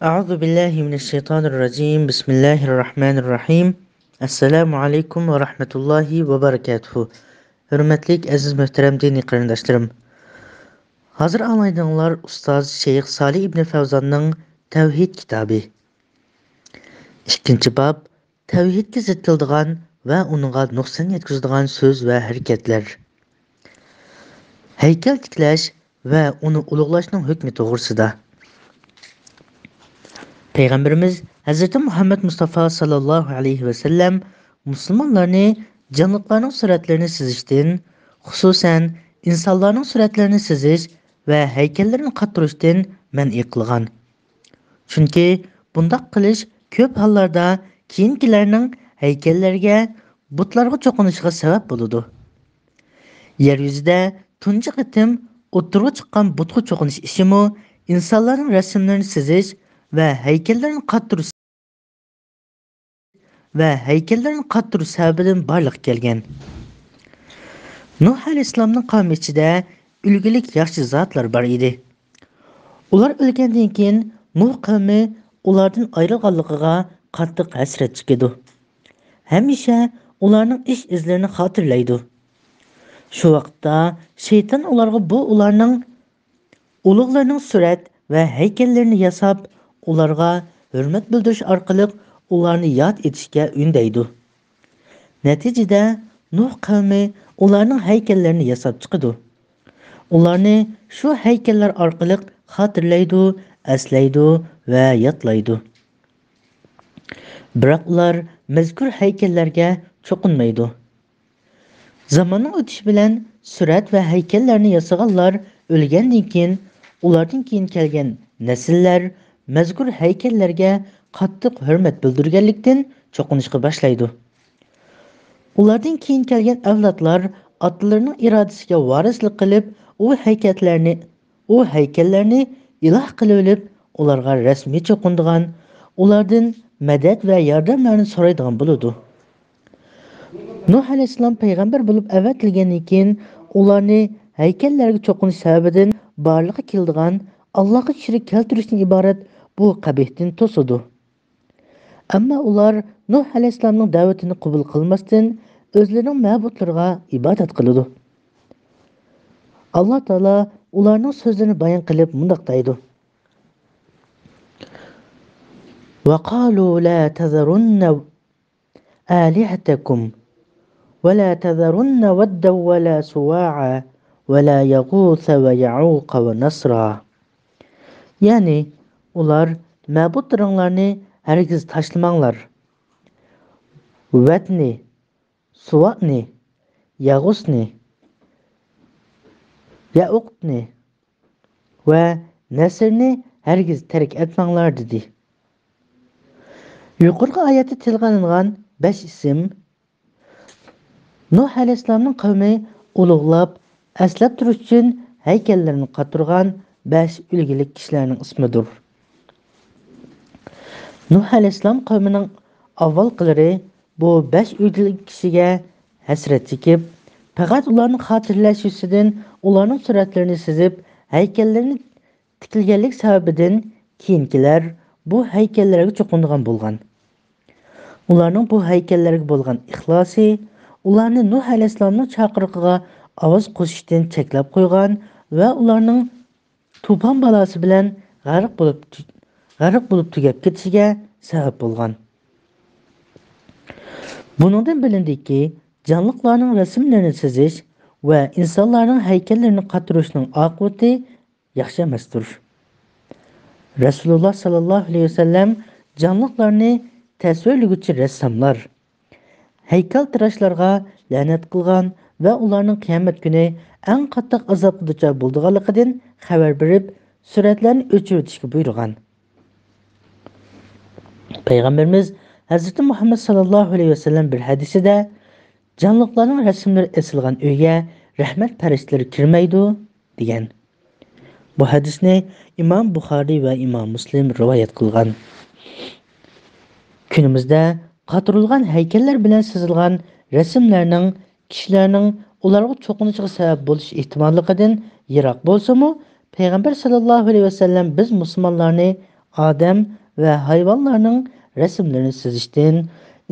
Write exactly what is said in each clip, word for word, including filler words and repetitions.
أعوذ بالله من الشيطان الرجيم. بسم الله الرحمن الرحيم. السلام عليكم ورحمة الله وبركاته. ھۆرمەتلىك ئەزىز مۆھتەرەم دىنىي قېرىنداشلىرىم. ھازىر ئاڭلايدىغانلار ئۇستاز شەيخ سالىھ ئىبنى فەۋزاننىڭ تەۋھىد كىتابى. ئىككىنچى باب، تەۋھىدكە زىت كېلىدىغان ۋە ئۇنىڭغا نۇقسان يەتكۈزىدىغان سۆز ۋە ھەرىكەتلەر. ھەيكەل تىكلەش ۋە ئۇنى ئۇلۇغلاشنىڭ ھۆكمى توغرىسىدا. پەيغەمبىرىمىز ھەزرىتى مۇھەممەد مۇستافا ساللاللاھۇ ئەلەيھى ۋەسەللەم مۇسۇلمانلارنى جانلىقلارنىڭ سۈرەتلىرىنى سىزىشتىن، خۇسۇسەن، ئىنسانلارنىڭ سۈرەتلىرىنى سىزىش ۋە ھەيكەللىرىنى قاتتۇرۇشتىن مەنئى قىلغان. چۈنكى بۇنداق قىلىش كۆپ ھاللاردا كېيىنكىلەرنىڭ ھەيكەللەرگە، بۇتلارغا چوقۇنۇشىغا سەۋەب بولىدۇ. يەر يۈزىدە تۇنجى قېتىم ئوتتۇرىغا چىققان بۇتقا چوقۇنۇش ئىشىمۇ ئىنسانلارنىڭ رەسىملىرىنى سىزىش ۋە ھەيكەللىرىنى قاتتۇرۇش ۋە ھەيكەللىرىنى قاتتۇرۇش سەۋەبىدىن بارلىققا كەلگەن. نۇھ ئەلەيھىسسالامنىڭ قەۋمى ئىچىدە ئۈلگىلىك ياخشى زاتلار بار ئىدى. ئۇلار ئۆلگەندىن كېيىن نۇھ قەۋمى ئۇلاردىن ئايرىلغانلىقىغا قاتتىق ھەسرەت چېكىدۇ. ھەمىشە ئۇلارنىڭ ئىش ئىزلىرىنى خاتىرىلەيدۇ. شۇ ۋاقىتتا شەيتان ئۇلارغا بۇ ئۇلارنىڭ ئۇلۇغلىرىنىڭ سۈرەت ۋە ھەيكەللىرىنى ياساپ، ئۇلارغا ھۆرمەت بىلدۈرۈش ئارقىلىق ئۇلارنى ياد ئېتىشكە ئۈندەيدۇ. نەتىجىدە، نۇھ قەۋمى ئۇلارنىڭ ھەيكەللىرىنى ياساپ چىقىدۇ. ئۇلارنى شۇ ھەيكەللەر ئارقىلىق خاتىرىلەيدۇ، ئەسلەيدۇ ۋە يادلايدۇ. بىراق ئۇلار مەزكۇر ھەيكەللەرگە چوقۇنمايدۇ. زاماننىڭ ئۆتۈشى بىلەن سۈرەت ۋە ھەيكەللەرنى ياسىغانلار ئۆلگەندىن كېيىن، ئۇلاردىن كېيىن كەلگەن نەسىللەر مەزكۇر ھەيكەللەرگە قاتتىق ھۆرمەت بىلدۈرگەنلىكتىن چوقۇنۇشقا باشلايدۇ. ئۇلاردىن كېيىن كەلگەن ئەۋلادلار ئاتىلىرىنىڭ ئىرادىسىگە ۋارىسلىق قىلىپ، ئۇ ھەيكەللەرنى، ئۇ ھەيكەللەرنى ئىلاھ قىلىۋېلىپ، ئۇلارغا رەسمىي چوقۇنىدىغان، ئۇلاردىن مەدەت ۋە ياردەملەرنى سورايدىغان بولىدۇ. نۇھ ئەلەيھىسسالام پەيغەمبەر بولۇپ ئەۋەتىلگەندىن كېيىن، ئۇلارنى ھەيكەللەرگە چوقۇنۇش سەۋەبىدىن بارلىققا كېلىدىغان، ئاللاغا شېرىك كەلتۈرۈشتىن ئىبارەت بۇ قەبىھتىن توسىدۇ. ئەمما ئۇلار نۇھ ئەلەيھىسسالامنىڭ دەۋىتىنى قوبۇل قىلماستىن، ئۆزلىرىنىڭ مەبۇدلىرىغا ئىبادەت قىلىدۇ. ئاللا تائالا ئۇلارنىڭ سۆزلىرىنى بايان قىلىپ مۇنداق دەيدۇ: وقالوا لا تذرن آلهتكم ولا تذرن ودا ولا سواعا ولا يغوث ويعوق ونسرا. يەنى، ئۇلار مەبۇدلىرىڭلارنى ھەرگىز تاشلىماڭلار. ۋەدنى، سۇۋانى، يەغۇسنى، يەئۇقنى ۋە نەسرنى ھەرگىز تەرك ئەتمەڭلار، دېدى. يۇقىرىقى ئايەتتە تىلغا ئېلىنغان بەش ئىسىم نۇھ ئەلەيھىسسالامنىڭ قەۋمى ئۇلۇغلاپ، ئەسلەپ تۇرۇش ئۈچۈن ھەيكەللىرىنى قاتتۇرغان بەش ئۈلگىلىك كىشىلەرنىڭ ئىسمىدۇر. نۇھ ئەلەيھىسسالام قەۋمىنىڭ ئاۋۋالقىلىرى بۇ بەش ئۈلگىلىك كىشىگە ھەسرەت چېكىپ، پەقەت ئۇلارنى خاتىرىلەش يۈزىسىدىن ئۇلارنىڭ سۈرەتلىرىنى سىزىپ، ھەيكەللىرىنى تىكىلگەنلىك سەۋەبىدىن كېيىنكىلەر بۇ ھەيكەللەرگە چوقۇنىدىغان بولغان. ئۇلارنىڭ بۇ ھەيكەللەرگە بولغان ئىخلاسى ئۇلارنى نۇھ ئەلەيھىسسالامنىڭ چاقىرىقىغا ئاۋاز قوشۇشتىن چەكلەپ قويغان ۋە ئۇلارنىڭ توپان بالاسى بىلەن غەرق بولۇپ، غەرق بولۇپ تۈگەپ كېتىشىگە سەۋەب بولغان. بۇنىڭدىن بىلىندىكى، جانلىقلارنىڭ رەسىملىرىنى سىزىش ۋە ئىنسانلارنىڭ ھەيكەللىرىنى قاتتۇرۇشنىڭ ئاقىۋىتى ياخشى ئەمەستۇر. رەسۇلۇللا ساللاللاھۇ ئەلەيھى ۋەسەللەم جانلىقلارنى تەسۋىرلىگۈچى رەسساملار، ھەيكەلتىراشلارغا لەنەت قىلغان ۋە ئۇلارنىڭ قىيامەت كۈنى ئەڭ قاتتىق ئازابقا دۇچار بولىدىغانلىقىدىن خەۋەر بېرىپ، سۈرەتلەرنى ئۆچۈرۈۋېتىشكە بۇيرۇغان. پەيغەمبىرىمىز ھەزرىتى مۇھەممەد ساللاللاھۇ ئەلەيھى ۋەسەللەم بىر ھەدىسىدە، جانلىقلارنىڭ رەسىملىرى ئېسىلغان ئۆيگە رەھمەت پەرىشتىلىرى كىرمەيدۇ، دېگەن. بۇ ھەدىسنى ئىمام بۇخارىي ۋە ئىمام مۇسلىم رىۋايەت قىلغان. كۈنىمىزدە قاتۇرۇلغان ھەيكەللەر بىلەن سىزىلغان رەسىملەرنىڭ كىشىلەرنىڭ ئۇلارغا چوقۇنۇشىغا سەۋەب بولۇش ئېھتىماللىقىدىن يىراق بولسىمۇ، پەيغەمبەر ساللاللاھۇ ئەلەيھى ۋەسەللەم بىز مۇسۇلمانلارنى ئادەم ۋە ھايۋانلارنىڭ رەسىملىرىنى سىزىشتىن،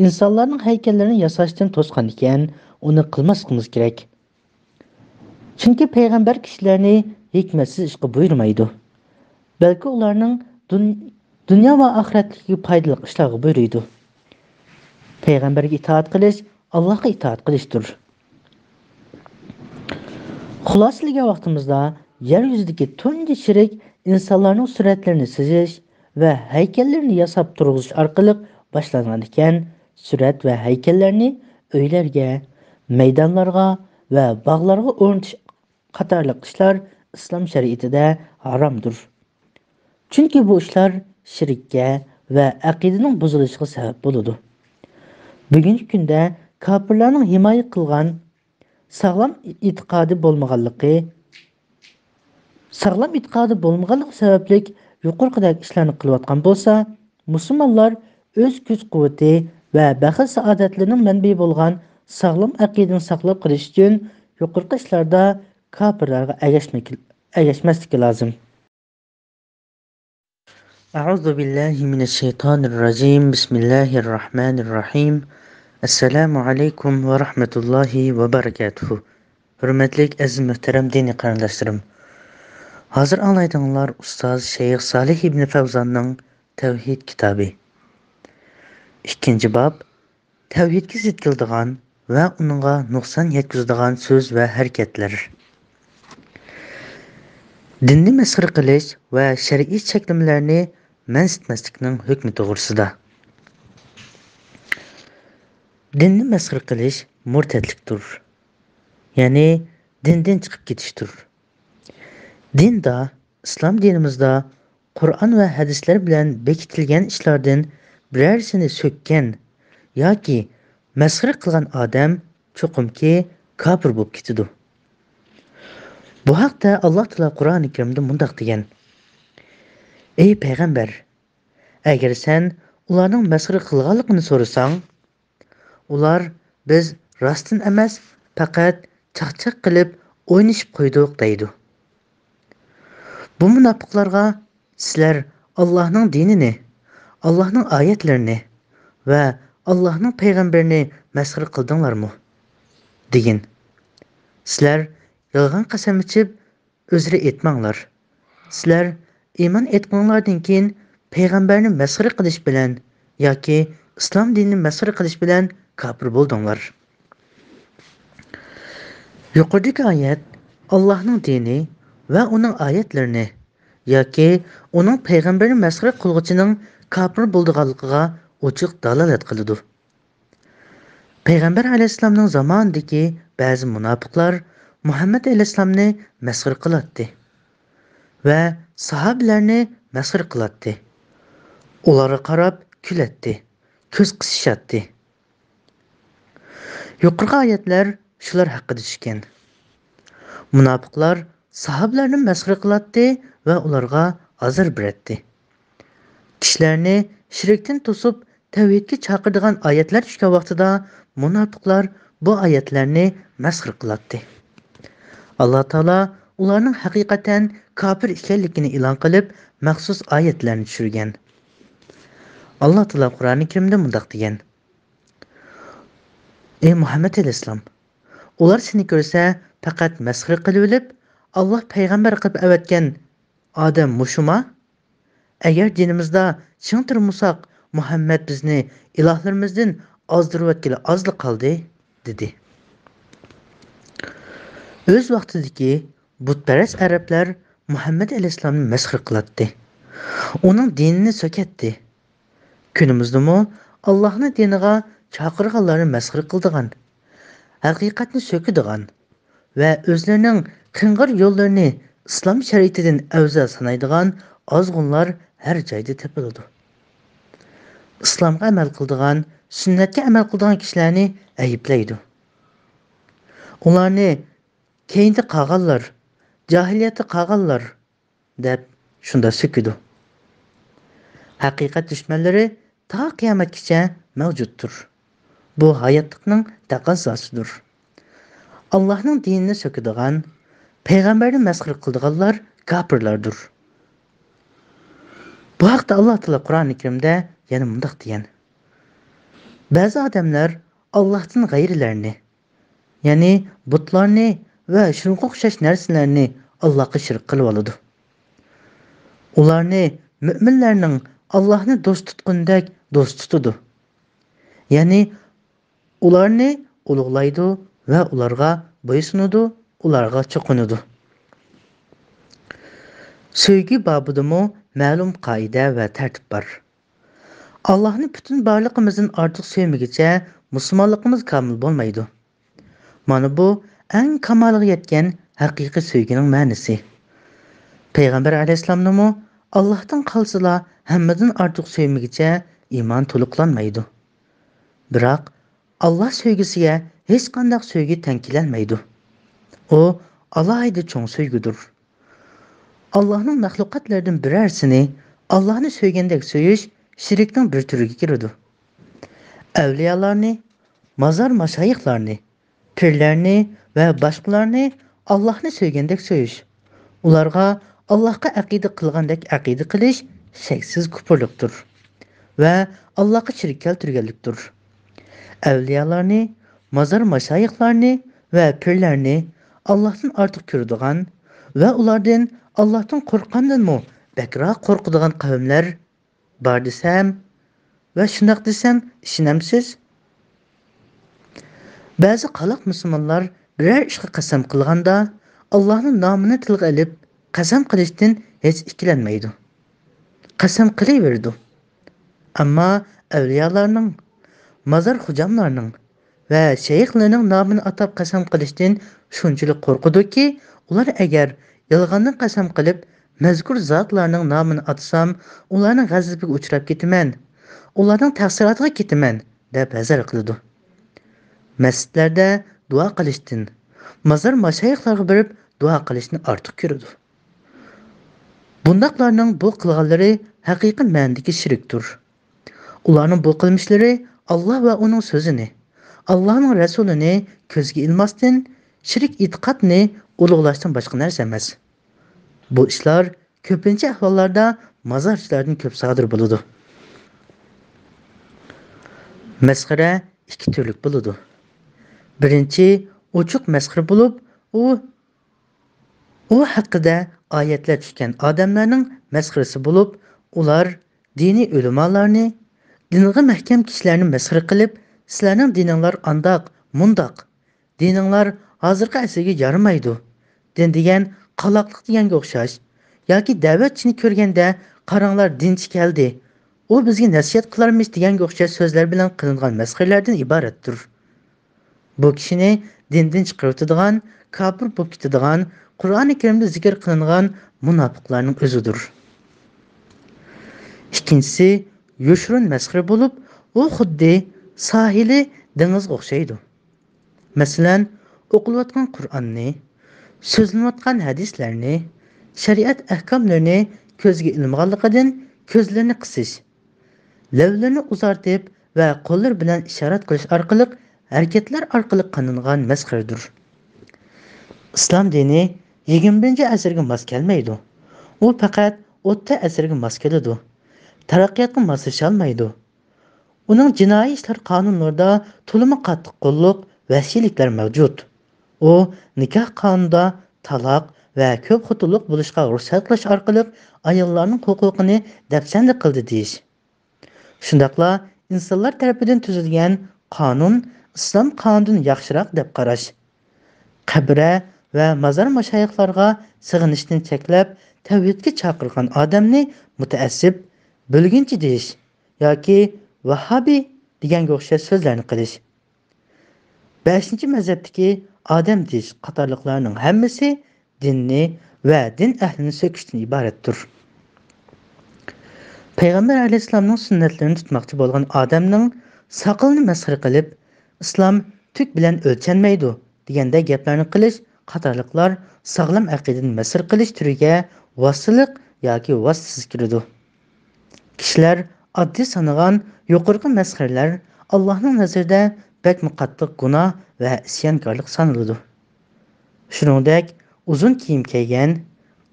ئىنسانلارنىڭ ھەيكەللىرىنى ياساشتىن توسقان ئىكەن، ئۇنى قىلماسلىقىمىز كېرەك. چۈنكى پەيغەمبەر كىشىلەرنى ھېكمەتسىز ئىشقا بۇيرۇمايدۇ، بەلكى ئۇلارنىڭ دۇن-، دۇنيا ۋە ئاخىرەتلىكىگە پايدىلىق ئىشلارغا بۇيرۇيدۇ. پەيغەمبەرگە ئىتائەت قىلىش ئاللاھقا ئىتائەت قىلىشتۇر. خۇلاسىلىگەن ۋاقتىمىزدا يەر يۈزىدىكى تۇنجى شىرك ئىنسانلارنىڭ سۈرەتلىرىنى سىزىش ۋە ھەيكەللىرىنى ياساپ تۇرغۇزۇش ئارقىلىق باشلانغان ئىكەن، سۈرەت ۋە ھەيكەللەرنى ئۆيلەرگە، مەيدانلارغا ۋە باغلارغا ئورنىتىش قاتارلىق ئىشلار ئىسلام شەرىئىتىدە ھارامدۇر. چۈنكى بۇ ئىشلار شىرككە ۋە ئەقىدىنىڭ بۇزۇلۇشىغا سەۋەب بولىدۇ. بۈگۈنكى كۈندە كاپىرلارنىڭ ھىمايە قىلغان ساغلام ئېتىقادى بولمىغانلىقى، ساغلام ئېتىقادى بولمىغانلىقى سەۋەبلىك يۇقىرىقىدەك ئىشلارنى قىلىۋاتقان بولسا، مۇسۇلمانلار ئۆز كۈچ-قۇۋۋىتى ۋە بەخت-سائادەتلىرىنىڭ مەنبىيى بولغان ساغلام ئەقىدىنى ساقلاپ قېلىش ئۈچۈن يۇقىرىقى ئىشلاردا كاپىرلارغا ئەگەشمەك-، ئەگەشمەسلىكى لازىم. أعوذ بالله من الشيطان الرجيم. بسم الله الرحمن الرحيم. السلام عليكم ورحمة الله وبركاته. ھۆرمەتلىك ئەزىز مۆھتەرەم دىنىي قېرىنداشلىرىم! ھازىر ئاڭلايدىغانلار ئۇستاز شەيخ سالىھ ئىبنى فەۋزاننىڭ تەۋھىد كىتابى. ئىككىنچى باب، تەۋھىدكە زىت كېلىدىغان ۋە ئۇنىڭغا نۇقسان يەتكۈزىدىغان سۆز ۋە ھەرىكەتلەر. دىننى مەسخىرە قىلىش ۋە شەرئىي چەكلىمىلەرنى مەنسىتمەسلىكنىڭ ھۆكمى توغرىسىدا. دىننى مەسخىرە قىلىش مۇرتەتلىكتۇر. يەنى دىندىن چىقىپ كېتىشتۇر. دىندا، ئىسلام دىنىمىزدا قۇرئان ۋە ھەدىسلەر بىلەن بېكىتىلگەن ئىشلاردىن بىرەرسىنى سۆككەن ياكى مەسخىرە قىلغان ئادەم چوقۇمكى كاپىر بولۇپ كېتىدۇ. بۇ ھەقتە ئاللا تائالا قۇرئانى كەرىمدە مۇنداق دېگەن: ئەي پەيغەمبەر، ئەگەر سەن ئۇلارنىڭ مەسخىرە قىلغانلىقىنى سورىساڭ، ئۇلار: «بىز راستتىن ئەمەس، پەقەت چاقچاق قىلىپ ئوينىشىپ قويدۇق» دەيدۇ. بۇ مۇناپىقلارغا: «سىلەر ئاللاھنىڭ دىنىنى، ئاللاھنىڭ ئايەتلىرىنى ۋە ئاللاھنىڭ پەيغەمبىرىنى مەسخىرە قىلدىڭلارمۇ؟» دېگىن. سىلەر يالغان قەسەم ئىچىپ، ئۆزرە ئېيتماڭلار. سىلەر ئىمان ئېيتقىنىڭلاردىن كېيىن پەيغەمبەرنى مەسخىرە قىلىش بىلەن ياكى ئىسلام دىنىنى مەسخىرە قىلىش بىلەن كاپىر بولدۇڭلار. يۇقىرىدىكى ئايەت ئاللاھنىڭ دىنى ۋە ئۇنىڭ ئايەتلىرىنى ياكى ئۇنىڭ پەيغەمبىرىنى مەسخىرە قىلغۇچىنىڭ كاپىر بولىدىغانلىقىغا ئوچۇق دالالەت قىلىدۇ. پەيغەمبەر ئەلەيھىسسالامنىڭ زامانىدىكى بەزى مۇناپىقلار مۇھەممەد ئەلەيھىسسالامنى مەسخىرە قىلاتتى ۋە ساھابىلەرنى مەسخىرە قىلاتتى. ئۇلارغا قاراپ كۈلەتتى، كۆز قىسىشاتتى. يۇقىرىقى ئايەتلەر شۇلار ھەققىدە چۈشكەن. مۇناپىقلار ساھابىلەرنى مەسخىرە قىلاتتى ۋە ئۇلارغا ئازار بېرەتتى. كىشىلەرنى شىركتىن توسۇپ، تەۋھىدكە چاقىرىدىغان ئايەتلەر چۈشكەن ۋاقتىدا مۇناپىقلار بۇ ئايەتلەرنى مەسخىرە قىلاتتى. ئاللا تائالا ئۇلارنىڭ ھەقىقەتەن كاپىر ئىكەنلىكىنى ئېلان قىلىپ، مەخسۇس ئايەتلەرنى چۈشۈرگەن. ئاللا تائالا قۇرئانى كەرىمدە مۇنداق دېگەن: ئەي مۇھەممەد ئەلەيھىسسالام، ئۇلار سېنى كۆرسە پەقەت مەسخىرە قىلىۋېلىپ، ئاللا پەيغەمبەر قىلىپ ئەۋەتكەن ئادەم مۇشۇما؟ ئەگەر دىنىمىزدا چىڭ تۇرمىساق، مۇھەممەد بىزنى ئىلاھلىرىمىزدىن ئازدۇرۇۋەتكىلى ئازلا قالدى، دېدى. ئۆز ۋاقتىدىكى بۇتپەرەس ئەرەبلەر مۇھەممەد ئەلەيھىسسالامنى مەسخىرە قىلاتتى. ئۇنىڭ دىنىنى سۆكەتتى. كۈنىمىزدىمۇ ئاللاھنىڭ دىنىغا چاقىرغانلارنى مەسخىرە قىلىدىغان، ھەقىقەتنى سۆكىدىغان ۋە ئۆزلىرىنىڭ قىڭغىر يوللىرىنى ئىسلام شەرىئىتىدىن ئەۋزەل سانايدىغان ئازغۇنلار ھەر جايدا تېپىلىدۇ. ئىسلامغا ئەمەل قىلىدىغان، سۈننەتكە ئەمەل قىلىدىغان كىشىلەرنى ئەيىبلەيدۇ. ئۇلارنى «كەينىدە قالغانلار، جاھىلىيەتتە قالغانلار» دەپ شۇنداق سۆكىدۇ. ھەقىقەت دۈشمەنلىرى تا قىيامەتكىچە مەۋجۇتتۇر. بۇ ھاياتلىقنىڭ تەقەززاسىدۇر. ئاللاھنىڭ دىنىنى سۆكىدىغان، پەيغەمبەرنى مەسخىرە قىلىدىغانلار كاپىرلاردۇر. بۇ ھەقتە ئاللا تائالا قۇرئانى كەرىمدە يەنە مۇنداق دېگەن: بەزى ئادەملەر ئاللاھتىن غەيرىلەرنى، يەنى بۇتلارنى ۋە شۇنىڭغا ئوخشاش نەرسىلەرنى ئاللاغا شېرىك قىلىۋالىدۇ. ئۇلارنى مۆمىنلەرنىڭ ئاللاھنى دوست تۇتقىنىدەك دوست تۇتىدۇ. يەنى ئۇلارنى ئۇلۇغلايدۇ ۋە ئۇلارغا بويسۇنىدۇ، ئۇلارغا چوقۇنىدۇ. سۆيگۈ بابىدىمۇ مەلۇم قائىدە ۋە تەرتىپ بار. ئاللاھنى پۈتۈن بارلىقىمىزدىن ئارتۇق سۆيمىگۈچە مۇسۇلمانلىقىمىز كامىل بولمايدۇ. مانا بۇ ئەڭ كامالىغا يەتكەن ھەقىقىي سۆيگۈنىڭ مەنىسى. پەيغەمبەر ئەلەيھىسسالامنىمۇ ئاللاھتىن قالسىلا ھەممىدىن ئارتۇق سۆيمىگۈچە ئىمان تولۇقلانمايدۇ. بىراق، ئاللا سۆيگۈسىگە ھېچقانداق سۆيگۈ تەڭ كېلەلمەيدۇ. ئۇ ئالاھىدە چوڭ سۆيگۈدۇر. ئاللاھنىڭ مەخلۇقاتلىرىدىن بىرەرسىنى ئاللاھنى سۆيگەندەك سۆيۈش شىركنىڭ بىر تۈرىگە كىرىدۇ. ئەۋلىيالارنى، مازار ماشايىخلارنى، پىرلەرنى ۋە باشقىلارنى ئاللاھنى سۆيگەندەك سۆيۈش، ئۇلارغا ئاللاھقا ئەقىدە قىلغاندەك ئەقىدە قىلىش شەكسىز كۇپۇرلۇقتۇر ۋە ئاللاھقا شېرىك كەلتۈرگەنلىكتۇر. ئەۋلىيالارنى، مازار ماشايىخلارنى ۋە پىرلەرنى ئاللاھتىن ئارتۇق كۆرىدىغان ۋە ئۇلاردىن ئاللاھتىن قورققاندىنمۇ بەكرەك قورقىدىغان قەۋملەر بار دېسەم ۋە شۇنداق دېسەم ئىشىنەمسىز؟ بەزى قالاق مۇسۇلمانلار بىرەر ئىشقا قەسەم قىلغاندا، ئاللاھنىڭ نامىنى تىلغا ئېلىپ قەسەم قىلىشتىن ھېچ ئىككىلەنمەيدۇ. قەسەم قىلىۋېرىدۇ. ئەمما ئەۋلىيالارنىڭ، مازار خوجاملارنىڭ ۋە شەيخلىرىنىڭ نامىنى ئاتاپ قەسەم قىلىشتىن شۇنچىلىك قورقىدۇكى، ئۇلار ئەگەر يالغاندىن قەسەم قىلىپ، مەزكۇر زاتلارنىڭ نامىنى ئاتىسام، ئۇلارنىڭ غەزىپىگە ئۇچراپ كېتىمەن، ئۇلارنىڭ تەقسىراتىغا كېتىمەن، دەپ ھەزەر قىلىدۇ. مەسچىتلەردە دۇئا قىلىشتىن، مازار ماشايىخلارغا بېرىپ دۇئا قىلىشنى ئارتۇق كۆرىدۇ. بۇنداقلارنىڭ بۇ قىلغانلىرى ھەقىقىي مەنىدىكى شىركتۇر. ئۇلارنىڭ بۇ قىلمىشلىرى ئاللا ۋە ئۇنىڭ سۆزىنى، ئاللانىڭ رەسۇلىنى كۆزگە ئىلماستىن، شىرك ئېتىقادنى ئۇلۇغلاشتىن باشقا نەرسە ئەمەس. بۇ ئىشلار كۆپىنچە ئەھۋاللاردا مازارچىلاردىن كۆپ سادىر بولىدۇ. مەسخىرە ئىككى تۈرلۈك بولىدۇ. بىرىنچى، ئوچۇق مەسخىرە بولۇپ، ئۇ ئۇ ھەققىدە ئايەتلەر چۈشكەن ئادەملەرنىڭ مەسخىرىسى بولۇپ، ئۇلار دىنىي ئۆلىمالارنى، دىنغا مەھكەم كىشىلەرنى مەسخىرە قىلىپ، سىلەرنىڭ دىنىڭلار ئانداق، مۇنداق، دىنىڭلار ھازىرقى ئەسىرگە يارىمايدۇ، دىن دېگەن قالاقلىق دېگەنگە ئوخشاش، ياكى دەۋەتچىنى كۆرگەندە، قاراڭلار دىنچى كەلدى، ئۇ بىزگە نەسىھەت قىلارمىش دېگەنگە ئوخشاش سۆزلەر بىلەن قىلىنغان مەسخىرىلەردىن ئىبارەتتۇر. بۇ كىشىنى دىندىن چىقىرىۋېتىدىغان، كاپىر بولۇپ كېتىدىغان، قۇرئانى كەرىمدە زىكىر قىلىنغان مۇناپىقلارنىڭ ئۆزىدۇر. ئىككىنچىسى، يوشۇرۇن مەسخىرە بولۇپ، ئۇ خۇددى ساھىلى دېڭىزغا ئوخشايدۇ. مەسىلەن، ئوقۇلۇۋاتقان قۇرئاننى، سۆزلىنىۋاتقان ھەدىسلەرنى، شەرىئەت ئەھكاملىرىنى كۆزگە ئىلمىغانلىقىدىن كۆزلىرىنى قىسىش، لەۋلىرىنى ئۇزارتىپ ۋە قوللىرى بىلەن ئىشارەت قىلىش ئارقىلىق ھەرىكەتلەر ئارقىلىق قىلىنغان مەسخىرىدۇر. ئىسلام دىنى يىگىرمە بىرىنچى ئەسىرگە ماس كەلمەيدۇ. ئۇ پەقەت ئوتتۇرا ئەسىرگە ماس كېلىدۇ. تەرەققىياتقا ماسلىشالمايدۇ. ئۇنىڭ جىنايى ئىشلار قانۇنلىرىدا تولىمۇ قاتتىق قوللۇق، ۋەھشىيلىكلەر مەۋجۇت. ئۇ نىكاھ قانۇنىدا تالاق ۋە كۆپ خوتۇنلۇق بولۇشقا رۇخسەت قىلىش ئارقىلىق ئاياللارنىڭ ھوقۇقىنى دەپسەندە قىلدى دېيىش. شۇنداقلا ئىنسانلار تەرىپىدىن تۈزۈلگەن قانۇن ئىسلام قانۇنىدىن ياخشىراق دەپ قاراش. قەبرە ۋە مازار ماشايىخلارغا سېغىنىشتىن چەكلەپ، تەۋھىدكە چاقىرغان ئادەمنى مۇتەئەسسىپ، بۆلگۈنچى دېيىش ياكى ۋاھابىي دېگەنگە ئوخشاش سۆزلەرنى قىلىش. بەشىنچى مەزھەپتىكى ئادەم دېيىش قاتارلىقلارنىڭ ھەممىسى دىننى ۋە دىن ئەھلىنى سۆكۈشتىن ئىبارەتتۇر. پەيغەمبەر ئەلەيھىسسالامنىڭ سۈننەتلىرىنى تۇتماقچى بولغان ئادەمنىڭ ساقىلىنى مەسخىرە قىلىپ، «ئىسلام تۈك بىلەن ئۆلچەنمەيدۇ» دېگەندەك گەپلەرنى قىلىش قاتارلىقلار ساغلام ئەقىدىنى مەسخىرە قىلىش تۈرىگە ۋاسىتىلىق ياكى ۋاسىتىسىز كىرىدۇ. كىشىلەر ئاددىي سانىغان يۇقىرىقى مەسخىرىلەر ئاللاھنىڭ نەزىرىدە بەكمۇ قاتتىق گۇناھ ۋە ئىسيانكارلىق سانىلىدۇ. شۇنىڭدەك ئۇزۇن كىيىم كىيگەن،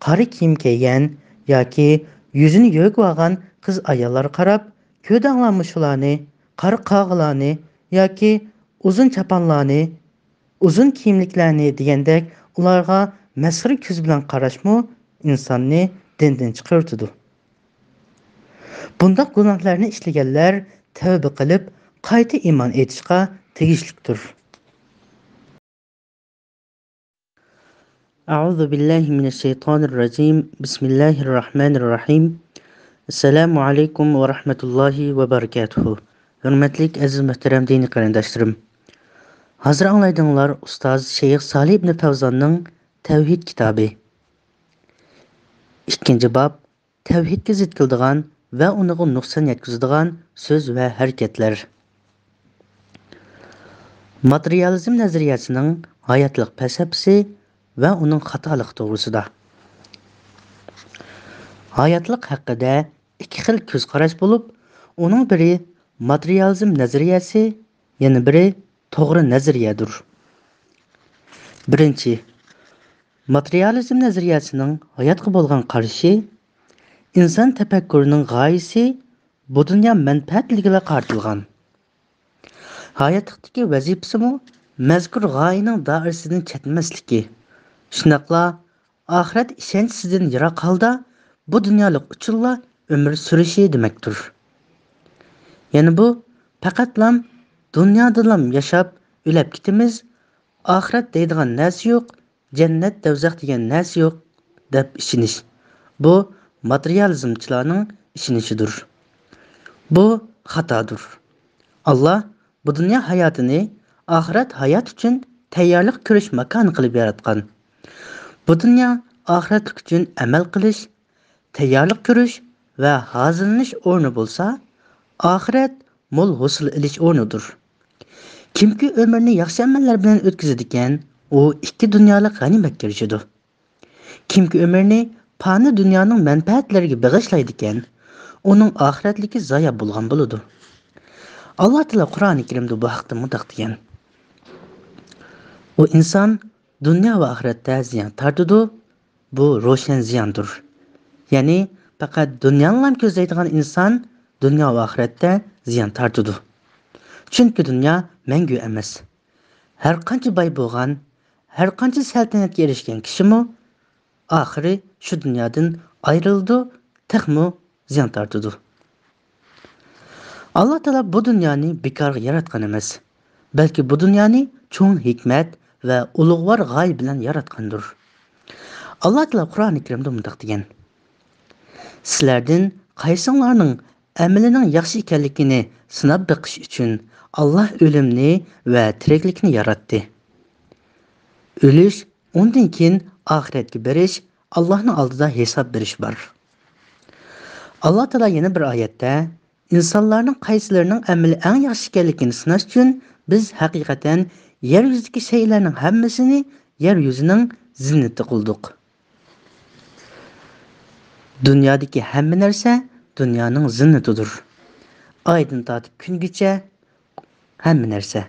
قارا كىيىم كىيگەن ياكى يۈزىنى يۆگىۋالغان قىز-ئاياللارغا قاراپ، «كۆردۈڭلارمۇ شۇلارنى، قارا قاغىلارنى ياكى ئۇزۇن چاپانلارنى، ئۇزۇن كىيىملىكلەرنى» دېگەندەك ئۇلارغا مەسخىرە كۆزى بىلەن قاراشمۇ ئىنساننى دىندىن چىقىرىۋېتىدۇ. بۇنداق گۇناھلارنى ئىشلىگەنلەر تەۋبە قىلىپ، قايتا ئىمان ئېيتىشقا تېگىشلىكتۇر. أعوذ بالله من الشيطان الرجيم. بسم الله الرحمن الرحيم. السلام عليكم ورحمة الله وبركاته. ھۆرمەتلىك ئەزىز مۆھتەرەم دىنىي قېرىنداشلىرىم. ھازىر ئاڭلايدىغىنىڭلار ئۇستاز شەيخ سالىھ ئىبنى فەۋزاننىڭ تەۋھىد كىتابى. ئىككىنچى باب، تەۋھىدكە زىت كېلىدىغان ۋە ئۇنىڭغا نۇقسان يەتكۈزىدىغان سۆز ۋە ھەرىكەتلەر. ماتېرىيالىزم نەزەرىيەسىنىڭ ھاياتلىق پەلسەپىسى ۋە ئۇنىڭ خاتالىقى توغرىسىدا. ھاياتلىق ھەققىدە ئىككى خىل كۆز قاراش بولۇپ، ئۇنىڭ بىرى ماتېرىيالىزم نەزەرىيەسى، يەنە بىرى توغرا نەزەرىيەدۇر. بىرىنچى، ماتېرىيالىزم نەزەرىيەسىنىڭ ھاياتقا بولغان قارىشى، ئىنسان تەپەككۇرىنىڭ غايىسى بۇ دۇنيا مەنپەئەتلىكىلا قارىتىلغان. ھاياتلىقتىكى ۋەزىپىسىمۇ مەزكۇر غايىنىڭ دائىرىسىدىن چەتنىمەسلىكى، شۇنداقلا ئاخىرەت ئىشەنچىسىدىن يىراق ھالدا بۇ دۇنيالىق ئۈچۈنلا ئۆمۈر سۈرۈشى دېمەكتۇر. يەنە بۇ پەقەتلام دۇنيادىلام ياشاپ ئۆلەپ كېتىمىز، ئاخىرەت دەيدىغان نەرسە يوق، جەننەت، دەۋزەخ دېگەن نەرسە يوق دەپ ئىشىنىش، بۇ ماتېرىيالىزمچىلارنىڭ ئىشىنىشىدۇر. بۇ خاتادۇر. ئاللا بۇ دۇنيا ھاياتىنى ئاخىرەت ھايات ئۈچۈن تەييارلىق كۆرۈش ماكانى قىلىپ ياراتقان. بۇ دۇنيا ئاخىرەتلىك ئۈچۈن ئەمەل قىلىش، تەييارلىق كۆرۈش ۋە ھازىرلىنىش ئورنى بولسا، ئاخىرەت مول ھوسۇل ئېلىش ئورنىدۇر. كىمكى ئۆمرىنى ياخشى ئەمەللەر بىلەن ئۆتكۈزىدىكەن، ئۇ ئىككى دۇنيالىق غەنىيمەتكە ئېرىشىدۇ. كىمكى ئۆمرىنى پانىي دۇنيانىڭ مەنپەئەتلىرىگە بېغىشلايدىكەن، ئۇنىڭ ئاخىرەتلىكى زايە بولغان بولىدۇ. ئاللا تائالا قۇرئانى كەرىمدە بۇ ھەقتە مۇنداق دېگەن: ئۇ ئىنسان دۇنيا ۋە ئاخىرەتتە زىيان تارتىدۇ، بۇ روشەن زىياندۇر. يەنى پەقەت دۇنيانىلا كۆزلەيدىغان ئىنسان دۇنيا ۋە ئاخىرەتتە زىيان تارتىدۇ. چۈنكى دۇنيا مەڭگۈ ئەمەس. ھەرقانچە باي بولغان، ھەرقانچە سەلتەنەتكە ئېرىشكەن كىشىمۇ ئاخىرى شۇ دۇنيادىن ئايرىلىدۇ، تېخىمۇ زىيان تارتىدۇ. ئاللا تائالا بۇ دۇنيانى بىكارغا ياراتقان ئەمەس، بەلكى بۇ دۇنيانى چوڭ ھېكمەت ۋە ئۇلۇغۋار غايە بىلەن ياراتقاندۇر. ئاللا تائالا قۇرئانى كەرىمدە مۇنداق دېگەن: سىلەردىن قايسىڭلارنىڭ ئەمىلىنىڭ ياخشى ئىكەنلىكىنى سىناپ بېقىش ئۈچۈن ئاللا ئۆلۈمنى ۋە تىرىكلىكنى ياراتتى. ئۆلۈش، ئۇندىن كېيىن ئاخىرەتكە بېرىش، ئاللانىڭ ئالدىدا ھېساب بېرىش بار. ئاللا تائالا يەنە بىر ئايەتتە، ئىنسانلارنىڭ قايسىلىرىنىڭ ئەمىلى ئەڭ ياخشى ئىكەنلىكىنى سىناش ئۈچۈن، بىز ھەقىقەتەن يەر يۈزىدىكى شەيئىلەرنىڭ ھەممىسىنى يەر يۈزىنىڭ زىننىتى قىلدۇق. دۇنيادىكى ھەممە نەرسە دۇنيانىڭ زىننىتىدۇر. ئايدىن تارتىپ كۈنگىچە ھەممە نەرسە.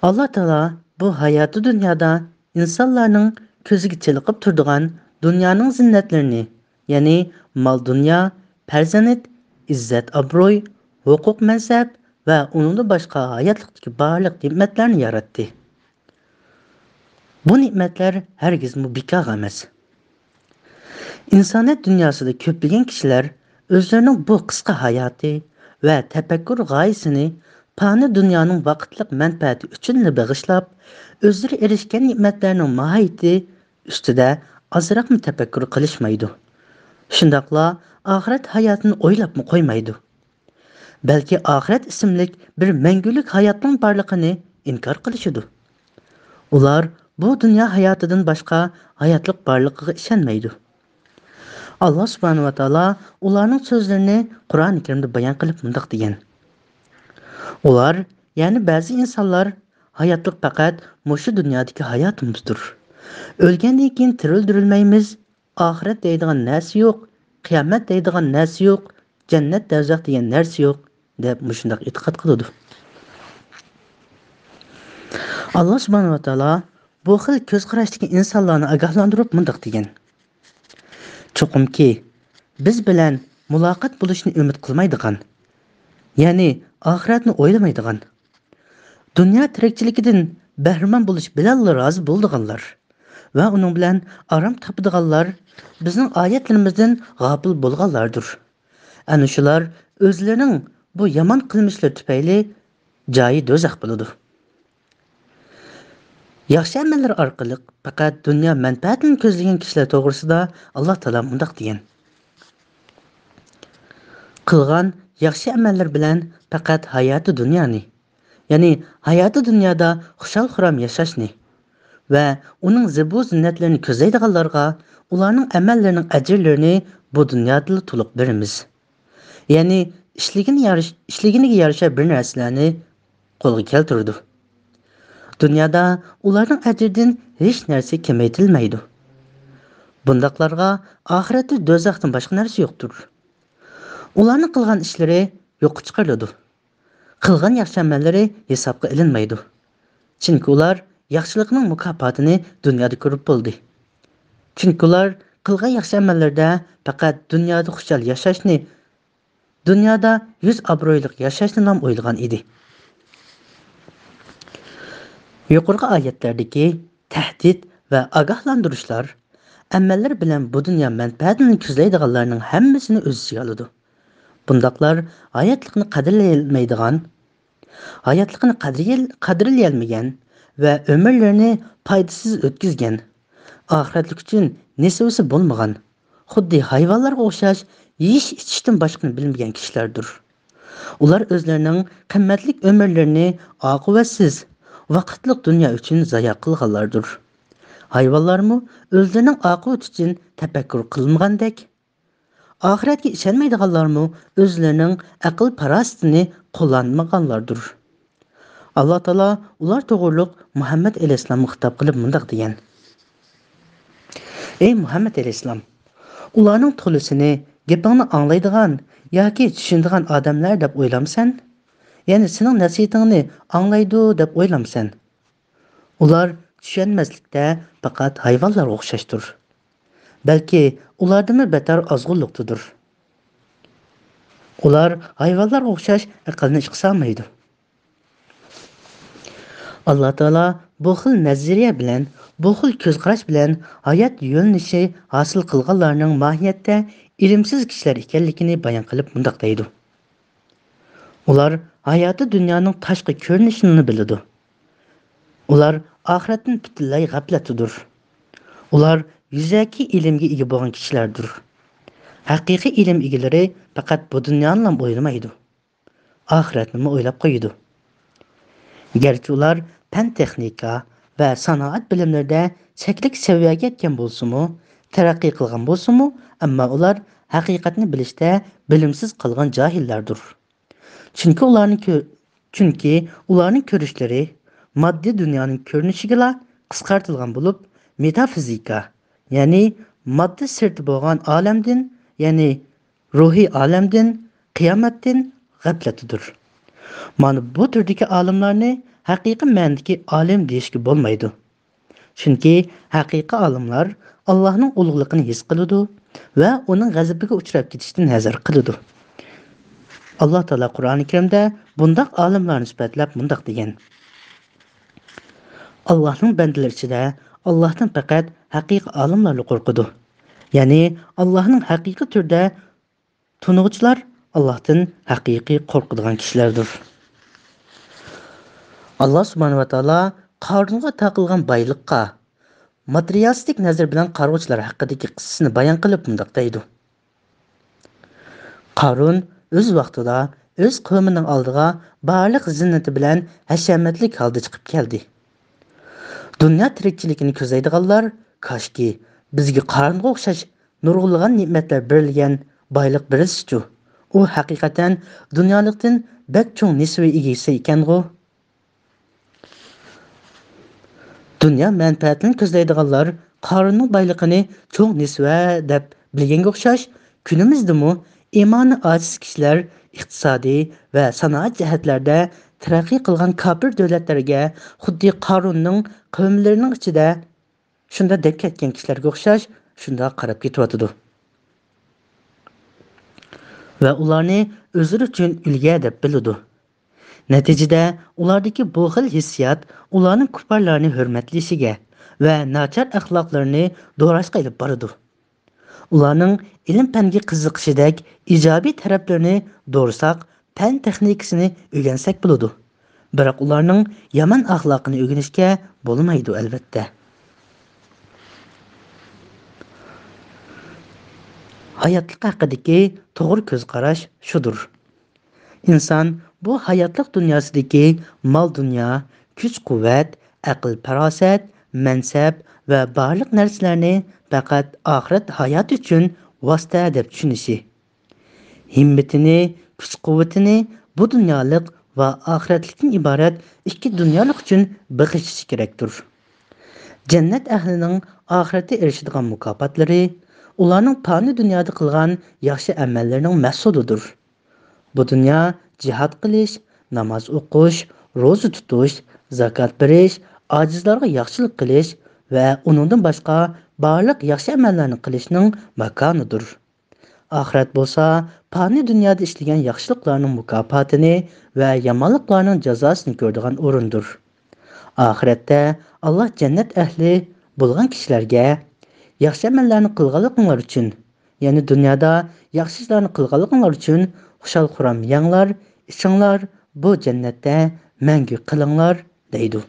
ئاللا تائالا بۇ ھاياتىي دۇنيادا ئىنسانلارنىڭ كۆزىگە چېلىقىپ تۇرىدىغان دۇنيانىڭ زىننەتلىرىنى، يەنى مال-دۇنيا، پەرزەنت، ئىززەت-ئابرۇي، ھوقۇق-مەنسەپ ۋە ئۇنىڭدىن باشقا ھاياتلىقتىكى بارلىق نېمەتلەرنى ياراتتى. بۇ نېمەتلەر ھەرگىزمۇ بىكارغا ئەمەس. ئىنسانىيەت دۇنياسىدا كۆپلىگەن كىشىلەر ئۆزلىرىنىڭ بۇ قىسقا ھاياتى ۋە تەپەككۇر غايىسىنى پانىي دۇنيانىڭ ۋاقىتلىق مەنپەئەتى ئۈچۈنلا بېغىشلاپ، ئۆزلىرى ئېرىشكەن نېمەتلەرنىڭ ماھىيىتى ئۈستىدە ئازراقمۇ تەپەككۇر قىلىشمايدۇ. شۇنداقلا ئاخىرەت ھاياتىنى ئويلاپمۇ قويمايدۇ. بەلكى ئاخىرەت ئىسىملىك بىر مەڭگۈلۈك ھاياتنىڭ بارلىقىنى ئىنكار قىلىشىدۇ. ئۇلار بۇ دۇنيا ھاياتىدىن باشقا ھاياتلىق بارلىقىغا ئىشەنمەيدۇ. ئاللا سۇبھانەھۇ ۋە تائالا ئۇلارنىڭ سۆزلىرىنى قۇرئانى كەرىمدە بايان قىلىپ مۇنداق دېگەن: ئۇلار، يەنى بەزى ئىنسانلار، ھاياتلىق پەقەت مۇشۇ دۇنيادىكى ھاياتىمىزدۇر. ئۆلگەندىن كېيىن تىرىلدۈرۈلمەيمىز، ئاخىرەت دەيدىغان نەرسە يوق، قىيامەت دەيدىغان نەرسە يوق، جەننەت، دەۋزەخ دېگەن نەرسە يوق، دەپ مۇشۇنداق ئېتىقاد قىلىدۇ. ئاللا سۇبھانەھۇ ۋە تائالا بۇ خىل كۆز قاراشتىكى ئىنسانلارنى ئاگاھلاندۇرۇپ مۇنداق دېگەن: چوقۇمكى، بىز بىلەن مۇلاقات بولۇشنى ئۈمىد قىلمايدىغان، يەنى ئاخىرەتنى ئويلىمايدىغان، دۇنيا تىرىكچىلىكىدىن بەھرىمەن بولۇش بىلەنلا رازى بولىدىغانلار ۋە ئۇنىڭ بىلەن ئارام تاپىدىغانلار بىزنىڭ ئايەتلىرىمىزدىن غاپىل بولغانلاردۇر. ئەنە شۇلار ئۆزلىرىنىڭ بۇ يامان قىلمىشلىرى تۈپەيلى جايى دوزاخ بولىدۇ. ياخشى ئەمەللەر ئارقىلىق پەقەت دۇنيا مەنپەئەتىنى كۆزلىگەن كىشىلەر توغرىسىدا ئاللا تائالا مۇنداق دېگەن: قىلغان ياخشى ئەمەللىرى بىلەن پەقەت ھاياتى دۇنيانى، يەنى ھاياتى دۇنيادا خۇشال-خۇرام ياشاشنى ۋە ئۇنىڭ زىبۇ-زىننەتلىرىنى كۆزلەيدىغانلارغا ئۇلارنىڭ ئەمەللىرىنىڭ ئەجىرلىرىنى بۇ دۇنيادىلا تولۇق بېرىمىز. يەنى ئىشلىگىنى يارىش-، ئىشلىگىنىگە يارىشا بىر نەرسىلەرنى قولغا كەلتۈرىدۇ. دۇنيادا ئۇلارنىڭ ئەجرىدىن ھېچ نەرسە كېمەيتىلمەيدۇ. بۇنداقلارغا ئاخىرەتتە دوزاختىن باشقا نەرسە يوقتۇر. ئۇلارنىڭ قىلغان ئىشلىرى يوققا چىقىرىلىدۇ. قىلغان ياخشى ئەمەللىرى ھېسابقا ئېلىنمايدۇ. چۈنكى ئۇلار ياخشىلىقنىڭ مۇكاپاتىنى دۇنيادا كۆرۈپ بولدى. چۈنكى ئۇلار قىلغان ياخشى ئەمەللىرىدە پەقەت دۇنيادا خۇشال ياشاشنى، دۇنيادا يۈز ئابرۇيلۇق ياشاشنىلام ئويلىغان ئىدى. يۇقىرىقى ئايەتلەردىكى تەھدىت ۋە ئاگاھلاندۇرۇشلار ئەمەللىرى بىلەن بۇ دۇنيا مەنپەئەتىنى كۆزلەيدىغانلارنىڭ ھەممىسىنى ئۆز ئىچىگە ئالىدۇ. بۇنداقلار ھاياتلىقنى قەدىرلىيەلمەيدىغان، ھاياتلىقنى قەدرىيەل-، قەدىرلىيەلمىگەن ۋە ئۆمۈرلىرىنى پايدىسىز ئۆتكۈزگەن، ئاخىرەتلىك ئۈچۈن نېسىۋىسى بولمىغان، خۇددى ھايۋانلارغا ئوخشاش يېيىش-ئىچىشتىن باشقىنى بىلمىگەن كىشىلەردۇر. ئۇلار ئۆزلىرىنىڭ قىممەتلىك ئۆمۈرلىرىنى ئاقىۋەتسىز، ۋاقىتلىق دۇنيا ئۈچۈن زايە قىلغانلاردۇر. ھايۋانلارمۇ ئۆزلىرىنىڭ ئاقىۋىتى ئۈچۈن تەپەككۇر قىلمىغاندەك، ئاخىرەتكە ئىشەنمەيدىغانلارمۇ ئۆزلىرىنىڭ ئەقىل-پاراسىتىنى قوللانمىغانلاردۇر. ئاللا تائالا ئۇلار توغرۇلۇق مۇھەممەد ئەلەيھىسسالامغا خىتاب قىلىپ مۇنداق دېگەن: ئەي مۇھەممەد ئەلەيھىسسالام، ئۇلارنىڭ تولىسىنى گېپىڭنى ئاڭلايدىغان ياكى چۈشىنىدىغان ئادەملەر دەپ ئويلامسەن؟ يەنى سېنىڭ نەسىھىتىڭنى ئاڭلايدۇ دەپ ئويلامسەن؟ ئۇلار چۈشەنمەسلىكتە پەقەت ھايۋانلارغا ئوخشاشتۇر. بەلكى ئۇلاردىنمۇ بەتەر ئازغۇنلۇقتىدۇر. ئۇلار ھايۋانلارغا ئوخشاش ئەقىلنى ئىشقا سالمايدۇ. ئاللا تائالا بۇ خىل نەزەرىيە بىلەن، بۇ خىل كۆز قاراش بىلەن ھايات يۆنىلىشى ھاسىل قىلغانلارنىڭ ماھىيەتتە ئىلىمسىز كىشىلەر ئىكەنلىكىنى بايان قىلىپ مۇنداق دەيدۇ: ئۇلار ھاياتى دۇنيانىڭ تاشقى كۆرۈنۈشىنىلا بىلىدۇ. ئۇلار ئاخىرەتتىن پۈتۈنلەي غەپلەتتىدۇر. ئۇلار يۈزەكى ئىلىمگە ئىگە بولغان كىشىلەردۇر. ھەقىقىي ئىلىم ئىگىلىرى پەقەت بۇ دۇنيانىلا ئويلىمايدۇ، ئاخىرەتنىمۇ ئويلاپ قويىدۇ. گەرچە ئۇلار پەن-تېخنىكا ۋە سانائەت بىلىملىرىدە چەكلىك سەۋىيەگە يەتكەن بولسىمۇ، تەرەققىي قىلغان بولسىمۇ، ئەمما ئۇلار ھەقىقەتنى بىلىشتە بىلىمسىز قالغان جاھىللاردۇر. چۈنكى ئۇلارنىڭ كۆ-، چۈنكى ئۇلارنىڭ كۆرۈشلىرى ماددىي دۇنيانىڭ كۆرۈنۈشىگىلا قىسقارتىلغان بولۇپ، مېتافىزىكا، يەنى ماددا سىرتى بولغان ئالەمدىن، يەنى روھىي ئالەمدىن، قىيامەتتىن غەپلەتتىدۇر. مانا بۇ تۈردىكى ئالىملارنى ھەقىقىي مەنىدىكى ئالىم دېيىشكە بولمايدۇ. چۈنكى ھەقىقىي ئالىملار ئاللاھنىڭ ئۇلۇغلۇقىنى ھېس قىلىدۇ ۋە ئۇنىڭ غەزىپىگە ئۇچراپ كېتىشتىن ھەزەر قىلىدۇ. ئاللا تائالا قۇرئانى كەرىمدە بۇنداق ئالىملارنى سۈپەتلەپ مۇنداق دېگەن: ئاللاھنىڭ بەندىلىرى ئىچىدە ئاللاھتىن پەقەت ھەقىقىي ئالىملارلا قورقىدۇ. يەنى ئاللاھنىڭ ھەقىقىي تۈردە تونۇغۇچىلار ئاللاھتىن ھەقىقىي قورقىدىغان كىشىلەردۇر. ئاللا سۇبھانەھۇ ۋە تائالا قارۇنغا ئاتا قىلغان بايلىققا ماتېرىيالىستىك نەزەر بىلەن قارىغۇچىلار ھەققىدىكى قىسسىسىنى بايان قىلىپ مۇنداق دەيدۇ: قارۇن ئۆز ۋاقتىدا ئۆز قەۋمىنىڭ ئالدىغا بارلىق زىننىتى بىلەن ھەشەمەتلىك ھالدا چىقىپ كەلدى. دۇنيا تىرىكچىلىكىنى كۆزلەيدىغانلار، كاشكى، بىزگە قارۇنغا ئوخشاش نۇرغۇنلىغان نېمەتلەر بېرىلگەن بايلىق بېرىلسىچۇ؟ ئۇ ھەقىقەتەن دۇنيالىقتىن بەك چوڭ نېسىۋە ئىگىسى ئىكەنغۇ؟ دۇنيا مەنپەئەتىنى كۆزلەيدىغانلار قارۇننىڭ بايلىقىنى چوڭ نېسىۋە دەپ بىلگەنگە ئوخشاش، كۈنىمىزدىمۇ ئىمانى ئاجىز كىشىلەر ئىقتىسادىي ۋە سانائەت جەھەتلەردە تەرەققىي قىلغان كاپىر دۆلەتلەرگە خۇددى قارۇننىڭ قەۋملىرىنىڭ ئىچىدە شۇنداق دەپ كەتكەن كىشىلەرگە ئوخشاش شۇنداق قاراپ كېتىۋاتىدۇ. ۋە ئۇلارنى ئۆزلىرى ئۈچۈن ئۈلگە دەپ بىلىدۇ. نەتىجىدە، ئۇلاردىكى بۇ خىل ھېسسىيات ئۇلارنىڭ كۇپپارلارنى ھۆرمەتلىشىگە ۋە ناچار ئەخلاقلىرىنى دوراشقا ئېلىپ بارىدۇ. ئۇلارنىڭ ئىلىم-پەنگە قىزىقىشىدەك ئىجابىي تەرەپلىرىنى دورىساق، پەن تېخنىكىسىنى ئۆگەنسەك بولىدۇ. بىراق ئۇلارنىڭ يامان ئەخلاقىنى ئۆگىنىشكە بولمايدۇ، ئەلۋەتتە. ھاياتلىق ھەققىدىكى توغرا كۆز قاراش شۇدۇر. ئىنسان بۇ ھاياتلىق دۇنياسىدىكى مال-دۇنيا، كۈچ-قۇۋۋەت، ئەقىل-پاراسەت، مەنسەپ ۋە بارلىق نەرسىلەرنى پەقەت ئاخىرەت ھاياتى ئۈچۈن ۋاسىتە دەپ چۈشىنىشى، ھىممىتىنى، كۈچ-قۇۋۋىتىنى بۇ دۇنيالىق ۋە ئاخىرەتلىكتىن ئىبارەت ئىككى دۇنيالىق ئۈچۈن بېغىشلىشى كېرەكتۇر. جەننەت ئەھلىنىڭ ئاخىرەتتە ئېرىشىدىغان مۇكاپاتلىرى ئۇلارنىڭ پانىي دۇنيادا قىلغان ياخشى ئەمەللىرىنىڭ مەھسۇلىدۇر. بۇ دۇنيا جىھاد قىلىش، ناماز ئوقۇش، روزا تۇتۇش، زاكات بېرىش، ئاجىزلارغا ياخشىلىق قىلىش ۋە ئۇنىڭدىن باشقا بارلىق ياخشى ئەمەللەرنى قىلىشنىڭ ماكانىدۇر. ئاخىرەت بولسا پانىي دۇنيادا ئىشلىگەن ياخشىلىقلارنىڭ مۇكاپاتىنى ۋە يامانلىقلارنىڭ جازاسىنى كۆرىدىغان ئورۇندۇر. ئاخىرەتتە ئاللا جەننەت ئەھلى بولغان كىشىلەرگە، ياخشى ئەمەللەرنى قىلغانلىقىڭلار ئۈچۈن، يەنى دۇنيادا ياخشى ئىشلارنى قىلغانلىقىڭلار ئۈچۈن خۇشال-خۇرام يەڭلار، ئىچىڭلار، بۇ جەننەتتە مەڭگۈ قېلىڭلار، دەيدۇ.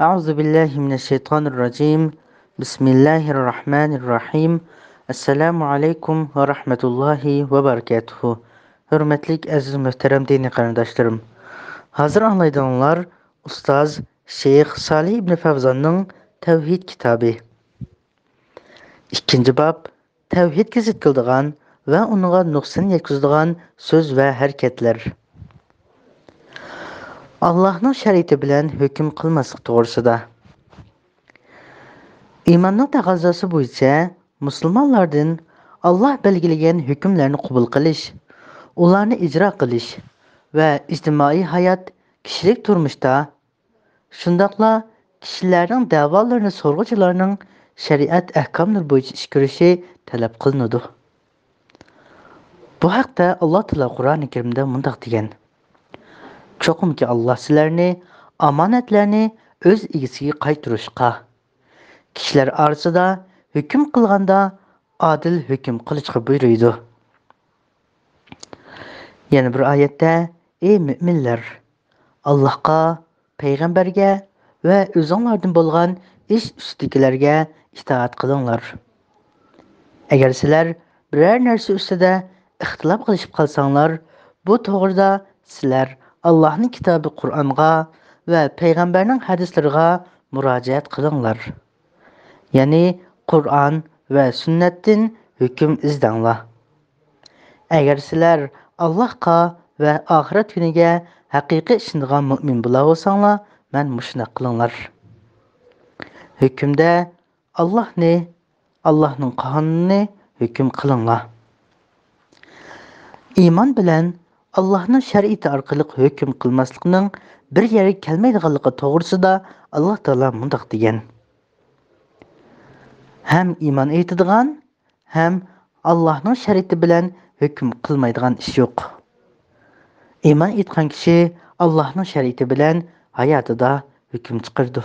أعوذ بالله من الشيطان الرجيم. بسم الله الرحمن الرحيم. السلام عليكم ورحمة الله وبركاته. ھۆرمەتلىك ئەزىز مۆھتەرەم دىنىي قېرىنداشلىرىم. ھازىر ئاڭلايدىغانلار ئۇستاز شەيخ سالىھ ئىبنى فەۋزاننىڭ تەۋھىد كىتابى. ئىككىنچى باب، تەۋھىدكە زىت كېلىدىغان ۋە ئۇنىڭغا نۇقسان يەتكۈزىدىغان سۆز ۋە ھەرىكەتلەر. ئاللاھنىڭ شەرىئىتى بىلەن ھۆكۈم قىلماسلىق توغرىسىدا. ئىماننىڭ تەقەززاسى بويىچە مۇسۇلمانلاردىن ئاللاھ بەلگىلىگەن ھۆكۈملەرنى قوبۇل قىلىش، ئۇلارنى ئىجرا قىلىش ۋە ئىجتىمائىي ھايات، كىشىلىك تۇرمۇشتا، شۇنداقلا كىشىلەرنىڭ دەۋالىرىنى سورىغۇچىلارنىڭ شەرىئەت ئەھكاملىرى بويىچە ئىش كۆرۈشى تەلەپ قىلىنىدۇ. بۇ ھەقتە ئاللاھ تائالا قۇرئانى كەرىمدە مۇنداق دېگەن: چوقۇمكى ئاللاھ سىلەرنى ئامانەتلەرنى ئۆز ئىگىسىگە قايتۇرۇشقا، كىشىلەر ئارىسىدا ھۆكۈم قىلغاندا ئادىل ھۆكۈم قىلىشقا بۇيرۇيدۇ. يەنە بىر ئايەتتە: ئەي مۆمىنلەر، ئاللاھقا، پەيغەمبەرگە ۋە ئۆزۈڭلاردىن بولغان ئىش ئۈستىدىكىلەرگە ئىتائەت قىلىڭلار. ئەگەر سىلەر بىرەر نەرسە ئۈستىدە ئىختىلاپ قىلىشىپ قالساڭلار، بۇ توغرىدا سىلەر ئاللاھنىڭ كىتابى قۇرئانغا ۋە پەيغەمبەرنىڭ ھەدىسلىرىغا مۇراجىئەت قىلىڭلار. يەنى قۇرئان ۋە سۈننەتتىن ھۆكۈم ئىزدەڭلار. ئەگەر سىلەر ئاللاھقا ۋە ئاخىرەت كۈنىگە ھەقىقىي ئىشىنىدىغان مۆمىن بولا بولساڭلار، مەن مۇشۇنداق قىلىڭلار. ھۆكۈمدە ئاللاھنى، ئاللاھنىڭ قانۇنىنى ھۆكۈم قىلىڭلار. ئىمان بىلەن ئاللاھنىڭ شەرىئىتى ئارقىلىق ھۆكۈم قىلماسلىقنىڭ بىر يەرگە كەلمەيدىغانلىقى توغرىسىدا ئاللاھ تائالا مۇنداق دېگەن: ھەم ئىمان ئېيتىدىغان، ھەم ئاللاھنىڭ شەرىئىتى بىلەن ھۆكۈم قىلمايدىغان ئىش يوق. ئىمان ئېيتقان كىشى ئاللاھنىڭ شەرىئىتى بىلەن ھاياتىدا ھۆكۈم چىقىرىدۇ.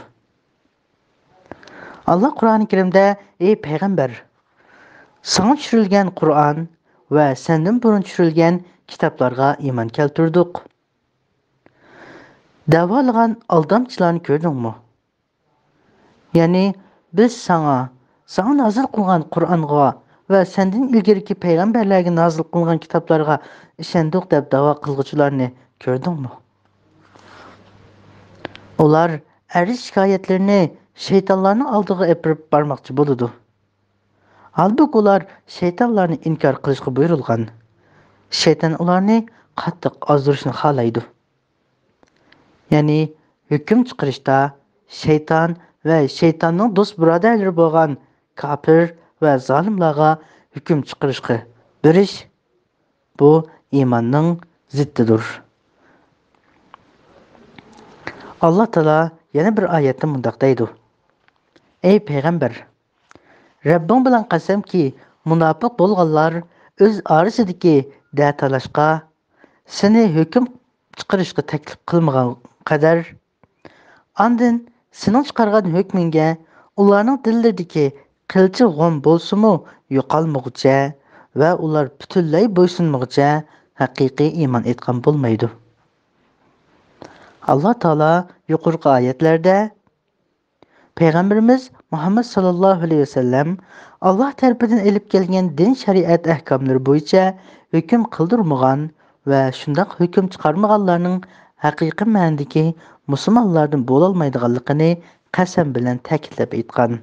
ئاللاھ قۇرئانى كەرىمدە: ئەي پەيغەمبەر، ساڭا چۈشۈرۈلگەن قۇرئان ۋە سەندىن بۇرۇن چۈشۈرۈلگەن كىتابلارغا ئىمان كەلتۈردۇق. دەۋالىغان ئالدامچىلارنى كۆردۈڭمۇ؟ يەنى، بىز ساڭا، ساڭا نازىل قىلغان قۇرئانغا ۋە سەندىن ئىلگىرىكى پەيغەمبەرلەرگە نازىل قىلغان كىتابلارغا ئىشەندۇق دەپ دەۋا قىلغۇچىلارنى كۆردۈڭمۇ؟ ئۇلار ئەرز-شىكايەتلىرىنى شەيتانلارنىڭ ئالدىغا ئېپىرىپ بارماقچى بولىدۇ. ھالبۇكى، ئۇلار شەيتانلارنى ئىنكار قىلىشقا بۇيرۇلغان. شەيتان ئۇلارنى قاتتىق ئازدۇرۇشنى خالايدۇ. يەنى، ھۆكۈم چىقىرىشتا شەيتان ۋە شەيتاننىڭ دوست-بۇرادەرلىرى بولغان كاپىر ۋە زالىملارغا ھۆكۈم چىقىرىشقا بېرىش، بۇ ئىماننىڭ زىتىدۇر. ئاللاھ تائالا يەنە بىر ئايەتتە مۇنداق دەيدۇ: ئەي پەيغەمبەر، رەببىڭ بىلەن قەسەمكى، مۇناپىق بولغانلار ئۆز ئارىسىدىكى دەتالاشقا، سېنى ھۆكۈم چىقىرىشقا تەكلىپ قىلمىغان قەدەر، ئاندىن سېنىڭ چىقارغان ھۆكمۈڭگە ئۇلارنىڭ دىللىرىدىكى قىلچە غۇم بولسىمۇ يوقالمىغۇچە ۋە ئۇلار پۈتۈنلەي بويسۇنمىغۇچە ھەقىقىي ئىمان ئېيتقان بولمايدۇ. ئاللا تائالا يۇقىرىقى ئايەتلەردە پەيغەمبىرىمىز مۇھەممەد ساللاللاھۇ ئەلەيھى ۋەسەللەم ئاللا تەرىپىدىن ئېلىپ كەلگەن دىن شەرىئەت ئەھكاملىرى بويىچە ھۆكۈم قىلدۇرمىغان ۋە شۇنداق ھۆكۈم چىقارمىغانلارنىڭ ھەقىقىي مەنىدىكى مۇسۇلمانلاردىن بولالمايدىغانلىقىنى قەسەم بىلەن تەكىتلەپ ئېيتقان.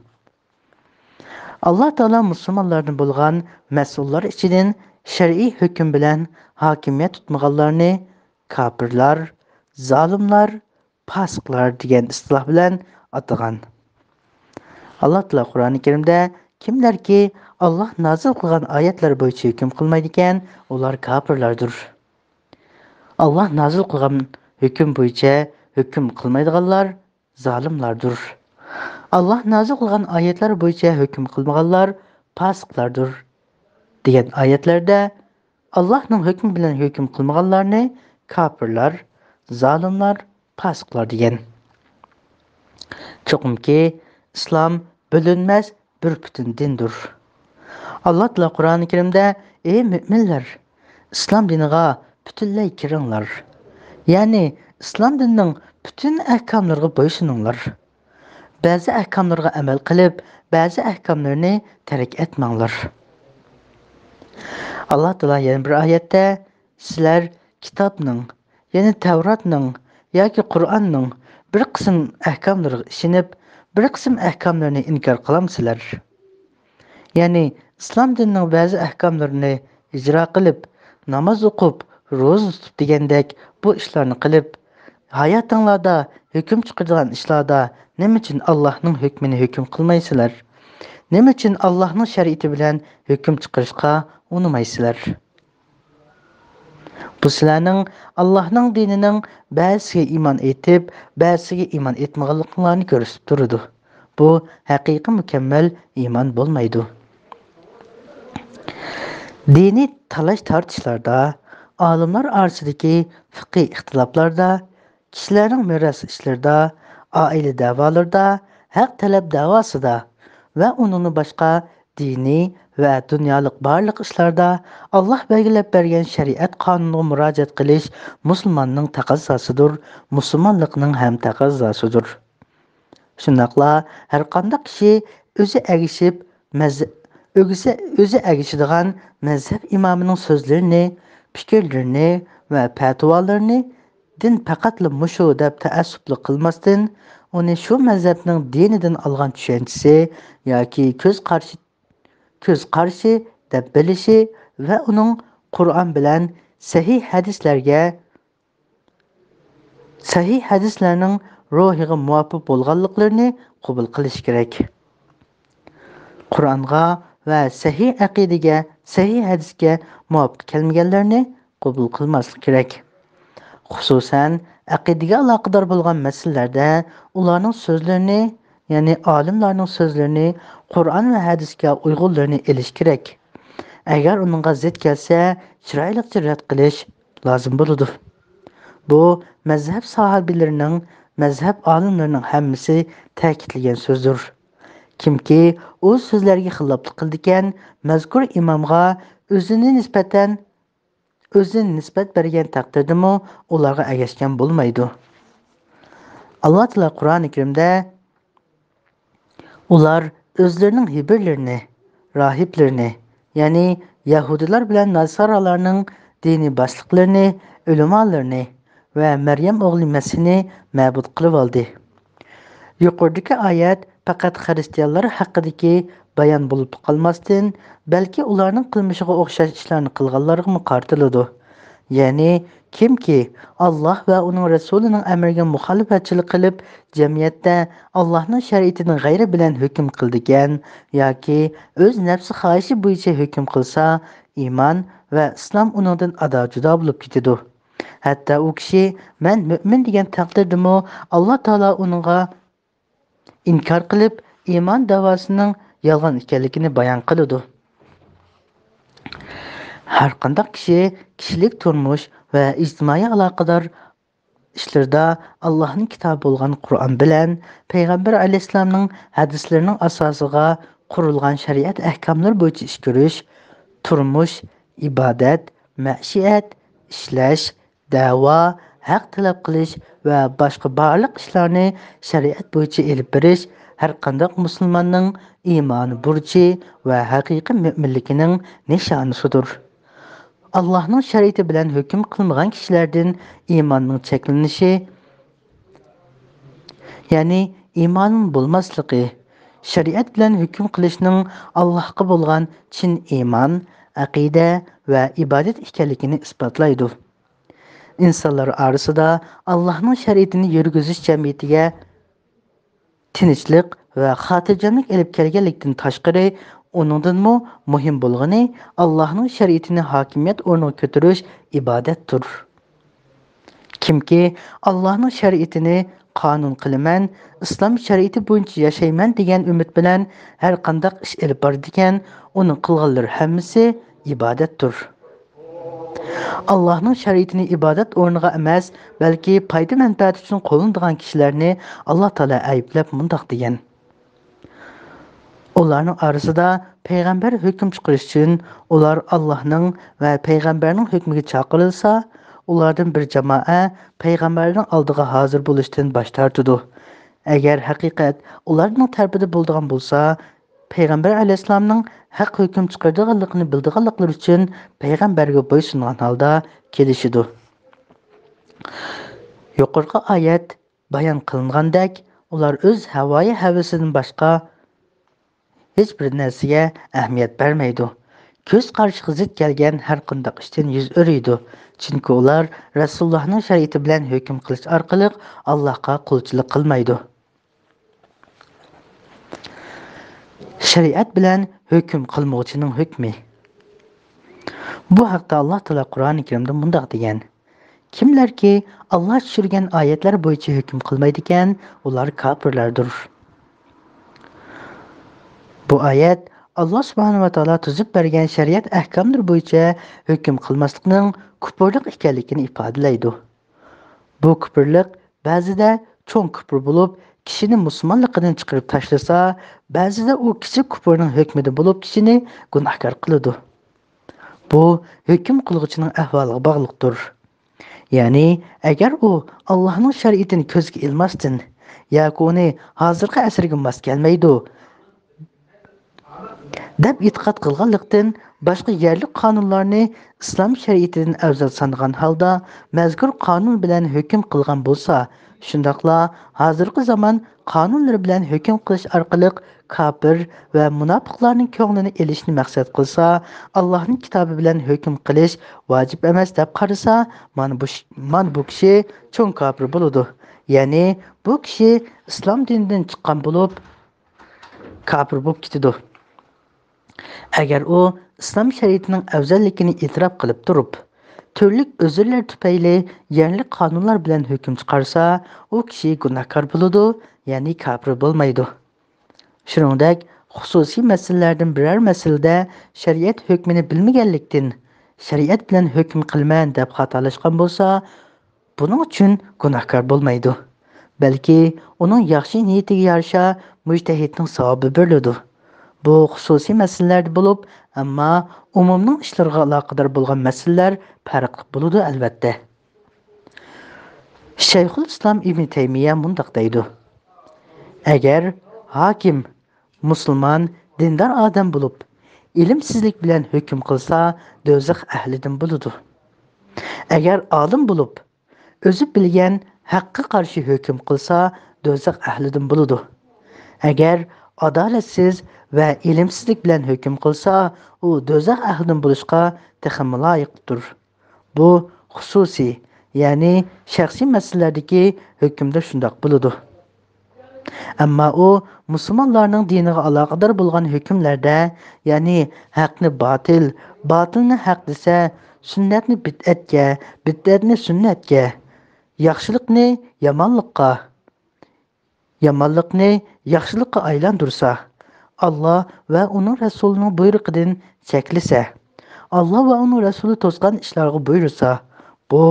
ئاللا تائالا مۇسۇلمانلاردىن بولغان مەسئۇللار ئىچىدىن شەرئىي ھۆكۈم بىلەن ھاكىمىيەت تۇتمىغانلارنى كاپىرلار، زالىملار، پاسىقلار دېگەن ئىستىلاھ بىلەن ئاتىغان. ئاللا تائالا قۇرئانى كەرىمدە، كىملەركى ئاللا نازىل قىلغان ئايەتلەر بويىچە ھۆكۈم قىلمايدىكەن، ئۇلار كاپىرلاردۇر. ئاللا نازىل قىلغان ھۆكۈم بويىچە ھۆكۈم قىلمايدىغانلار زالىملاردۇر. ئاللا نازىل قىلغان ئايەتلەر بويىچە ھۆكۈم قىلمىغانلار پاسىقلاردۇر، دېگەن ئايەتلەردە ئاللانىڭ ھۆكمى بىلەن ھۆكۈم قىلمىغانلارنى كاپىرلار، زالىملار، پاسىقلار دېگەن. چوقۇمكى، ئىسلام بۆلۈنمەس بىر پۈتۈن دىندۇر. ئاللا تائالا قۇرئانى كەرىمدە، ئەي مۆمىنلەر، ئىسلام دىنىغا پۈتۈنلەي كىرىڭلار. يەنى ئىسلام دىنىنىڭ پۈتۈن ئەھكاملىرىغا بويسۇنۇڭلار. بەزى ئەھكاملىرىغا ئەمەل قىلىپ، بەزى ئەھكاملىرىنى تەرك ئەتمەڭلار. ئاللا تائالا يەنە بىر ئايەتتە، سىلەر كىتابنىڭ، يەنى تەۋراتنىڭ ياكى قۇرئاننىڭ بىر قىسىم ئەھكاملىرىغا ئىشىنىپ، بىر قىسىم ئەھكاملىرىنى ئىنكار قىلامسىلەر؟ يەنى ئىسلام دىنىنىڭ بەزى ئەھكاملىرىنى ئىجرا قىلىپ، ناماز ئوقۇپ، روزا تۇتۇپ دېگەندەك بۇ ئىشلارنى قىلىپ، ھاياتىڭلاردا، ھۆكۈم چىقىرىدىغان ئىشلاردا نېمە ئۈچۈن ئاللاھنىڭ ھۆكمىنى ھۆكۈم قىلمايسىلەر؟ نېمە ئۈچۈن ئاللاھنىڭ شەرىئىتى بىلەن ھۆكۈم چىقىرىشقا ئۇنىمايسىلەر؟ بۇ سىلەرنىڭ ئاللاھنىڭ دىنىنىڭ بەزىسىگە ئىمان ئېيتىپ، بەزىسىگە ئىمان ئېيتمىغانلىقىڭلارنى كۆرسىتىپ تۇرىدۇ. بۇ ھەقىقىي مۇكەممەل ئىمان بولمايدۇ. دىنىي تالاش-تارتىشلاردا، ئالىملار ئارىسىدىكى فىقھىي ئىختىلاپلاردا، كىشىلەرنىڭ مىراس ئىشلىرىدا، ئائىلە دەۋالىرىدا، ھەق تەلەپ دەۋاسىدا ۋە ئۇنىڭدىن باشقا دىنىي ۋە دۇنيالىق بارلىق ئىشلاردا ئاللاھ بەلگىلەپ بەرگەن شەرىئەت قانۇنىغا مۇراجىئەت قىلىش مۇسۇلماننىڭ تەقەززاسىدۇر، مۇسۇلمانلىقنىڭ ھەم تەقەززاسىدۇر. شۇنداقلا ھەرقانداق كىشى ئۆزى ئەگىشىپ، مەززە-، ئۆگىسە-، ئۆزى ئەگىشىدىغان مەزھەپ ئىمامىنىڭ سۆزلىرىنى، پىكىرلىرىنى ۋە پەتىۋالىرىنى دىن پەقەتلا مۇشۇ دەپ تەئەسسۇپلۇق قىلماستىن، ئۇنى شۇ مەزھەپنىڭ دىنىدىن ئالغان چۈشەنچىسى ياكى كۆز قارىشى، كۆز قارىشى دەپ بىلىشى ۋە ئۇنىڭ قۇرئان بىلەن سەھىھ ھەدىسلەرگە، سەھىھ ھەدىسلەرنىڭ روھىغا مۇۋاپىق بولغانلىقلىرىنى قوبۇل قىلىشى كېرەك. قۇرئانغا ۋە سەھىھ ئەقىدىگە، سەھىھ ھەدىسكە مۇۋاپىق كەلمىگەنلەرنى قوبۇل قىلماسلىق كېرەك. خۇسۇسەن، ئەقىدىگە ئالاقىدار بولغان مەسىلىلەردە ئۇلارنىڭ سۆزلىرىنى، يەنى ئالىملارنىڭ سۆزلىرىنى قۇرئان ۋە ھەدىسكە ئۇيغۇنلىرىنى ئېلىش كېرەك. ئەگەر ئۇنىڭغا زىت كەلسە، چىرايلىقچە رەت قىلىش لازىم بولىدۇ. بۇ مەزھەپ ساھىبلىرىنىڭ، مەزھەپ ئالىملىرىنىڭ ھەممىسى تەكىتلىگەن سۆزدۇر. كىمكى ئۇ سۆزلەرگە خىلاپلىق قىلىدىكەن، مەزكۇر ئىمامغا ئۆزىنى نىسبەتەن، ئۆزىنى نىسبەت بەرگەن تەقدىردىمۇ ئۇلارغا ئەگەشكەن بولمايدۇ. ئاللا تائالا قۇرئانى كەرىمدە، ئۇلار ئۆزلىرىنىڭ ھېبىرلىرىنى، راھىبلىرىنى، يەنى يەھۇدىيلار بىلەن ناسارالارنىڭ دىنىي باشلىقلىرىنى، ئۆلىمالىرىنى ۋە مەريەم ئوغلى مەسىھنى مەبۇد قىلىۋالدى. يۇقىرىدىكى ئايەت پەقەت خىرىستىيانلار ھەققىدىكى بايان بولۇپلا قالماستىن، بەلكى ئۇلارنىڭ قىلمىشىغا ئوخشاش ئىشلارنى قىلغانلارغىمۇ قارىتىلىدۇ. يەنى، كىمكى ئاللا ۋە ئۇنىڭ رەسۇلىنىڭ ئەمرىگە مۇخالىپەتچىلىك قىلىپ، جەمئىيەتتە ئاللانىڭ شەرىئىتىدىن غەيرى بىلەن ھۆكۈم قىلىدىكەن ياكى ئۆز نەپسى خاھىشى بويىچە ھۆكۈم قىلسا، ئىمان ۋە ئىسلام ئۇنىڭدىن ئادا-جۇدا بولۇپ كېتىدۇ. ھەتتا ئۇ كىشى «مەن مۆمىن» دېگەن تەقدىردىمۇ، ئاللا تائالا ئۇنىڭغا ئىنكار قىلىپ، ئىمان داۋاسىنىڭ يالغان ئىكەنلىكىنى بايان قىلىدۇ. ھەرقانداق كىشى كىشىلىك تۇرمۇش ۋە ئىجتىمائىي ئالاقىدار ئىشلىرىدا ئاللاھنىڭ كىتابى بولغان قۇرئان بىلەن پەيغەمبەر ئەلەيھىسسالامنىڭ ھەدىسلىرىنىڭ ئاساسىغا قۇرۇلغان شەرىئەت ئەھكاملىرى بويىچە ئىش كۆرۈش، تۇرمۇش، ئىبادەت، مەئىشەت، ئىشلەش، دەۋا، ھەق تەلەپ قىلىش ۋە باشقا بارلىق ئىشلارنى شەرىئەت بويىچە ئېلىپ بېرىش ھەرقانداق مۇسۇلماننىڭ ئىمانىي بۇرچى ۋە ھەقىقىي مۆمىنلىكىنىڭ نىشانىسىدۇر. ئاللاھنىڭ شەرىئىتى بىلەن ھۆكۈم قىلمىغان كىشىلەردىن ئىماننىڭ چەكلىنىشى، يەنى ئىماننىڭ بولماسلىقى، شەرىئەت بىلەن ھۆكۈم قىلىشنىڭ ئاللاھقا بولغان چىن ئىمان، ئەقىدە ۋە ئىبادەت ئىكەنلىكىنى ئىسپاتلايدۇ. ئىنسانلار ئارىسىدا ئاللاھنىڭ شەرىئىتىنى يۈرگۈزۈش جەمئىيىتىگە تىنچلىق ۋە خاتىرجەملىك ئېلىپ كەلگەنلىكتىن تاشقىرى، ئۇنىڭدىنمۇ مۇھىم بولغىنى ئاللاھنىڭ شەرىئىتىنى ھاكىمىيەت ئورنىغا كۆتۈرۈش، ئىبادەتتۇر. كىمكى ئاللاھنىڭ شەرىئىتىنى قانۇن قىلىمەن، ئىسلام شەرىئىتى بويىچە ياشايمەن دېگەن ئۈمىد بىلەن ھەرقانداق ئىش ئېلىپ بارىدىكەن، ئۇنىڭ قىلغانلىرى ھەممىسى ئىبادەتتۇر. ئاللاھنىڭ شەرىئىتىنى ئىبادەت ئورنىغا ئەمەس، بەلكى پايدا-مەنپەئەت ئۈچۈن قوللىنىدىغان كىشىلەرنى ئاللا تائالا ئەيىبلەپ مۇنداق دېگەن: ئۇلارنىڭ ئارىسىدا پەيغەمبەر ھۆكۈم چىقىرىش ئۈچۈن ئۇلار ئاللاھنىڭ ۋە پەيغەمبەرنىڭ ھۆكمىگە چاقىرىلسا، ئۇلاردىن بىر جامائە پەيغەمبەرنىڭ ئالدىغا ھازىر بولۇشتىن باش تارتىدۇ. ئەگەر ھەقىقەت ئۇلارنىڭ تەرىپىدە بولىدىغان بولسا، پەيغەمبەر ئەلەيھىسسالامنىڭ ھەق ھۆكۈم چىقىرىدىغانلىقىنى بىلىدىغانلىقلىرى ئۈچۈن پەيغەمبەرگە بويسۇنغان ھالدا كېلىشىدۇ. يۇقىرىقى ئايەت بايان قىلىنغاندەك، ئۇلار ئۆز ھاۋايى ھەۋىسىدىن باشقا ھېچ بىر نەرسىگە ئەھمىيەت بەرمەيدۇ. كۆز قارىشىغا زىت كەلگەن ھەر قانداق ئىشتىن يۈز ئۆرۈيدۇ. چۈنكى ئۇلار رەسۇلۇللاھنىڭ شەرىئىتى بىلەن ھۆكۈم قىلىش ئارقىلىق ئاللاھقا قۇلچىلىق قىلمايدۇ. شەرىئەت بىلەن ھۆكۈم قىلمىغۇچىنىڭ ھۆكمى. بۇ ھەقتە ئاللا تائالا قۇرئانى كەرىمدە مۇنداق دېگەن: كىملەركى ئاللا چۈشۈرگەن ئايەتلەر بويىچە ھۆكۈم قىلمايدىكەن، ئۇلار كاپىرلاردۇر. بۇ ئايەت ئاللا سۇبھانەھۇ ۋە تائالا تۈزۈپ بەرگەن شەرىئەت ئەھكاملىرى بويىچە ھۆكۈم قىلماسلىقنىڭ كۇپۇرلۇق ئىكەنلىكىنى ئىپادىلەيدۇ. بۇ كۇپۇرلۇق بەزىدە چوڭ كۇپۇر بولۇپ، كىشىنى مۇسۇلمانلىقىدىن چىقىرىپ تاشلىسا، بەزىدە ئۇ كىچىك كۇپۇرنىڭ ھۆكمىدە بولۇپ، كىشىنى گۇناھكار قىلىدۇ. بۇ ھۆكۈم قىلغۇچىنىڭ ئەھۋالىغا باغلىقتۇر. يەنى، ئەگەر ئۇ ئاللاھنىڭ شەرىئىتىنى كۆزگە ئىلماستىن ياكى ئۇنى ھازىرقى ئەسىرگە ماس كەلمەيدۇ دەپ ئېتىقاد قىلغانلىقتىن، باشقا يەرلىك قانۇنلارنى ئىسلام شەرىئىتىدىن ئەۋزەل سانىغان ھالدا، مەزكۇر قانۇن بىلەن ھۆكۈم قىلغان بولسا، شۇنداقلا ھازىرقى زامان قانۇنلىرى بىلەن ھۆكۈم قىلىش ئارقىلىق كاپىر ۋە مۇناپىقلارنىڭ كۆڭلىنى ئېلىشنى مەقسەت قىلسا، ئاللاھنىڭ كىتابى بىلەن ھۆكۈم قىلىش ۋاجىپ ئەمەس دەپ قارىسا، مانا بۇ ش-، مانا بۇ كىشى چوڭ كاپىر بولىدۇ. يەنى بۇ كىشى ئىسلام دىنىدىن چىققان بولۇپ، كاپىر بولۇپ كېتىدۇ. ئەگەر ئۇ ئىسلام شەرىئىتىنىڭ ئەۋزەللىكىنى ئېتىراپ قىلىپ تۇرۇپ، تۈرلۈك ئۆزۈرلەر تۈپەيلى يەرلىك قانۇنلار بىلەن ھۆكۈم چىقارسا، ئۇ كىشى گۇناھكار بولىدۇ، يەنى كاپىر بولمايدۇ. شۇنىڭدەك، خۇسۇسىي مەسىلىلەردىن بىرەر مەسىلىدە شەرىئەت ھۆكمىنى بىلمىگەنلىكتىن، شەرىئەت بىلەن ھۆكۈم قىلىمەن دەپ خاتالاشقان بولسا، بۇنىڭ ئۈچۈن گۇناھكار بولمايدۇ. بەلكى ئۇنىڭ ياخشى نىيىتىگە يارىشا مۇجتەھىدنىڭ ساۋابى بېرىلىدۇ. بۇ خۇسۇسىي مەسىلىلەردە بولۇپ، ئەمما ئومۇمنىڭ ئىشلىرىغا ئالاقىدار بولغان مەسىلىلەر پەرقلىق بولىدۇ، ئەلۋەتتە. شەيخۇل ئىسلام ئىبنى تەيمىيە مۇنداق دەيدۇ: ئەگەر ھاكىم مۇسۇلمان، دىندار ئادەم بولۇپ، ئىلىمسىزلىك بىلەن ھۆكۈم قىلسا، دوزاخ ئەھلىدىن بولىدۇ. ئەگەر ئالىم بولۇپ، ئۆزى بىلگەن ھەققە قارشى ھۆكۈم قىلسا، دوزاخ ئەھلىدىن بولىدۇ. ئەگەر ئادالەتسىز ۋە ئىلىمسىزلىك بىلەن ھۆكۈم قىلسا، ئۇ دوزاخ ئەھلىدىن بولۇشقا تېخىمۇ لايىقتۇر. بۇ خۇسۇسىي، يەنى شەخسىي مەسىلىلەردىكى ھۆكۈمدە شۇنداق بولىدۇ. ئەمما ئۇ مۇسۇلمانلارنىڭ دىنىغا ئالاقىدار بولغان ھۆكۈملەردە، يەنى ھەقنى باتىل، باتىلنى ھەق دېسە، سۈننەتنى بىدئەتكە، بىدئەتنى سۈننەتكە، ياخشىلىقنى يامانلىققا، يامانلىقنى ياخشىلىققا ئايلاندۇرسا، ئاللا ۋە ئۇنىڭ رەسۇلىنىڭ بۇيرۇقىدىن چەكلىسە، ئاللا ۋە ئۇنىڭ رەسۇلى توسقان ئىشلارغا بۇيرۇسا، بۇ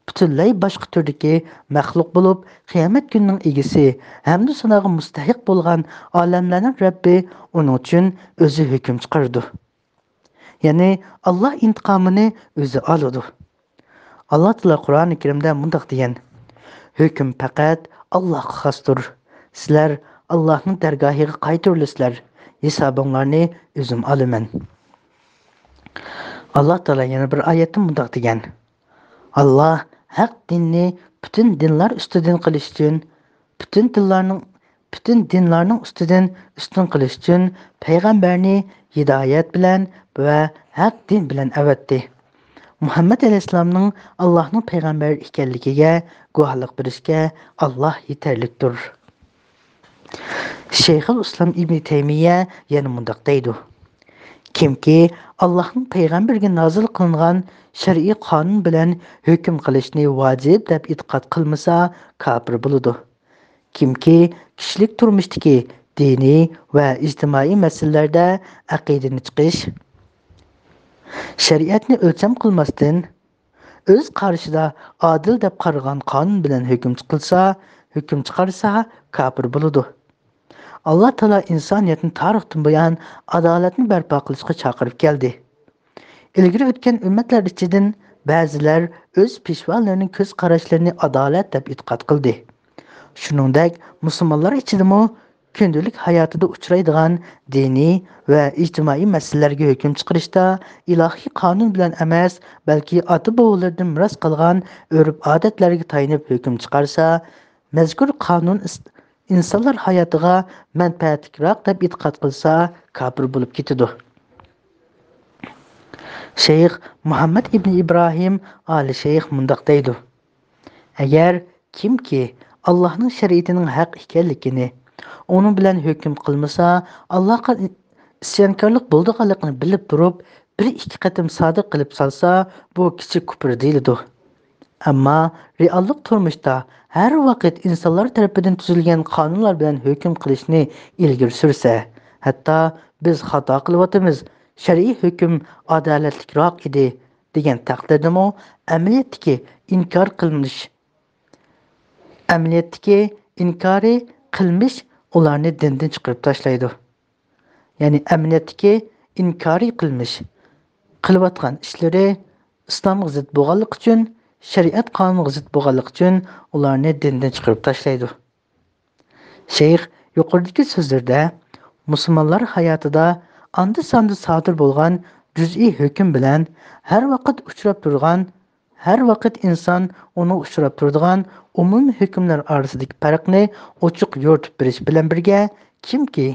پۈتۈنلەي باشقا تۈردىكى مەخلۇق بولۇپ، قىيامەت كۈنىنىڭ ئىگىسى ھەمدۇ ساناغا مۇستەھىق بولغان ئالەملەرنىڭ رەببى ئۇنىڭ ئۈچۈن ئۆزى ھۆكۈم چىقىرىدۇ. يەنى ئاللا ئىنتىقامىنى ئۆزى ئالىدۇ. ئاللا تائالا قۇرئانى كەرىمدە مۇنداق دېگەن: «ھۆكۈم پەقەت ئاللاغا خاستۇر. سىلەر ئاللانىڭ دەرگاھىغا قايتۇرۇلىسىلەر. ھېسابىڭلارنى ئۆزۈم ئالىمەن.» ئاللا تائالا يەنە بىر ئايەتتە مۇنداق دېگەن: «ئاللا ھەق دىننى پۈتۈن دىنلار ئۈستىدىن قىلىش ئۈچۈن، پۈتۈن دىنلارنىڭ، پۈتۈن دىنلارنىڭ ئۈستىدىن ئۈستۈن قىلىش ئۈچۈن پەيغەمبەرنى ھىدايەت بىلەن ۋە ھەق دىن بىلەن ئەۋەتتى. مۇھەممەد ئەلەيھىسسالامنىڭ ئاللاھنىڭ پەيغەمبىرى ئىكەنلىكىگە گۇۋاھلىق بېرىشكە ئاللا يېتەرلىكتۇر.» شەيخۇل ئىسلام ئىبنى تەيمىيە يەنە مۇنداق دەيدۇ: «كىمكى ئاللاھنىڭ پەيغەمبىرىگە نازىل قىلىنغان شەرئىي قانۇن بىلەن ھۆكۈم قىلىشنى ۋاجىپ دەپ ئېتىقاد قىلمىسا، كاپىر بولىدۇ. كىمكى كىشىلىك تۇرمۇشتىكى دىنىي ۋە ئىجتىمائىي مەسىلىلەردە ئەقىدىنى چىقىش، شەرىئەتنى ئۆلچەم قىلماستىن، ئۆز قارىشىدا ئادىل دەپ قارىغان قانۇن بىلەن ھۆكۈم چىقىلسا، ھۆكۈم چىقارسا، كاپىر بولىدۇ.» ئاللا تائالا ئىنسانىيەتنى تارىختىن بۇيان ئادالەتنى بەرپا قىلىشقا چاقىرىپ كەلدى. ئىلگىرى ئۆتكەن ئۈممەتلەر ئىچىدىن بەزىلەر ئۆز پېشۋالىرىنىڭ كۆز قاراشلىرىنى ئادالەت دەپ ئېتىقاد قىلدى. شۇنىڭدەك مۇسۇلمانلار ئىچىدىمۇ كۈندىلىك ھاياتىدا ئۇچرايدىغان دىنىي ۋە ئىجتىمائىي مەسىلىلەرگە ھۆكۈم چىقىرىشتا ئىلاھىي قانۇن بىلەن ئەمەس، بەلكى ئاتا-بوۋىلىرىدىن مىراس قالغان ئۆرپ-ئادەتلەرگە تايىنىپ ھۆكۈم چىقارسا، مەزكۇر قانۇن ئىس-، ئىنسانلار ھاياتىغا مەنپەئەتلىكراق دەپ ئېتىقاد قىلسا، كاپىر بولۇپ كېتىدۇ. شەيخ مۇھەممەد ئىبنى ئىبراھىم ئالى شەيخ مۇنداق دەيدۇ: «ئەگەر كىمكى ئاللاھنىڭ شەرىئىتىنىڭ ھەق ئىكەنلىكىنى، ئۇنىڭ بىلەن ھۆكۈم قىلمىسا، ئاللاھقا ئىسيانكارلىق بولىدىغانلىقىنى بىلىپ تۇرۇپ، بىر ئىككى قېتىم سادىر قىلىپ سالسا، بۇ كىچىك كۇپۇر دېيىلىدۇ. ئەمما رېئاللىق تۇرمۇشتا ھەر ۋاقىت ئىنسانلار تەرىپىدىن تۈزۈلگەن قانۇنلار بىلەن ھۆكۈم قىلىشنى ئىلگىرى سۈرسە، ھەتتا بىز خاتا قىلىۋاتىمىز، شەرئىي ھۆكۈم ئادالەتلىكراق ئىدى دېگەن تەقدىردىمۇ ئەمەلىيەتتىكى ئىنكار قىلمىش، ئەمەلىيەتتىكى ئىنكارى قىلمىش ئۇلارنى دىندىن چىقىرىپ تاشلايدۇ.» يەنى ئەمەلىيەتتىكى ئىنكارى قىلمىش، قىلىۋاتقان ئىشلىرى ئىسلامغا زىت بولغانلىقى ئۈچۈن، شەرىئەت قانۇنىغا زىت بولغانلىقى ئۈچۈن ئۇلارنى دىندىن چىقىرىپ تاشلايدۇ. شەيخ يۇقىرىدىكى سۆزلىرىدە مۇسۇلمانلار ھاياتىدا ئاندا-ساندا سادىر بولغان جۈزئىي ھۆكۈم بىلەن ھەر ۋاقىت ئۇچراپ تۇرىدىغان، ھەر ۋاقىت ئىنسان ئۇنىڭغا ئۇچراپ تۇرىدىغان ئومۇمىي ھۆكۈملەر ئارىسىدىكى پەرقنى ئوچۇق يورۇتۇپ بېرىش بىلەن بىرگە، كىمكى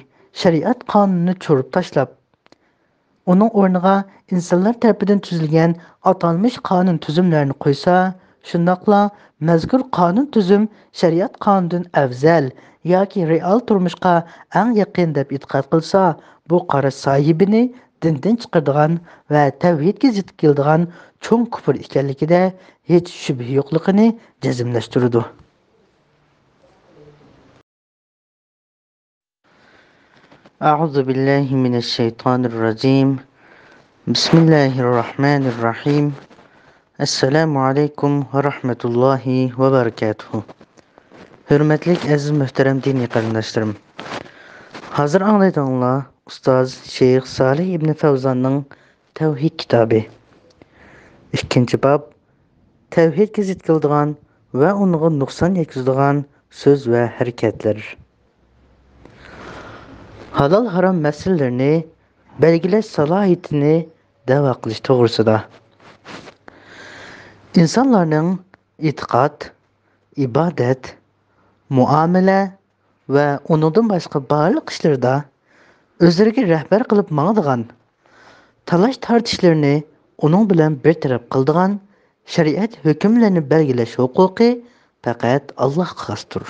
شەرىئەت قانۇنىنى چۇرۇپ تاشلاپ، ئۇنىڭ ئورنىغا ئىنسانلار تەرىپىدىن تۈزۈلگەن ئاتالمىش قانۇن تۈزۈملەرنى قويسا، شۇنداقلا مەزكۇر قانۇن تۈزۈم شەرىئەت قانۇنىدىن ئەۋزەل ياكى رېئال تۇرمۇشقا ئەڭ يېقىن دەپ ئېتىقاد قىلسا، بۇ قاراش ساھىبىنى دىندىن چىقىرىدىغان ۋە تەۋھىدكە زىت كېلىدىغان چوڭ كۇپۇر ئىكەنلىكىدە ھېچ شۈبھە يوقلۇقىنى جەزملەشتۈرىدۇ. أعوذ بالله من الشيطان الرجيم. بسم الله الرحمن الرحيم. السلام عليكم ورحمة الله وبركاته. ھۆرمەتلىك ئەزىز مۆھتەرەم دىنىي قېرىنداشلىرىم. ھازىر ئاڭلايدىغانلار ئۇستاز شەيخ سالىھ ئىبنى فەۋزاننىڭ تەۋھىد كىتابى. ئىككىنچى باب، تەۋھىدكە زىت كېلىدىغان ۋە ئۇنىڭغا نۇقسان يەتكۈزىدىغان سۆز ۋە ھەرىكەتلەر. ھالال ھارام مەسىلىلىرىنى بەلگىلەش سالاھىيىتىنى دەۋا قىلىش توغرىسىدا. ئىنسانلارنىڭ ئېتىقاد، ئىبادەت، مۇئامىلە ۋە ئۇنىڭدىن باشقا بارلىق ئىشلىرىدا ئۆزلىرىگە رەھبەر قىلىپ ماڭىدىغان، تالاش-تارتىشلىرىنى ئۇنىڭ بىلەن بىر تەرەپ قىلىدىغان شەرىئەت ھۆكۈملىرىنى بەلگىلەش ھوقۇقى پەقەت ئاللاھقا خاستۇر.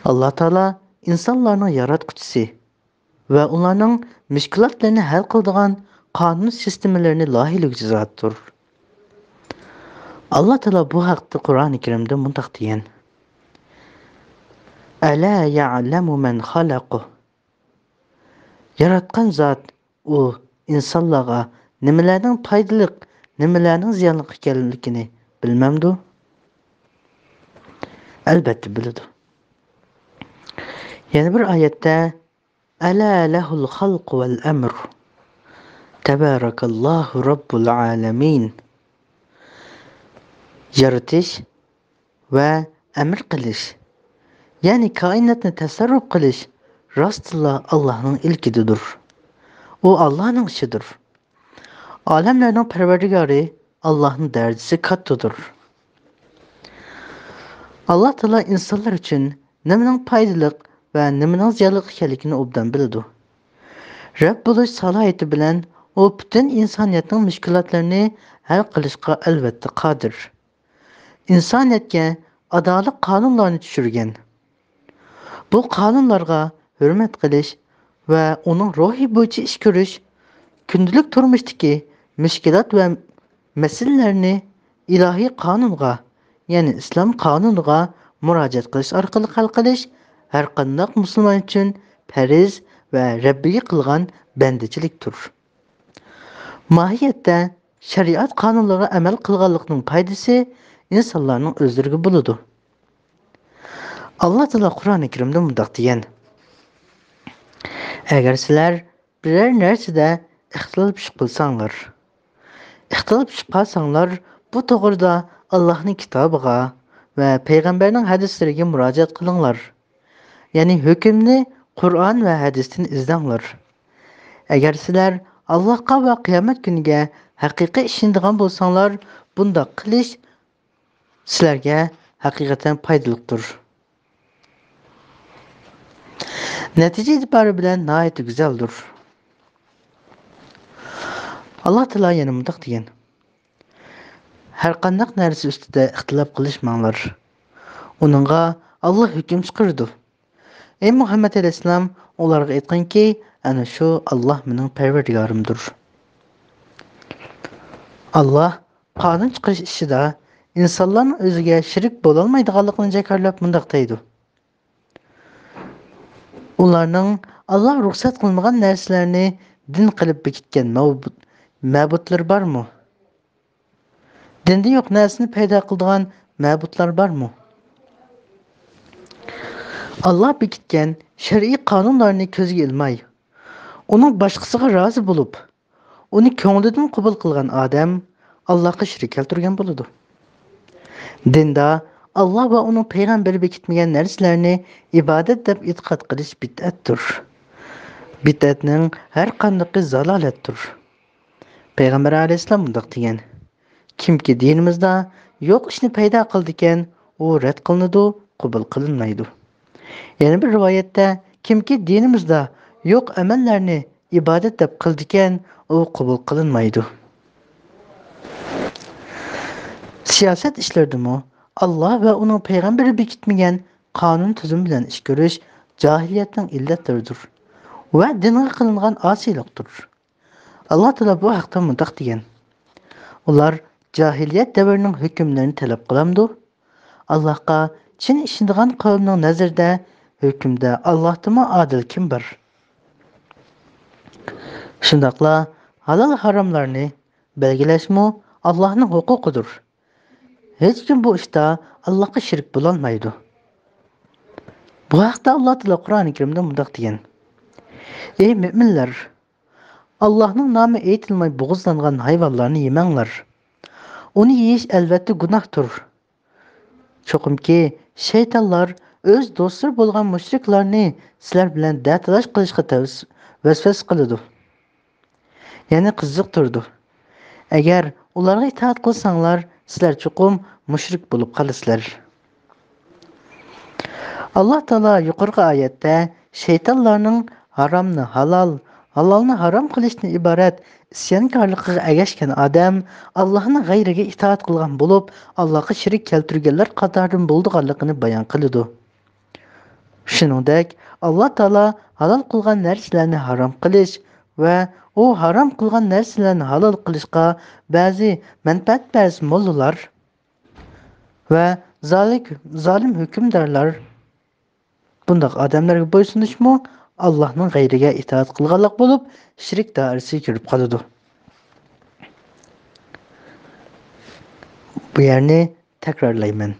ئاللا تائالا ئىنسانلارنىڭ ياراتقۇچىسى ۋە ئۇلارنىڭ مۈشكۈلاتلىرىنى ھەل قىلىدىغان قانۇن سىستېمىلىرىنى لايىھىلىگۈچى زاتتۇر. ئاللا تائالا بۇ ھەقتە قۇرئانى كەرىمدە مۇنداق دېگەن: «ألا يعلم من خلق». ياراتقان زات ئۇ ئىنسانلارغا نېمىلەرنىڭ پايدىلىق، نېمىلەرنىڭ زىيانلىق ئىكەنلىكىنى بىلمەمدۇ؟ ئەلۋەتتە بىلىدۇ. يەنە بىر ئايەتتە، «ئەلا لەھۇل خەلقۇ ۋەل ئەمر. تەبارەكەللاھۇ رەببۇل ئالەمىن.» يارىتىش ۋە ئەمر قىلىش، يەنى كائىناتنى تەسەررۇپ قىلىش راستتىنلا ئاللاھنىڭ ئىلكىدىدۇر. ئۇ ئاللاھنىڭ ئىشىدۇر. ئالەملەرنىڭ پەرۋەردىگارى ئاللاھنىڭ دەرىجىسى كاتتىدۇر. ئاللاھ تائالا ئىنسانلار ئۈچۈن نېمىنىڭ پايدىلىق ۋە نېمىنىڭ زىيانلىق ئىكەنلىكىنى ئوبدان بىلىدۇ. رەب بولۇش سالاھىيىتى بىلەن ئۇ پۈتۈن ئىنسانىيەتنىڭ مۈشكۈلاتلىرىنى ھەل قىلىشقا ئەلۋەتتە قادىر. ئىنسانىيەتكە ئادالەت قانۇنلارنى چۈشۈرگەن. بۇ قانۇنلارغا ھۆرمەت قىلىش ۋە ئۇنىڭ روھى بويىچە ئىش كۆرۈش، كۈندىلىك تۇرمۇشتىكى مۈشكۈلات ۋە مەسىلىلەرنى ئىلاھىي قانۇنغا، يەنى ئىسلام قانۇنىغا مۇراجىئەت قىلىش ئارقىلىق ھەل قىلىش ھەرقانداق مۇسۇلمان ئۈچۈن پەرز ۋە رەببىگە قىلغان بەندىچىلىكتۇر. ماھىيەتتە شەرىئەت قانۇنلىرىغا ئەمەل قىلغانلىقنىڭ پايدىسى ئىنسانلارنىڭ ئۆزلىرىگە بولىدۇ. ئاللاھ تائالا قۇرئانى كەرىمدە مۇنداق دېگەن: «ئەگەر سىلەر بىرەر نەرسىدە ئىختىلاپلىشىپ قالساڭلار، ئىختىلاپلىشىپ قالساڭلار، بۇ توغرىدا ئاللاھنىڭ كىتابىغا ۋە پەيغەمبەرنىڭ ھەدىسلىرىگە مۇراجىئەت قىلىڭلار.» يەنى ھۆكۈمنى قۇرئان ۋە ھەدىستىن ئىزدەڭلار. ئەگەر سىلەر ئاللاھقا ۋە قىيامەت كۈنىگە ھەقىقىي ئىشىنىدىغان بولساڭلار، بۇنداق قىلىش سىلەرگە ھەقىقەتەن پايدىلىقتۇر. نەتىجە ئېتىبارى بىلەن ناھايىتى گۈزەلدۇر. ئاللاھ تائالا يەنە مۇنداق دېگەن: «ھەرقانداق نەرسە ئۈستىدە ئىختىلاپ قىلىشماڭلار. ئۇنىڭغا ئاللاھ ھۆكۈم چىقىرىدۇ.» ئەي مۇھەممەد ئەلەيھىسسالام، ئۇلارغا ئېيتقىنكى، ئەنە شۇ ئاللاھ مېنىڭ پەرۋەردىگارىمدۇر. ئاللاھ قانۇن چىقىرىش ئىشىدا ئىنسانلارنىڭ ئۆزىگە شېرىك بولالمايدىغانلىقىنى جاكارلاپ مۇنداق دەيدۇ: ئۇلارنىڭ ئاللاھ رۇخسەت قىلمىغان نەرسىلەرنى دىن قىلىپ بېكىتكەن مەبۇ-، مەبۇدلىرى بارمۇ؟ دىندا يوق نەرسىنى پەيدا قىلىدىغان مەبۇدلار بارمۇ؟ ئاللاھ بېكىتكەن شەرئىي قانۇنلارنى كۆزگە ئىلماي، ئۇنىڭ باشقىسىغا رازى بولۇپ، ئۇنى كۆڭلىدىن قوبۇل قىلغان ئادەم ئاللاھقا شېرىك كەلتۈرگەن بولىدۇ. دىندا ئاللاھ ۋە ئۇنىڭ پەيغەمبىرى بېكىتمىگەن نەرسىلەرنى ئىبادەت دەپ ئېتىقاد قىلىش بىدئەتتۇر. بىدئەتنىڭ ھەر قاندىقى زالالەتتۇر. پەيغەمبەر ئەلەيھىسسالام مۇنداق دېگەن: «كىمكى دىنىمىزدا يوق ئىشنى پەيدا قىلىدىكەن، ئۇ رەت قىلىنىدۇ، قوبۇل قىلىنمايدۇ.» يەنە بىر رىۋايەتتە: «كىمكى دىنىمىزدا يوق ئەمەللەرنى ئىبادەت دەپ قىلىدىكەن، ئۇ قوبۇل قىلىنمايدۇ.» سىياسەت ئىشلىرىدىمۇ ئاللاھ ۋە ئۇنىڭ پەيغەمبىرى بېكىتمىگەن قانۇن تۈزۈم بىلەن ئىش كۆرۈش جاھىلىيەتنىڭ ئىللەتلىرىدۇر ۋە دىنغا قىلىنغان ئاسىيلىقتۇر. ئاللاھ تائالا بۇ ھەقتە مۇنداق دېگەن: ئۇلار جاھىلىيەت دەۋرىنىڭ ھۆكۈملىرىنى تەلەپ قىلامدۇ؟ ئاللاھقا چىن ئىشىنىدىغان قەۋمنىڭ نەزىرىدە ھۆكۈمدە ئاللاھتىنمۇ ئادىل كىم بار؟ شۇنداقلا ھالال ھاراملارنى بەلگىلەشمۇ ئاللاھنىڭ ھوقۇقىدۇر. ھېچكىم بۇ ئىشتا ئاللاھقا شېرىك بولالمايدۇ. بۇ ھەقتە ئاللاھ تائالا قۇرئانى كەرىمدە مۇنداق دېگەن: ئەي مۆمىنلەر! ئاللاھنىڭ نامى ئېيتىلماي بوغۇزلانغان ھايۋانلارنى يېمەڭلار. ئۇنى يېيىش ئەلۋەتتە گۇناھتۇر. چوقۇمكى شەيتانلار ئۆز دوستلىرى بولغان مۇشرىكلارنى سىلەر بىلەن دەتالاش قىلىشقا تەۋس-، ۋەسۋەسە قىلىدۇ. يەنى قىزىقتۇرىدۇ. ئەگەر ئۇلارغا ئىتائەت قىلساڭلار، سىلەر چوقۇم مۇشرىك بولۇپ قالىسىلەر. ئاللاھ تائالا يۇقىرىقى ئايەتتە شەيتانلارنىڭ ھارامنى ھالال، ھالالنى ھارام قىلىشتىن ئىبارەت ئىسيانكارلىقىغا ئەگەشكەن ئادەم ئاللاھنىڭ غەيرىگە ئىتائەت قىلغان بولۇپ، ئاللاھقا شېرىك كەلتۈرگەنلەر قاتارىدىن بولىدىغانلىقىنى بايان قىلىدۇ. شۇنىڭدەك، ئاللاھ تائالا ھالال قىلغان نەرسىلەرنى ھارام قىلىش ۋە ئۇ ھارام قىلغان نەرسىلەرنى ھالال قىلىشقا بەزى مەنپەئەتپەرەس موللىلار ۋە زالىك-، زالىم ھۆكۈمدارلار، بۇنداق ئادەملەرگە بويسۇنۇشمۇ ئاللاھنىڭ غەيرىگە ئىتائەت قىلغانلىق بولۇپ، شىرك دائىرىسىگە كىرىپ قالىدۇ. بۇ يەرنى تەكرارلايمەن.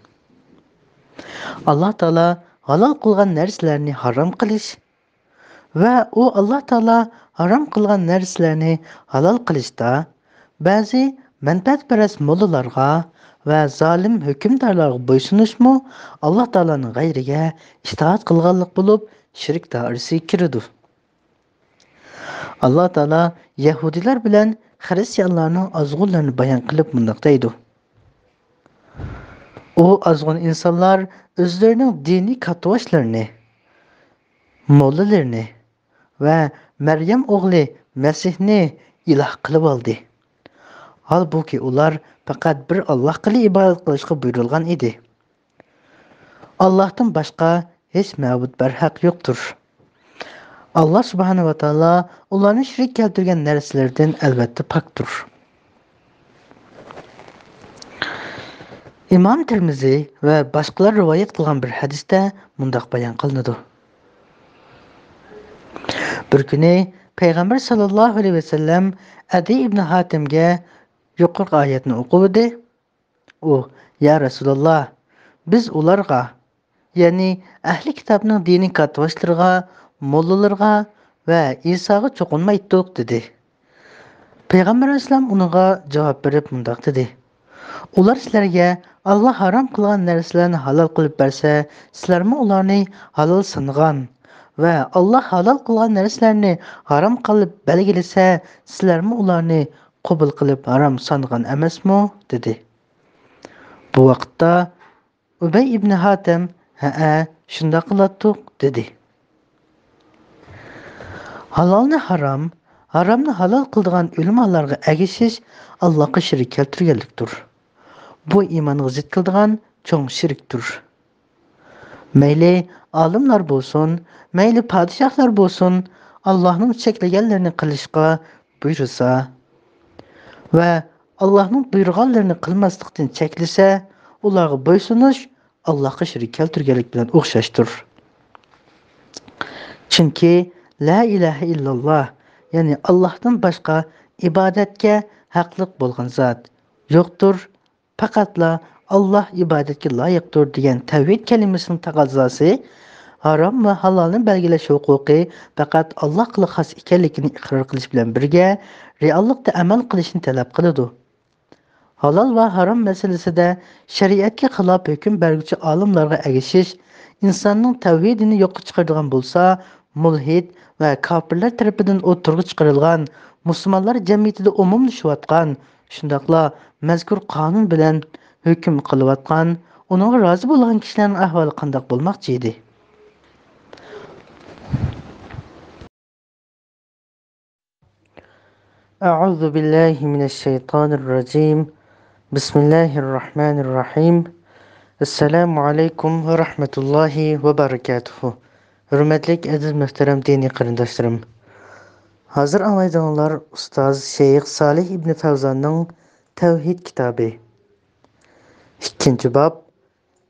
ئاللاھ تائالا ھالال قىلغان نەرسىلەرنى ھارام قىلىش ۋە ئۇ ئاللاھ تائالا ھارام قىلغان نەرسىلەرنى ھالال قىلىشتا بەزى مەنپەئەتپەرەس موللىلارغا ۋە زالىم ھۆكۈمدارلارغا بويسۇنۇشمۇ ئاللاھ تائالانىڭ غەيرىگە ئىتائەت قىلغانلىق بولۇپ، شىرك دائىرىسىگە كىرىدۇ. ئاللاھ تائالا يەھۇدىيلار بىلەن خىرىستىيانلارنىڭ ئازغۇنلىرىنى بايان قىلىپ مۇنداق دەيدۇ: ئۇ ئازغۇن ئىنسانلار ئۆزلىرىنىڭ دىنىي كاتتىباشلىرىنى، موللىلىرىنى ۋە مەريەم ئوغلى مەسىھنى ئىلاھ قىلىۋالدى. ھالبۇكى، ئۇلار پەقەت بىر ئاللاھقىلا ئىبادەت قىلىشقا بۇيرۇلغان ئىدى. ئاللاھتىن باشقا ھېچ مەبۇد بەرھەق يوقتۇر. ئاللاھ سۇبھانەھۇ ۋە تائالا ئۇلارنى شېرىك كەلتۈرگەن نەرسىلەردىن ئەلۋەتتە پاكتۇر. ئىمام تىرمىزى ۋە باشقىلار رىۋايەت قىلغان بىر ھەدىستە مۇنداق بايان قىلىنىدۇ: بىر كۈنى پەيغەمبەر ساللاللاھۇ ئەلەيھى ۋەسەللەم ئەدى ئىبنى ھاتەمگە يۇقىرىقى ئايەتنى ئوقۇۋىدى. ئۇ: يا رەسۇلاللا، بىز ئۇلارغا، يەنى ئەھلى كىتابنىڭ دىنىي كاتتىباشلىرىغا، موللىلىرىغا ۋە ئىساغا چوقۇنمايتتۇق، دېدى. پەيغەمبەر ئەلەيھىسسالام ئۇنىڭغا جاۋاب بېرىپ مۇنداق دېدى: ئۇلار سىلەرگە ئاللاھ ھارام قىلغان نەرسىلەرنى ھالال قىلىپ بەرسە، سىلەرمۇ ئۇلارنى ھالال سانىغان ۋە ئاللاھ ھالال قىلغان نەرسىلەرنى ھارام قىلىپ بەلگىلىسە، سىلەرمۇ ئۇلارنى قوبۇل قىلىپ ھارام سانىغان ئەمەسمۇ؟ دېدى. بۇ ۋاقىتتا ئۇبەي ئىبنى ھاتەم: ھەئە، شۇنداق قىلاتتۇق، دېدى. ھالالنى ھارام، ھارامنى ھالال قىلىدىغان ئۆلىمالارغا ئەگىشىش ئاللاھقا شېرىك كەلتۈرگەنلىكتۇر. بۇ ئىمانغا زىت كېلىدىغان چوڭ شېرىكتۇر. مەيلى ئالىملار بولسۇن، مەيلى پادىشاھلار بولسۇن، ئاللاھنىڭ چەكلىگەنلىرىنى قىلىشقا بۇيرۇسا ۋە ئاللاھنىڭ بۇيرۇغانلىرىنى قىلماسلىقتىن چەكلىسە، ئۇلارغا بويسۇنۇش ئاللاھقا شېرىك كەلتۈرگەنلىك بىلەن ئوخشاشتۇر. چۈنكى لا ئىلاھە ئىللاللا، يەنى ئاللاھتىن باشقا ئىبادەتكە ھەقلىق بولغان زات يوقتۇر، پەقەتلا ئاللاھ ئىبادەتكە لايىقتۇر دېگەن تەۋھىد كەلىمىسىنىڭ تەقەززاسى، ھارام ۋە ھالالنى بەلگىلەش ھوقۇقى پەقەت ئاللاھقىلا خاس ئىكەنلىكىنى ئىقرار قىلىش بىلەن بىرگە، رېئاللىقتا ئەمەل قىلىشنى تەلەپ قىلىدۇ. ھالال ۋە ھارام مەسىلىسىدە شەرىئەتكە خىلاپ ھۆكۈم بەرگۈچى ئالىملارغا ئەگىشىش ئىنساننىڭ تەۋھىدىنى يوققا چىقىرىدىغان بولسا، مۇلھىد ۋە كاپىرلار تەرىپىدىن ئوتتۇرىغا چىقىرىلغان، مۇسۇلمانلار جەمئىيىتىدە ئومۇملىشىۋاتقان، شۇنداقلا مەزكۇر قانۇن بىلەن ھۆكۈم قىلىۋاتقان، ئۇنىڭغا رازى بولغان كىشىلەرنىڭ ئەھۋالى قانداق بولماقچى ئىدى؟ أعوذ بالله من الشيطان الرجيم. بسم الله الرحمن الرحيم. السلام عليكم ورحمة الله وبركاته. ھۆرمەتلىك ئەزىز مۆھتەرەم دىنىي قېرىنداشلىرىم، ھازىر ئاڭلايدىغانلار ئۇستاز شەيخ سالىھ ئىبنى فەۋزاننىڭ تەۋھىد كىتابى. ئىككىنچى باب،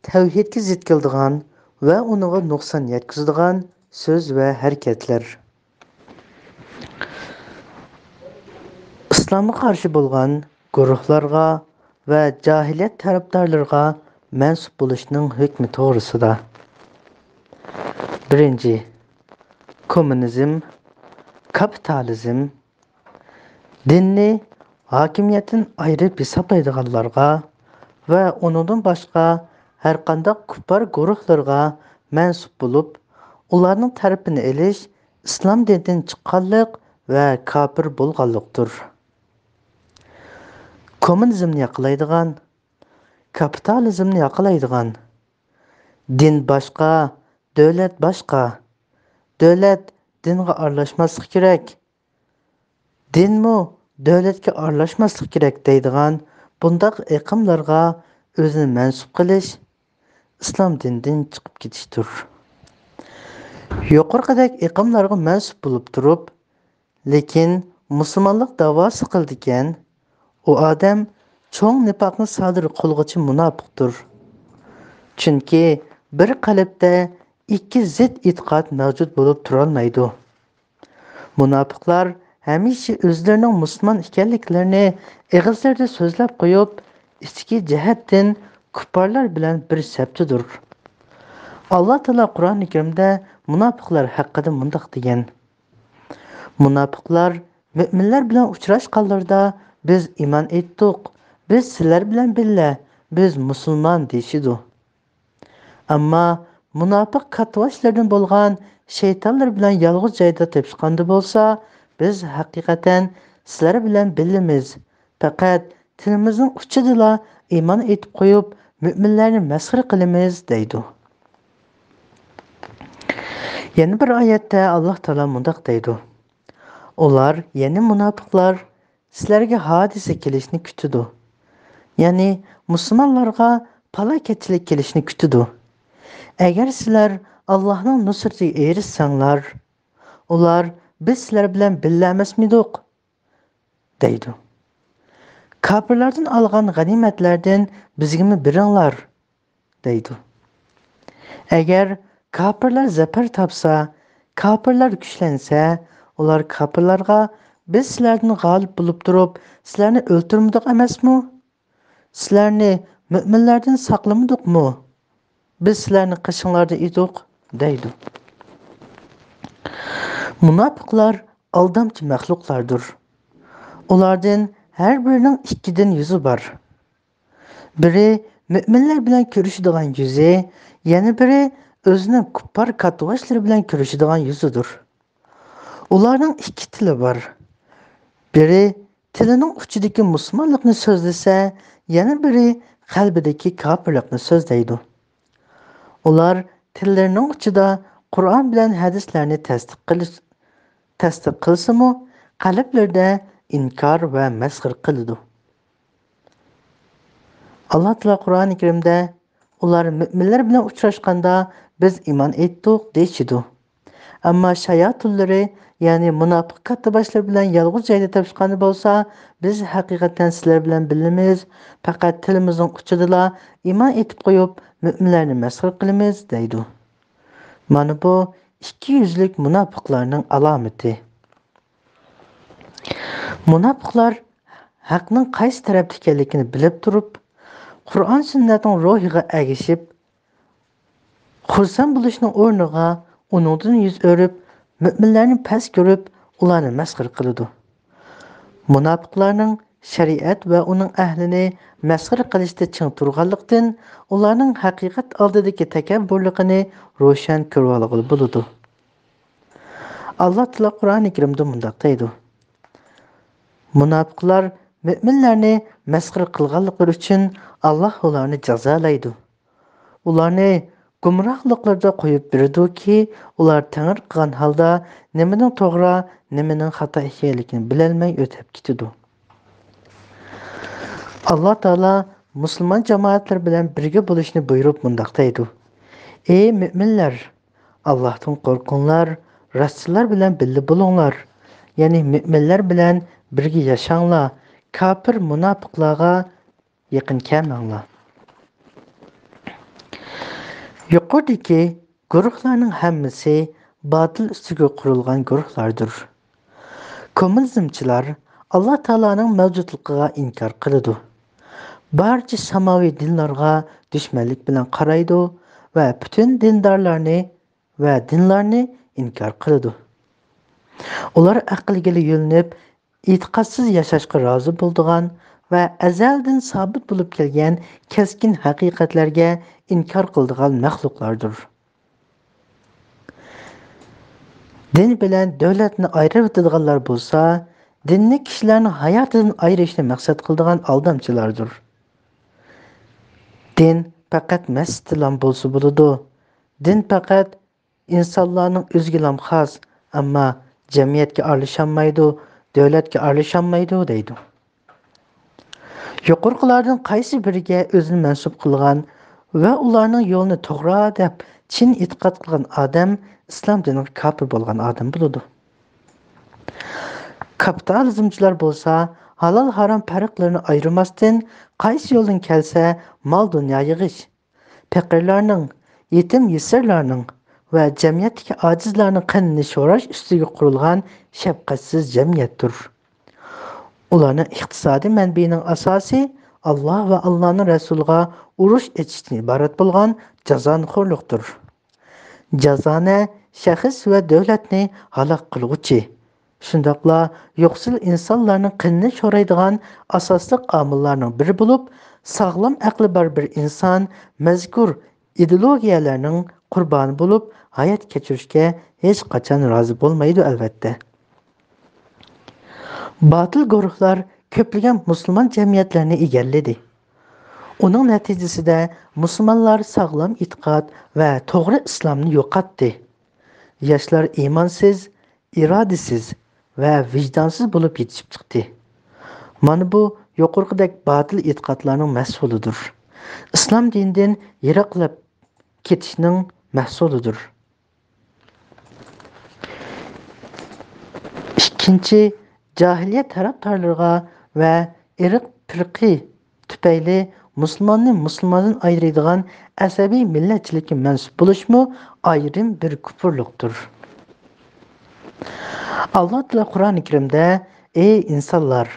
تەۋھىدكە زىت كېلىدىغان ۋە ئۇنىڭغا نۇقسان يەتكۈزىدىغان سۆز ۋە ھەرىكەتلەر. ئىسلامغا قارشى بولغان گۇرۇھلارغا ۋە جاھىلىيەت تەرەپدارلىرىغا مەنسۇپ بولۇشنىڭ ھۆكمى توغرىسىدا. بىرىنچى، كوممۇنىزم، كاپىتالىزم، دىننى ھاكىمىيەتتىن ئايرىپ ھېسابلايدىغانلارغا ۋە ئۇنىڭدىن باشقا ھەرقانداق كۇپپار گۇرۇھلىرىغا مەنسۇپ بولۇپ، ئۇلارنىڭ تەرىپىنى ئېلىش ئىسلام دىنىدىن چىققانلىق ۋە كاپىر بولغانلىقتۇر. كوممۇنىزمنى ياقلايدىغان، كاپىتالىزمنى ياقلايدىغان، دىن باشقا، دۆلەت باشقا، دۆلەت دىنغا ئارىلاشماسلىقى كېرەك، دىنمۇ دۆلەتكە ئارىلاشماسلىقى كېرەك دەيدىغان بۇنداق ئېقىملارغا ئۆزىنى مەنسۇپ قىلىش ئىسلام دىنىدىن چىقىپ كېتىشتۇر. يۇقىرىقىدەك ئېقىملارغا مەنسۇپ بولۇپ تۇرۇپ، لېكىن مۇسۇلمانلىق داۋاسى قىلىدىكەن، ئۇ ئادەم چوڭ نىپاقنى سادىر قىلغۇچى مۇناپىقتۇر. چۈنكى بىر قەلبتە ئىككى زىت ئېتىقاد مەۋجۇت بولۇپ تۇرالمايدۇ. مۇناپىقلار ھەمىشە ئۆزلىرىنىڭ مۇسۇلمان ئىكەنلىكلىرىنى ئېغىزلىرىدا سۆزلەپ قويۇپ، ئىچكى جەھەتتىن كۇپپارلار بىلەن بىر سەپتىدۇر. ئاللا تائالا قۇرئانى كەرىمدە مۇناپىقلار ھەققىدە مۇنداق دېگەن: مۇناپىقلار مۆمىنلەر بىلەن ئۇچراشقانلىرىدا، بىز ئىمان ئېيتتۇق، بىز سىلەر بىلەن بىللە، بىز مۇسۇلمان دېيىشىدۇ. ئەمما مۇناپىق كاتتىباشلىرىدىن بولغان شەيتانلىرى بىلەن يالغۇز جايدا تېپىشقاندا بولسا، بىز ھەقىقەتەن سىلەر بىلەن بىللىمىز، پەقەت تىلىمىزنىڭ ئۇچىدىلا ئىمان ئېيتىپ قويۇپ، مۆمىنلەرنى مەسخىرە قىلىمىز دەيدۇ. يەنە بىر ئايەتتە ئاللا تائالا مۇنداق دەيدۇ: ئۇلار، يەنى مۇناپىقلار، سىلەرگە ھادىسە كېلىشنى كۈتىدۇ. يەنى مۇسۇلمانلارغا پالاكەتچىلىك كېلىشنى كۈتىدۇ. ئەگەر سىلەر ئاللاھنىڭ نۇسرىتىگە ئېرىشسەڭلار، ئۇلار، بىز سىلەر بىلەن بىللە ئەمەسمىدۇق؟ دەيدۇ. كاپىرلاردىن ئالغان غەنىيمەتلەردىن بىزگىمۇ بېرىڭلار، دەيدۇ. ئەگەر كاپىرلار زەپەر تاپسا، كاپىرلار كۈچلەنسە، ئۇلار كاپىرلارغا، بىز سىلەردىن غالىب بولۇپ تۇرۇپ، سىلەرنى ئۆلتۈرمىدۇق ئەمەسمۇ؟ سىلەرنى مۆمىنلەردىن ساقلىمىدۇقمۇ؟ بىز سىلەرنىڭ قېشىڭلاردا ئىدۇق، دەيدۇ. مۇناپىقلار ئالدامچى مەخلۇقلاردۇر. ئۇلاردىن ھەر بىرىنىڭ ئىككىدىن يۈزى بار. بىرى مۆمىنلەر بىلەن كۆرۈشىدىغان يۈزى، يەنە بىرى ئۆزىنىڭ كۇپپار كاتتىباشلىرى بىلەن كۆرۈشىدىغان يۈزىدۇر. ئۇلارنىڭ ئىككى تىلى بار. بىرى تىلىنىڭ ئۇچىدىكى مۇسۇلمانلىقنى سۆزلىسە، يەنە بىرى قەلبىدىكى كاپىرلىقنى سۆزلەيدۇ. ئۇلار تىللىرىنىڭ ئۇچىدا قۇرئان بىلەن ھەدىسلەرنى تەستىق قىلىش، تەستىق قىلسىمۇ، قەلبلىرىدە ئىنكار ۋە مەسخىرە قىلىدۇ. ئاللا تائالا قۇرئانى كەرىمدە، ئۇلار مۆمىنلەر بىلەن ئۇچراشقاندا، بىز ئىمان ئېيتتۇق دېيىشىدۇ. ئەمما شاياتۇنلىرى، يەنى مۇناپىق كاتتىباشلىرى بىلەن يالغۇز جايدا تېپىشقاندا بولسا، بىز ھەقىقەتەن سىلەر بىلەن بىللىمىز، پەقەت تىلىمىزنىڭ ئۇچىدىلا ئىمان ئېيتىپ قويۇپ، مۆمىنلەرنى مەسخىرە قىلىمىز، دەيدۇ. مانا بۇ ئىككى يۈزلۈك مۇناپىقلارنىڭ ئالامىتى. مۇناپىقلار ھەقنىڭ قايسى تەرەپتە ئىكەنلىكىنى بىلىپ تۇرۇپ، قۇرئان سۈننەتنىڭ روھىغا ئەگىشىپ، خۇرسەن بولۇشنىڭ ئورنىغا ئۇنىڭدىن يۈز ئۆرۈپ، مۆمىنلەرنى پەس كۆرۈپ، ئۇلارنى مەسخىرە قىلىدۇ. مۇناپىقلارنىڭ شەرىئەت ۋە ئۇنىڭ ئەھلىنى مەسخىرە قىلىشتا چىڭ تۇرغانلىقتىن، ئۇلارنىڭ ھەقىقەت ئالدىدىكى تەكەببۇرلۇقىنى روشەن كۆرۈۋالغىلى بولىدۇ. ئاللا تائالا قۇرئانى كەرىمدە مۇنداق دەيدۇ: مۇناپىقلار مۆمىنلەرنى مەسخىرە قىلغانلىقلىرى ئۈچۈن ئاللا ئۇلارنى جازالايدۇ. ئۇلارنى گۇمراھلىقلىرىدا قويۇپ بېرىدۇكى، ئۇلار تەڭرىقىغان ھالدا نېمىنىڭ توغرا، نېمىنىڭ خاتا ئىكەنلىكىنى بىلەلمەي ئۆتۈپ كېتىدۇ. ئاللا تائالا مۇسۇلمان جامائەتلىرى بىلەن بىرگە بولۇشنى بۇيرۇپ مۇنداق دەيدۇ: ئەي مۆمىنلەر! ئاللاھتىن قورقۇڭلار، راستچىللار بىلەن بىللە بولۇڭلار. يەنى مۆمىنلەر بىلەن بىرگە ياشاڭلار، كاپىر مۇناپىقلارغا يېقىن كەلمەڭلار. يۇقىرىدىكى گۇرۇھلارنىڭ ھەممىسى باتىل ئۈستىگە قۇرۇلغان گۇرۇھلاردۇر. كوممۇنىزمچىلار ئاللا تائالانىڭ مەۋجۇتلۇقىغا ئىنكار قىلىدۇ. بارچە ساماۋى دىنلارغا دۈشمەنلىك بىلەن قارايدۇ ۋە پۈتۈن دىندارلارنى ۋە دىنلارنى ئىنكار قىلىدۇ. ئۇلار ئەقىلگىلا يۆلىنىپ، ئېتىقادسىز ياشاشقا رازى بولىدىغان ۋە ئەزەلدىن سابىت بولۇپ كەلگەن كەسكىن ھەقىقەتلەرگە ئىنكار قىلىدىغان مەخلۇقلاردۇر. دىن بىلەن دۆلەتنى ئايرىۋېتىدىغانلار بولسا، دىننى كىشىلەرنىڭ ھاياتىدىن ئايرىشنى مەقسەت قىلىدىغان ئالدامچىلاردۇر. دىن پەقەت مەسچىتتىلا بولسا بولىدۇ. دىن پەقەت ئىنسانلارنىڭ ئۆزىگىلا خاس، ئەمما جەمئىيەتكە ئارىلىشالمايدۇ، دۆلەتكە ئارىلىشالمايدۇ دەيدۇ. يۇقىرىقىلاردىن قايسى بىرىگە ئۆزىنى مەنسۇپ قىلغان ۋە ئۇلارنىڭ يولىنى توغرا دەپ چىن ئېتىقاد قىلغان ئادەم ئىسلام دىنىغا كاپىر بولغان ئادەم بولىدۇ. كاپىتالىزمچىلار بولسا ھالال-ھارام پەرقلىرىنى ئايرىماستىن، قايسى يولدىن كەلسە مال-دۇنيا يىغىش، پېقىرلارنىڭ، يېتىم-يېسىرلارنىڭ، ۋە جەمئىيەتتىكى ئاجىزلارنىڭ قېنىنى شوراش ئۈستىگە قۇرۇلغان شەپقەتسىز جەمئىيەتتۇر. ئۇلارنىڭ ئىقتىسادىي مەنبىيىنىڭ ئاساسى ئاللا ۋە ئاللانىڭ رەسۇلىغا ئۇرۇش ئېچىشتىن ئىبارەت بولغان جازانىخورلۇقتۇر. جازانە شەخس ۋە دۆلەتنى ھالاك قىلغۇچى، شۇنداقلا يوقسۇل ئىنسانلارنىڭ قېنىنى شورايدىغان ئاساسلىق ئامىللارنىڭ بىرى بولۇپ، ساغلام ئەقلى بار بىر ئىنسان مەزكۇر ئىدېئولوگىيەلەرنىڭ قۇربانى بولۇپ ھايات كەچۈرۈشكە ھېچقاچان رازى بولمايدۇ، ئەلۋەتتە. باتىل گۇرۇھلار كۆپلىگەن مۇسۇلمان جەمئىيەتلەرنى ئىگىلىدى. ئۇنىڭ نەتىجىسىدە مۇسۇلمانلار ساغلام ئېتىقاد ۋە توغرا ئىسلامنى يوقاتتى. ياشلار ئىمانسىز، ئىرادىسىز ۋە ۋىجدانسىز بولۇپ يېتىشىپ چىقتى. مانا بۇ يۇقىرىقىدەك باتىل ئېتىقادلارنىڭ مەھسۇلىدۇر. ئىسلام دىنىدىن يىراقلاپ كېتىشنىڭ مەھسۇلىدۇر. ئىككىنچى، جاھىلىيەت تەرەپدارلىرىغا ۋە ئىرق پىرقى تۈپەيلى مۇسۇلماننى مۇسۇلماندىن ئايرىيدىغان ئەسەبىي مىللەتچىلىككە مەنسۇپ بولۇشمۇ ئايرىم بىر كۇپۇرلۇقتۇر. ئاللا تائالا قۇرئان كەرىمدە، ئەي ئىنسانلار!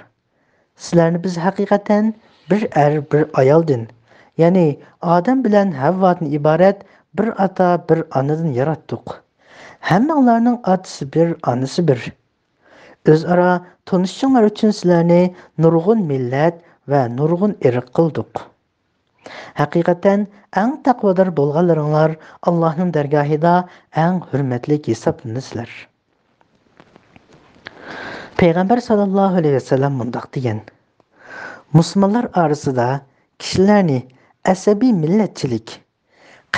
سىلەرنى بىز ھەقىقەتەن بىر ئەر، بىر ئايالدىن، يەنى ئادەم بىلەن ھەۋۋادىن ئىبارەت بىر ئاتا، بىر ئانىدىن ياراتتۇق. ھەممىڭلارنىڭ ئاتىسى بىر، ئانىسى بىر. ئۆزئارا تونۇشۇشۇڭلار ئۈچۈن سىلەرنى نۇرغۇن مىللەت ۋە نۇرغۇن ئىرق قىلدۇق. ھەقىقەتەن ئەڭ تەقۋادار بولغانلىرىڭلار ئاللاھنىڭ دەرگاھىدا ئەڭ ھۆرمەتلىك ھېسابلىنىسىلەر. پەيغەمبەر ساللاللاھۇ ئەلەيھى ۋەسەللەم مۇنداق دېگەن: مۇسۇلمانلار ئارىسىدا كىشىلەرنى ئەسەبىي مىللەتچىلىك،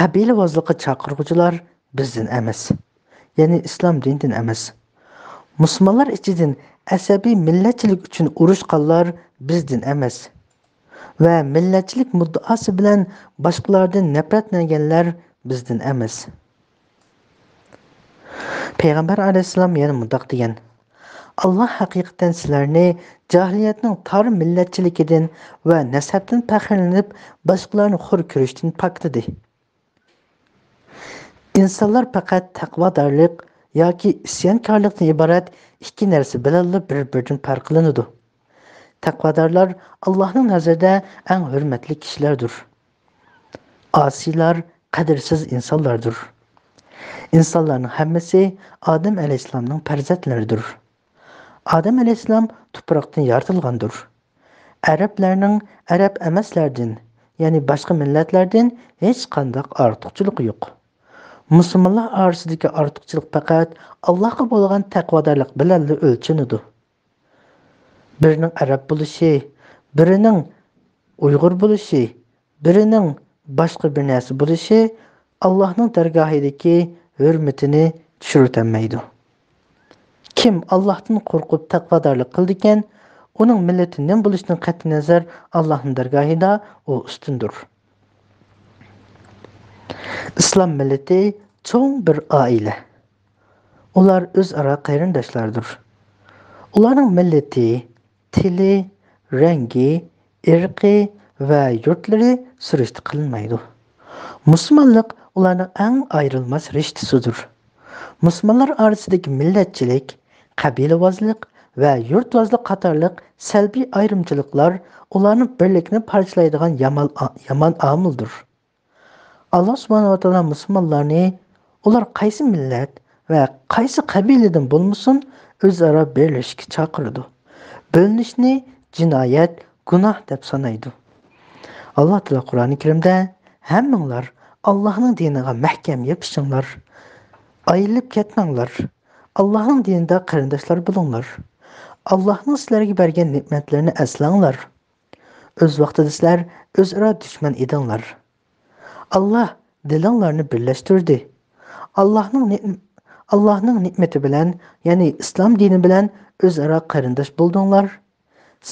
قەبىلىۋازلىققا چاقىرغۇچىلار بىزدىن ئەمەس، يەنى ئىسلام دىنىدىن ئەمەس. مۇسۇلمانلار ئىچىدىن ئەسەبىي مىللەتچىلىك ئۈچۈن ئۇرۇشقانلار بىزدىن ئەمەس ۋە مىللەتچىلىك مۇددىئاسى بىلەن باشقىلاردىن نەپرەتلەنگەنلەر بىزدىن ئەمەس. پەيغەمبەر ئەلەيھىسسالام يەنە مۇنداق دېگەن: ئاللا ھەقىقەتەن سىلەرنى جاھىلىيەتنىڭ تار مىللەتچىلىكىدىن ۋە نەسەبتىن پەخىرلىنىپ، باشقىلارنى خور كۆرۈشتىن پاكلىدى. ئىنسانلار پەقەت تەقۋادارلىق ياكى ئىسيانكارلىقتىن ئىبارەت ئىككى نەرسە بىلەنلا بىر-بىرىدىن پەرقلىنىدۇ. تەقۋادارلار ئاللاھنىڭ نەزىرىدە ئەڭ ھۆرمەتلىك كىشىلەردۇر. ئاسىيلار قەدىرسىز ئىنسانلاردۇر. ئىنسانلارنىڭ ھەممىسى ئادەم ئەلەيھىسسالامنىڭ پەرزەنتلىرىدۇر. ئادەم ئەلەيھىسسالام تۇپراقتىن يارىتىلغاندۇر. ئەرەبلەرنىڭ ئەرەب ئەمەسلەردىن، يەنى باشقا مىللەتلەردىن ھېچقانداق ئارتۇقچىلىقى يوق. مۇسۇلمانلار ئارىسىدىكى ئارتۇقچىلىق پەقەت ئاللاھقا بولغان تەقۋادارلىق بىلەنلا ئۆلچىنىدۇ. بىرىنىڭ ئەرەب بولۇشى، بىرىنىڭ ئۇيغۇر بولۇشى، بىرىنىڭ باشقا بىر نەرسە بولۇشى ئاللاھنىڭ دەرگاھىدىكى ھۆرمىتىنى چۈشۈرۈتەلمەيدۇ. كىم ئاللاھتىن قورقۇپ تەقۋادارلىق قىلىدىكەن، ئۇنىڭ مىللىتى نېمە بولۇشىدىن قەتئىينەزەر، ئاللاھنىڭ دەرگاھىدا ئۇ ئۈستۈندۇر. ئىسلام مىللىتى چوڭ بىر ئائىلە. ئۇلار ئۆزئارا قېرىنداشلاردۇر. ئۇلارنىڭ مىللىتى، تىلى، رەڭگى، ئىرقى ۋە يۇرتلىرى سۈرۈشتە قىلىنمايدۇ. مۇسۇلمانلىق ئۇلارنىڭ ئەڭ ئايرىلماس رىشتىسىدۇر. مۇسۇلمانلار ئارىسىدىكى مىللەتچىلىك، قەبىلىۋازلىق ۋە يۇرتۋازلىق قاتارلىق سەلبىي ئايرىمچىلىقلار ئۇلارنىڭ بىرلىكىنى پارچىلايدىغان يامان، يامان ئامىلدۇر. ئاللا سۇبھانەھۇ ۋە تائالا مۇسۇلمانلارنى، ئۇلار قايسى مىللەت ۋە قايسى قەبىلىدىن بولمىسۇن، ئۆزئارا بىرلىشىشكە چاقىرىدۇ. بۆلۈنۈشنى جىنايەت، گۇناھ دەپ سانايدۇ. ئاللا تائالا قۇرئانى كەرىمدە: ھەممىڭلار ئاللاھنىڭ دىنىغا مەھكەم يېپىشىڭلار، ئايرىلىپ كەتمەڭلار، ئاللاھنىڭ دىنىدا قېرىنداشلار بولۇڭلار، ئاللاھنىڭ سىلەرگە بەرگەن نېمەتلىرىنى ئەسلەڭلار. ئۆز ۋاقتىدا سىلەر ئۆزئارا دۈشمەن ئىدىڭلار. ئاللا دىلىڭلارنى بىرلەشتۈردى. ئاللاھنىڭ نېم-، ئاللاھنىڭ نېمىتى بىلەن، يەنى ئىسلام دىنى بىلەن ئۆزئارا قېرىنداش بولدۇڭلار.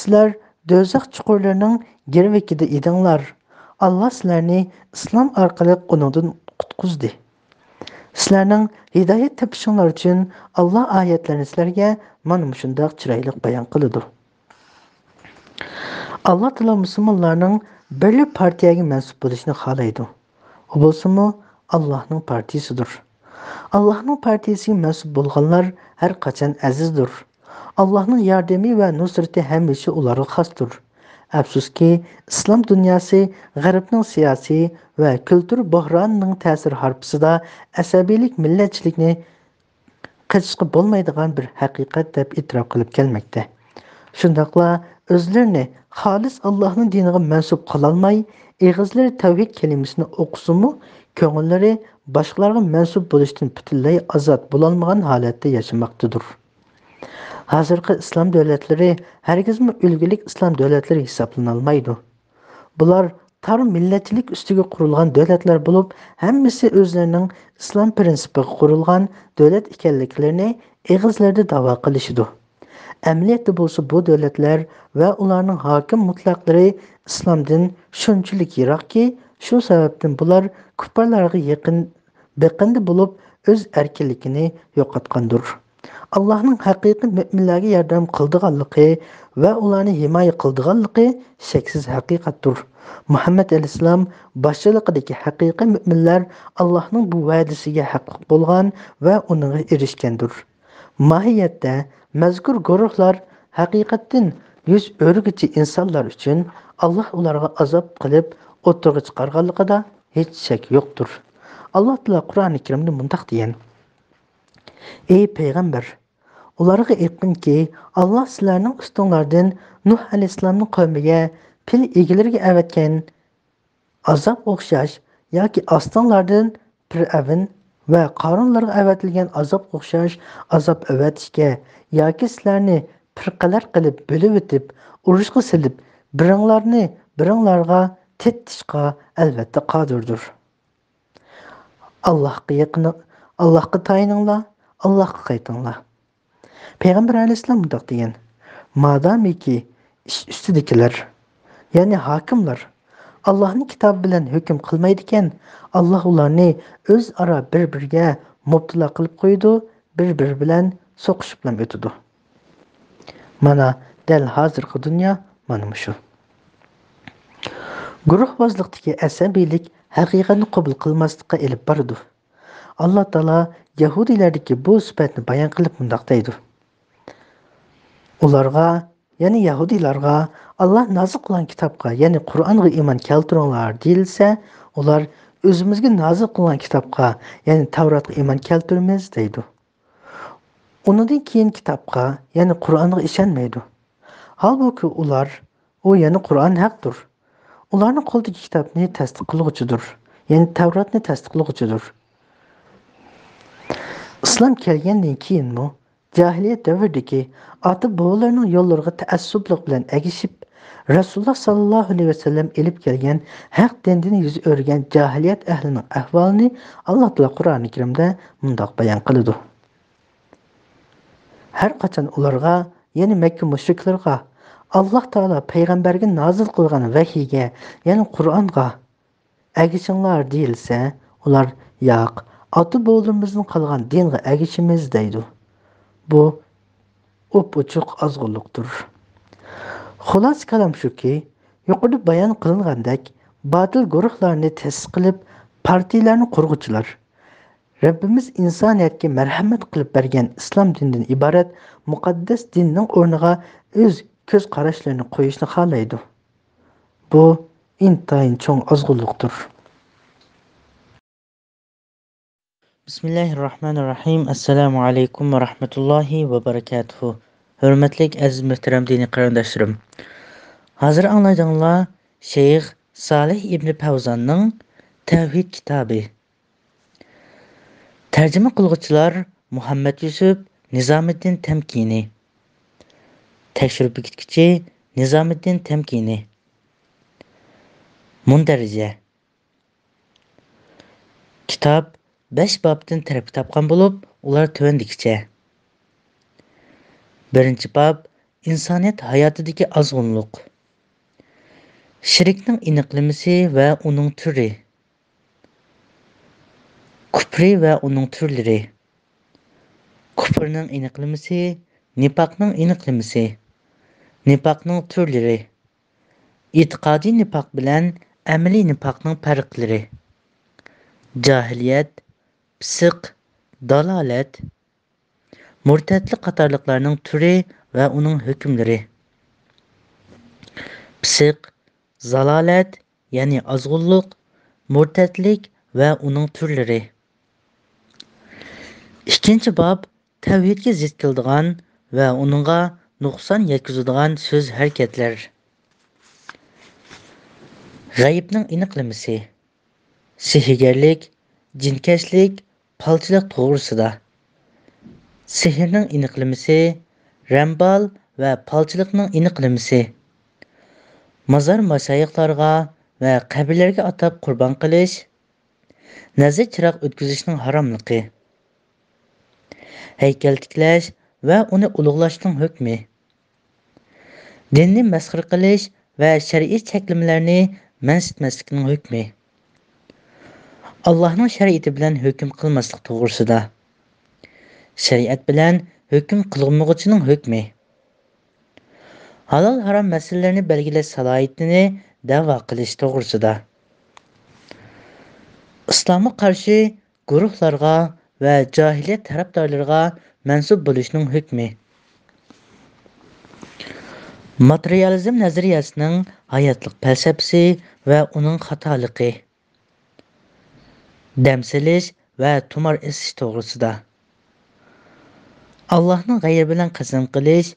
سىلەر دوزاخ چۇقۇرلىرىنىڭ گىرۋىكىدە ئىدىڭلار. ئاللا سىلەرنى ئىسلام ئارقىلىق ئۇنىڭدىن قۇتقۇزدى. سىلەرنىڭ ھىدايەت تېپىشىڭلار ئۈچۈن ئاللا ئايەتلىرىنى سىلەرگە مانا مۇشۇنداق چىرايلىق بايان قىلىدۇ. ئاللا تائالا مۇسۇلمانلارنىڭ بىرلا پارتىيەگە مەنسۇپ بولۇشىنى خالايدۇ. ئۇ بولسىمۇ ئاللاھنىڭ پارتىيىسىدۇر. ئاللاھنىڭ پارتىيىسىگە مەنسۇپ بولغانلار ھەر قاچان ئەزىزدۇر. ئاللاھنىڭ ياردىمى ۋە نۇسرىتى ھەمىشە ئۇلارغا خاستۇر. ئەپسۇسكى، ئىسلام دۇنياسى غەربنىڭ سىياسىي ۋە كۈلتۈر بوھرانىنىڭ تەسىر ھارپىسىدا ئەسەبىيلىك، مىللەتچىلىكنى قېچىشقا بولمايدىغان بىر ھەقىقەت دەپ ئېتىراپ قىلىپ كەلمەكتە. شۇنداقلا ئۆزلىرىنى خالىس ئاللاھنىڭ دىنىغا مەنسۇپ قىلالماي، ئېغىزلىرى تەۋھىد كەلىمىسىنى ئوقۇسىمۇ، كۆڭۈللىرى باشقىلارغا مەنسۇپ بولۇشتىن پۈتۈنلەي ئازاد بولالمىغان ھالەتتە ياشىماقتىدۇر. ھازىرقى ئىسلام دۆلەتلىرى ھەرگىزمۇ ئۈلگىلىك ئىسلام دۆلەتلىرى ھېسابلىنالمايدۇ. بۇلار تار مىللەتچىلىك ئۈستىگە قۇرۇلغان دۆلەتلەر بولۇپ، ھەممىسى ئۆزلىرىنىڭ ئىسلام پىرىنسىپىغا قۇرۇلغان دۆلەت ئىكەنلىكلىرىنى ئېغىزلىرىدا دەۋا قىلىشىدۇ. ئەمەلىيەتتە بولسا بۇ دۆلەتلەر ۋە ئۇلارنىڭ ھاكىم مۇتلەقلىرى ئىسلامدىن شۇنچىلىك يىراقكى، شۇ سەۋەبتىن بۇلار كۇپپارلارغا يېقىن بېقىندى بولۇپ، ئۆز ئەركىنلىكىنى يوقاتقاندۇر. ئاللاھنىڭ ھەقىقىي مۆمىنلەرگە ياردەم قىلىدىغانلىقى ۋە ئۇلارنى ھىمايە قىلىدىغانلىقى شەكسىز ھەقىقەتتۇر. مۇھەممەد ئەلەيھىسسالام باشچىلىقىدىكى ھەقىقىي مۆمىنلەر ئاللاھنىڭ بۇ ۋەدىسىگە ھەقلىق بولغان ۋە ئۇنىڭغا ئېرىشكەندۇر. ماھىيەتتە، مەزكۇر گۇرۇھلار ھەقىقەتتىن يۈز ئۆرۈگۈچى ئىنسانلار ئۈچۈن ئاللاھ ئۇلارغا ئازاب قىلىپ ئوتتۇرىغا چىقارغانلىقىدا ھېچ شەك يوقتۇر. ئاللاھ تائالا قۇرئانى كەرىمدە مۇنداق دېگەن: ئەي پەيغەمبەر، ئۇلارغا ئېيتقىنكى، ئاللاھ سىلەرنىڭ ئۈستۈڭلاردىن نۇھ ئەلەيھىسسالامنىڭ قەۋمىگە، پىل ئىگىلىرىگە ئەۋەتكەن ئازاب ئوخشاش ياكى ئاستىڭلاردىن پىرئەۋن ۋە قارۇنلارغا ئەۋەتىلگەن ئازاب ئوخشاش ئازاب ئەۋەتىشكە ياكى سىلەرنى پىرقەلەر قىلىپ بۆلۈۋېتىپ، ئۇرۇشقا سېلىپ، بىرىڭلارنى بىرىڭلارغا تېتىتىشقا ئەلۋەتتە قادىردۇر. ئاللاھقا يېقىن، ئاللاھقا تايىنىڭلار، ئاللاھقا قايتىڭلار. پەيغەمبەر ئەلەيھىسسالام مۇنداق دېگەن: مادامىكى ئىش ئۈستىدىكىلەر، يەنى ھاكىملار، ئاللاھنىڭ كىتابى بىلەن ھۆكۈم قىلمايدىكەن، ئاللاھ ئۇلارنى ئۆزئارا بىر-بىرىگە مۇپتىلا قىلىپ قويىدۇ، بىر-بىرى بىلەن سوقۇشۇپلا ئۆتىدۇ. مانا دەل ھازىرقى دۇنيا مانا مۇشۇ. گۇرۇھۋازلىقتىكى ئەسەبىيلىك ھەقىقەتنى قوبۇل قىلماسلىققا ئېلىپ بارىدۇ. ئاللاھ تائالا يەھۇدىيلەردىكى بۇ سۈپەتنى بايان قىلىپ مۇنداق دەيدۇ: ئۇلارغا، يەنى يەھۇدىيلارغا، ئاللاھ نازىل قىلغان كىتابقا، يەنى قۇرئانغا ئىمان كەلتۈرۈڭلار دېيىلسە، ئۇلار، ئۆزىمىزگە نازىل قىلغان كىتابقا، يەنى تەۋراتقا ئىمان كەلتۈرىمىز دەيدۇ. ئۇنىڭدىن كېيىن كىتابقا، يەنى قۇرئانغا ئىشەنمەيدۇ. ھالبۇكى ئۇلار، ئۇ يەنى قۇرئان ھەقتۇر. ئۇلارنىڭ قولىدىكى كىتابنى تەستىق قىلغۇچىدۇر، يەنى تەۋراتنى تەستىق قىلغۇچىدۇر. ئىسلام كەلگەندىن كېيىنمۇ جاھىلىيەت دەۋرىدىكى ئاتا-بوۋىلىرىنىڭ يوللىرىغا تەئەسسۇپلۇق بىلەن ئەگىشىپ، رەسۇلۇللاھ ساللاللاھۇ ئەلەيھى ۋەسەللەم ئېلىپ كەلگەن ھەق دىندىن يۈز ئۆرۈگەن جاھىلىيەت ئەھلىنىڭ ئەھۋالىنى ئاللاھ تائالا قۇرئانى كەرىمدە مۇنداق بايان قىلىدۇ: ھەر قاچان ئۇلارغا، يەنى مەككە مۇشرىكلىرىغا، ئاللاھ تائالا پەيغەمبەرگە نازىل قىلغان ۋەھىيگە، يەنى قۇرئانغا ئەگىشىڭلار دېيىلسە، ئۇلار، ياق، ئاتا-بوۋىلىرىمىزدىن قالغان دىنغا ئەگىشىمىز دەيدۇ. بۇ ئوپئوچۇق ئازغۇنلۇقتۇر. خۇلاسە كالام شۇكى، يۇقىرىدا بايان قىلىنغاندەك، باتىل گۇرۇھلارنى تەسىس قىلىپ، پارتىيىلەرنى قۇرغۇچىلار، رەببىمىز ئىنسانىيەتكە مەرھەمەت قىلىپ بەرگەن ئىسلام دىنىدىن ئىبارەت مۇقەددەس دىننىڭ ئورنىغا ئۆز كۆز قاراشلىرىنى قويۇشنى خالايدۇ. بۇ ئىنتايىن چوڭ ئازغۇنلۇقتۇر. بىسمىللاھىررەھمانىررەھىم. ئەسسالامۇ ئەلەيكۇم ۋە رەھمەتۇللاھى ۋە بەرىكاتۇھۇ. ھۆرمەتلىك ئەزىز مۆھتەرەم دىنىي قېرىنداشلىرىم. ھازىر ئاڭلايدىغانلار شەيخ سالىھ ئىبنى پەۋزاننىڭ تەۋھىد كىتابى. تەرجىمە قىلغۇچىلار مۇھەممەد يۈسۈپ، نىزامىددىن تەمكىنى. تەكشۈرۈپ بېكىتكۈچى نىزامىددىن تەمكىنى. مۇندەرىجە. كىتاب بەش بابتىن تەركىب تاپقان بولۇپ، ئۇلار تۆۋەندىكىچە. بىرىنچى باب، ئىنسانىيەت ھاياتىدىكى ئازغۇنلۇق. شىركنىڭ ئېنىقلىمىسى ۋە ئۇنىڭ تۈرى. كۇپرى ۋە ئۇنىڭ تۈرلىرى. كۇپرنىڭ ئېنىقلىمىسى، نىپاقنىڭ ئېنىقلىمىسى. نىپاقنىڭ تۈرلىرى. ئېتىقادىي نىپاق بىلەن ئەمەلىي نىپاقنىڭ پەرقلىرى. جاھىلىيەت، پىسىق، دالالەت، مۇرتەتلىق قاتارلىقلارنىڭ تۈرى ۋە ئۇنىڭ ھۆكۈملىرى. پىسىق، زالالەت، يەنى ئازغۇنلۇق، مۇرتەتلىك ۋە ئۇنىڭ تۈرلىرى. ئىككىنچى باب، تەۋھىدكە زىت كېلىدىغان ۋە ئۇنىڭغا نۇقسان يەتكۈزىدىغان سۆز-ھەرىكەتلەر. غەيىبنىڭ ئېنىقلىمىسى. سېھىرگەرلىك، جىنكەشلىك، پالچىلىق توغرىسىدا. سېھىرنىڭ ئېنىقلىمىسى، رەمبال ۋە پالچىلىقنىڭ ئېنىقلىمىسى. مازار ماشايىخلارغا ۋە قەبرىلەرگە ئاتاپ قۇربان قىلىش، نەزىر چىراغ ئۆتكۈزۈشنىڭ ھاراملىقى. ھەيكەل تىكلەش ۋە ئۇنى ئۇلۇغلاشنىڭ ھۆكمى. دىننى مەسخىرە قىلىش ۋە شەرئىي چەكلىمىلەرنى مەنسىتمەسلىكنىڭ ھۆكمى. ئاللاھنىڭ شەرىئىتى بىلەن ھۆكۈم قىلماسلىق توغرىسىدا. شەرىئەت بىلەن ھۆكۈم قىلغۇچىنىڭ ھۆكمى. ھالال-ھارام مەسىلىلەرنى بەلگىلەش سالاھىيىتىنى دەۋا قىلىش توغرىسىدا. ئىسلامغا قارشى گۇرۇھلارغا ۋە جاھىلىيەت تەرەپدارلىرىغا مەنسۇپ بولۇشنىڭ ھۆكمى. ماتېرىيالىزم نەزەرىيەسىنىڭ ھاياتلىق پەلسەپىسى ۋە ئۇنىڭ خاتالىقى. دەم سېلىش ۋە تۇمار ئېسىش توغرىسىدا. ئاللاھنىڭ غەيرى بىلەن قەسەم قىلىش،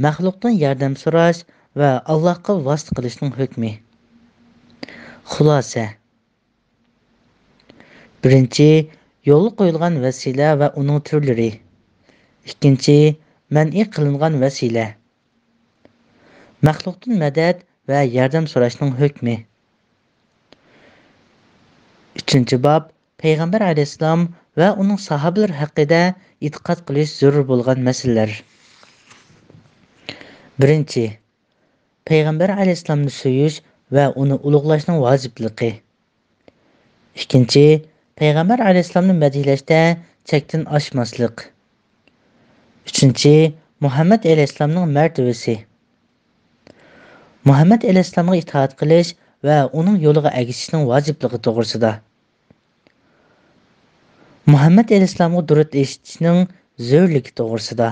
مەخلۇقتىن ياردەم سوراش ۋە ئاللاھقا ۋاسىتە قىلىشنىڭ ھۆكمى. خۇلاسە. بىرىنچى، يولغا قويۇلغان ۋەسىلە ۋە ئۇنىڭ تۈرلىرى. ئىككىنچى، مەنئى قىلىنغان ۋەسىلە. مەخلۇقتىن مەدەت ۋە ياردەم سوراشنىڭ ھۆكمى. ئۈچىنچى باب، پەيغەمبەر ئەلەيھىسسالام ۋە ئۇنىڭ ساھابىلىرى ھەققىدە ئېتىقاد قىلىش زۆرۈر بولغان مەسىلىلەر. بىرىنچى، پەيغەمبەر ئەلەيھىسسالامنى سۆيۈش ۋە ئۇنى ئۇلۇغلاشنىڭ ۋاجىپلىقى. ئىككىنچى، پەيغەمبەر ئەلەيھىسسالامنى مەدھىيەلەشتە چەكتىن ئاشماسلىق. ئۈچىنچى، مۇھەممەد ئەلەيھىسسالامنىڭ مەرتىۋىسى. مۇھەممەد ئەلەيھىسسالامغا ئىتائەت قىلىش ۋە ئۇنىڭ يولىغا ئەگىشىشنىڭ ۋاجىپلىقى توغرىسىدا. مۇھەممەد ئەلەيھىسسالامغا دۇرۇت ئېيتىشنىڭ زۆرۈرلۈكى توغرىسىدا.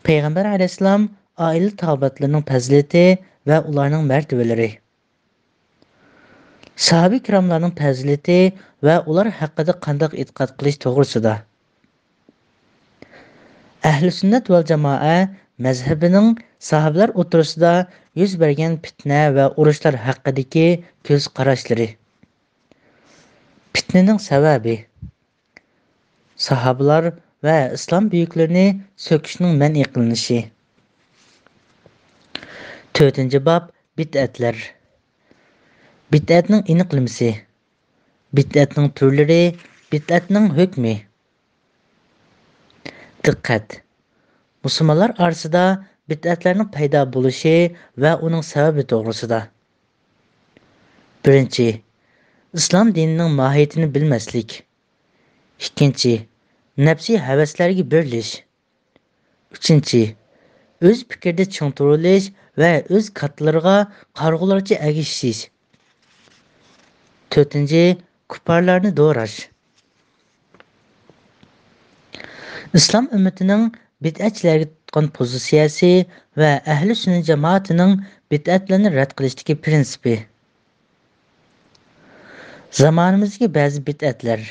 پەيغەمبەر ئەلەيھىسسالام، ئائىلە تاۋابىئاتلىرىنىڭ پەزىلىتى ۋە ئۇلارنىڭ مەرتىۋىلىرى. ساھابە كىراملارنىڭ پەزىلىتى ۋە ئۇلار ھەققىدە قانداق ئېتىقاد قىلىش توغرىسىدا. ئەھلى سۈننەت ۋەل جامائە مەزھىپىنىڭ ساھابىلەر ئوتتۇرىسىدا يۈز بەرگەن پىتنە ۋە ئۇرۇشلار ھەققىدىكى كۆز قاراشلىرى. پىتنىنىڭ سەۋەبى. ساھابىلار ۋە ئىسلام بۈيۈكلىرىنى سۆكۈشنىڭ مەنئى قىلىنىشى. تۆتىنچى باب، بىدئەتلەر. بىدئەتنىڭ ئېنىقلىمىسى. بىدئەتنىڭ تۈرلىرى. بىدئەتنىڭ ھۆكمى. دىققەت! مۇسۇلمانلار ئارىسىدا بىدئەتلەرنىڭ پەيدا بولۇشى ۋە ئۇنىڭ سەۋەبى توغرىسىدا. بىرىنچى، ئىسلام دىنىنىڭ ماھىيىتىنى بىلمەسلىك. ئىككىنچى، نەپسىي ھەۋەسلەرگە بېرىلىش. ئۈچىنچى، ئۆز پىكرىدە چىڭ تۇرۇلۇش ۋە ئۆز كاتتىلىرىغا قارىغۇلارچە ئەگىشىش. تۆتىنچى، كۇپپارلارنى دوراش. ئىسلام ئۈممىتىنىڭ بىدئەتچىلەرگە تۇتقان پوزىتسىيەسى ۋە ئەھلى سۈننە جامائىتىنىڭ بىدئەتلەرنى رەت قىلىشتىكى پىرىنسىپى. زامانىمىزدىكى بەزى بىدئەتلەر.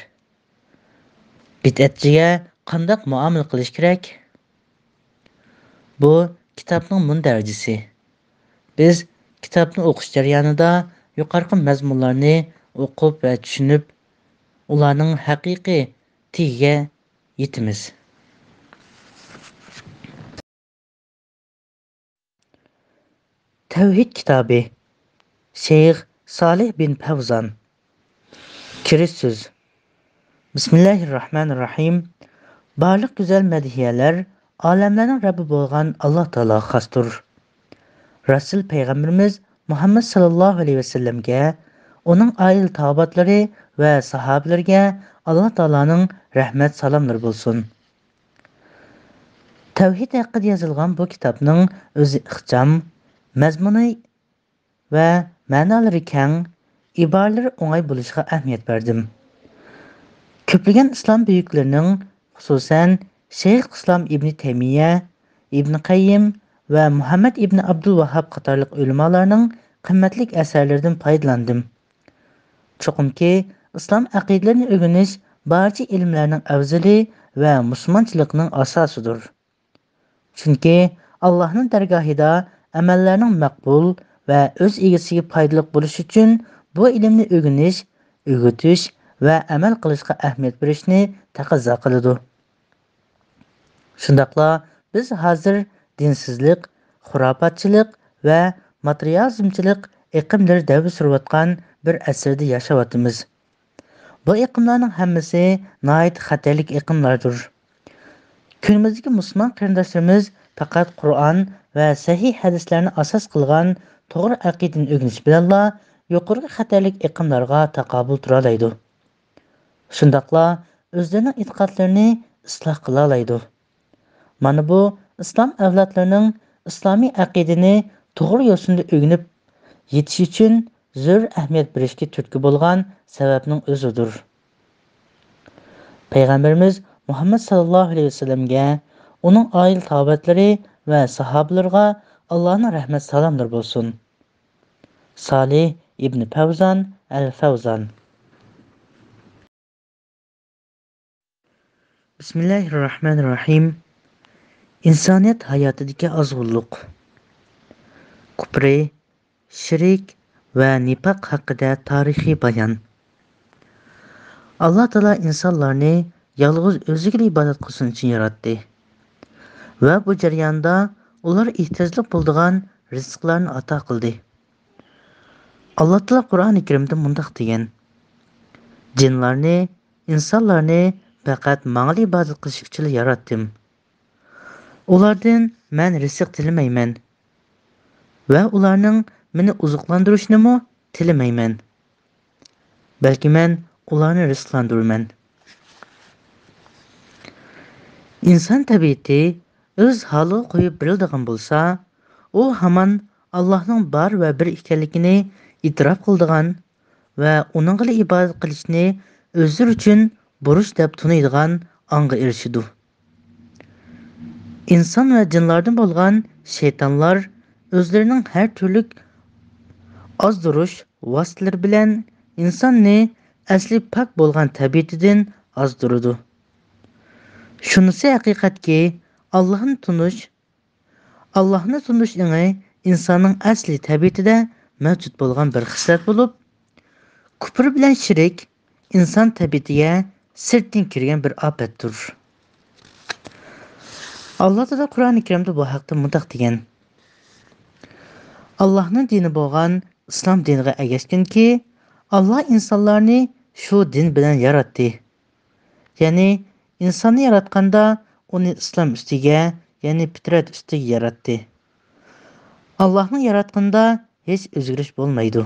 بىدئەتچىگە قانداق مۇئامىلە قىلىش كېرەك؟ بۇ كىتابنىڭ مۇندەرىجىسى. بىز كىتابنى ئوقۇش جەريانىدا يۇقىرىقى مەزمۇنلارنى ئوقۇپ ۋە چۈشىنىپ، ئۇلارنىڭ ھەقىقىي تېگىگە يېتىمىز. تەۋھىد كىتابى. شەيخ سالىھ بىن پەۋزان. كىرىش سۆز. بىسمىللاھىر راھمانىر راھىم. بارلىق گۈزەل مەدھىيەلەر ئالەملەرنىڭ رەببى بولغان ئاللا تائالاغا خاستۇر. رەسۇل پەيغەمبىرىمىز مۇھەممەد ساللاللاھۇ ئەلەيھى ۋەسەللەمگە، ئۇنىڭ ئائىلە تاۋابىئاتلىرى ۋە ساھابىلىرىگە ئاللا تائالانىڭ رەھمەت سالاملىرى بولسۇن. تەۋھىد ھەققىدە يېزىلغان بۇ كىتابنىڭ ئۆزى ئىخچام، مەزمۇنى ۋە مەنالىرى كەڭ، ئىبارىلىرى ئوڭاي بولۇشىغا ئەھمىيەت بەردىم. كۆپلىگەن ئىسلام بۈيۈكلىرىنىڭ، خۇسۇسەن، شەيخ ئىسلام ئىبنى تەيمىيە، ئىبنى قەييىم ۋە مۇھەممەد ئىبنى ئابدۇل ۋاھھاب قاتارلىق ئۆلىمالارنىڭ قىممەتلىك ئەسەرلىرىدىن پايدىلاندىم. چوقۇمكى، ئىسلام ئەقىدىلىرىنى ئۆگىنىش بارچە ئىلىملەرنىڭ ئەۋزىلى ۋە مۇسۇلمانچىلىقنىڭ ئاساسىدۇر. چۈنكى ئاللاھنىڭ دەرگاھىدا ئەمەللەرنىڭ مەقبۇل ۋە ئۆز ئىگىسىگە پايدىلىق بولۇشى ئۈچۈن بۇ ئىلىمنى ئۆگىنىش، ئۆگىتىش ۋە ئەمەل قىلىشقا ئەھمىيەت بېرىشنى تەقەززا قىلىدۇ. شۇنداقلا بىز ھازىر دىنسىزلىق، خۇراپاتچىلىق ۋە ماتېرىيالىزمچىلىق ئېقىملىرى دەۋر سۈرۈۋاتقان بىر ئەسىردە ياشاۋاتىمىز. بۇ ئېقىملارنىڭ ھەممىسى ناھايىتى خەتەرلىك ئېقىملاردۇر. كۈنىمىزدىكى مۇسۇلمان قېرىنداشلىرىمىز پەقەت قۇرئان ۋە سەھىھ ھەدىسلەرنى ئاساس قىلغان توغرا ئەقىدىنى ئۆگىنىش بىلەنلا يۇقىرىقى خەتەرلىك ئېقىملارغا تاقابىل تۇرالايدۇ. شۇنداقلا ئۆزلىرىنىڭ ئېتىقادلىرىنى ئىسلاھ قىلالايدۇ. مانا بۇ ئىسلام ئەۋلادلىرىنىڭ ئىسلامىي ئەقىدىنى توغرا يوسۇندا ئۆگىنىپ يېتىشى ئۈچۈن زۆرۈر ئەھمىيەت بېرىشكە تۈرتكە بولغان سەۋەبنىڭ ئۆزىدۇر. پەيغەمبىرىمىز مۇھەممەد ساللاللاھۇ ئەلەيھى ۋەسەللەمگە، ئۇنىڭ ئائىلە تاۋابىئاتلىرى ۋە ساھابىلىرىغا ئاللانىڭ رەھمەت سالاملىرى بولسۇن. سالىھ ئىبنى پەۋزان ئەل فەۋزان. بىسمىللاھىررەھمانىررەھىم. ئىنسانىيەت ھاياتىدىكى ئازغۇنلۇق. كۇپرى، شىرك ۋە نىپاق ھەققىدە تارىخىي بايان. ئاللا تائالا ئىنسانلارنى يالغۇز ئۆزىگىلا ئىبادەت قىلسۇن ئۈچۈن ياراتتى ۋە بۇ جەرياندا ئۇلار ئېھتىياجلىق بولىدىغان رىزىقلارنى ئاتا قىلدى. ئاللا تائالا قۇرئانى كەرىمدە مۇنداق دېگەن: جىنلارنى ئىنسانلارنى پەقەت ماڭىلا ئىبادەت قىلىش ئۈچۈنلا ياراتتىم. ئۇلاردىن مەن رىزىق تىلىمەيمەن ۋە ئۇلارنىڭ مېنى ئوزۇقلاندۇرۇشىنىمۇ تىلىمەيمەن، بەلكى مەن ئۇلارنى رىزىقلاندۇرىمەن. ئىنسان تەبىئىتى ئۆز ھالىغا قويۇپ بېرىلىدىغان بولسا، ئۇ ھامان ئاللاھنىڭ بار ۋە بىر ئىكەنلىكىنى ئېتىراپ قىلىدىغان ۋە ئۇنىڭغىلا ئىبادەت قىلىشنى ئۆزلىرى ئۈچۈن بۇرچ دەپ تونۇيدىغان ئاڭغا ئېرىشىدۇ. ئىنسان ۋە جىنلاردىن بولغان شەيتانلار ئۆزلىرىنىڭ ھەر تۈرلۈك ئازدۇرۇش ۋاسىتىلىرى بىلەن ئىنساننى ئەسلى پاك بولغان تەبىئىتىدىن ئازدۇرىدۇ. شۇنىسى ھەقىقەتكى، ئاللاھنى تونۇش، ئاللاھنى تونۇش ئېڭى ئىنساننىڭ ئەسلى تەبىئىتىدە مەۋجۇت بولغان بىر خىسلەت بولۇپ، كۇپر بىلەن شىرك ئىنسان تەبىئىتىگە سىرتتىن كىرگەن بىر ئاپەتتۇر. ئاللا تائالا قۇرئانى كەرىمدە بۇ ھەقتە مۇنداق دېگەن: ئاللاھنىڭ دىنى بولغان ئىسلام دىنىغا ئەگەشكىنكى، ئاللا ئىنسانلارنى شۇ دىن بىلەن ياراتتى. يەنى ئىنساننى ياراتقاندا ئۇنى ئىسلام ئۈستىگە، يەنى پىترەت ئۈستىگە ياراتتى. ئاللاھنىڭ ياراتقىنىدا ھېچ ئۆزگىرىش بولمايدۇ.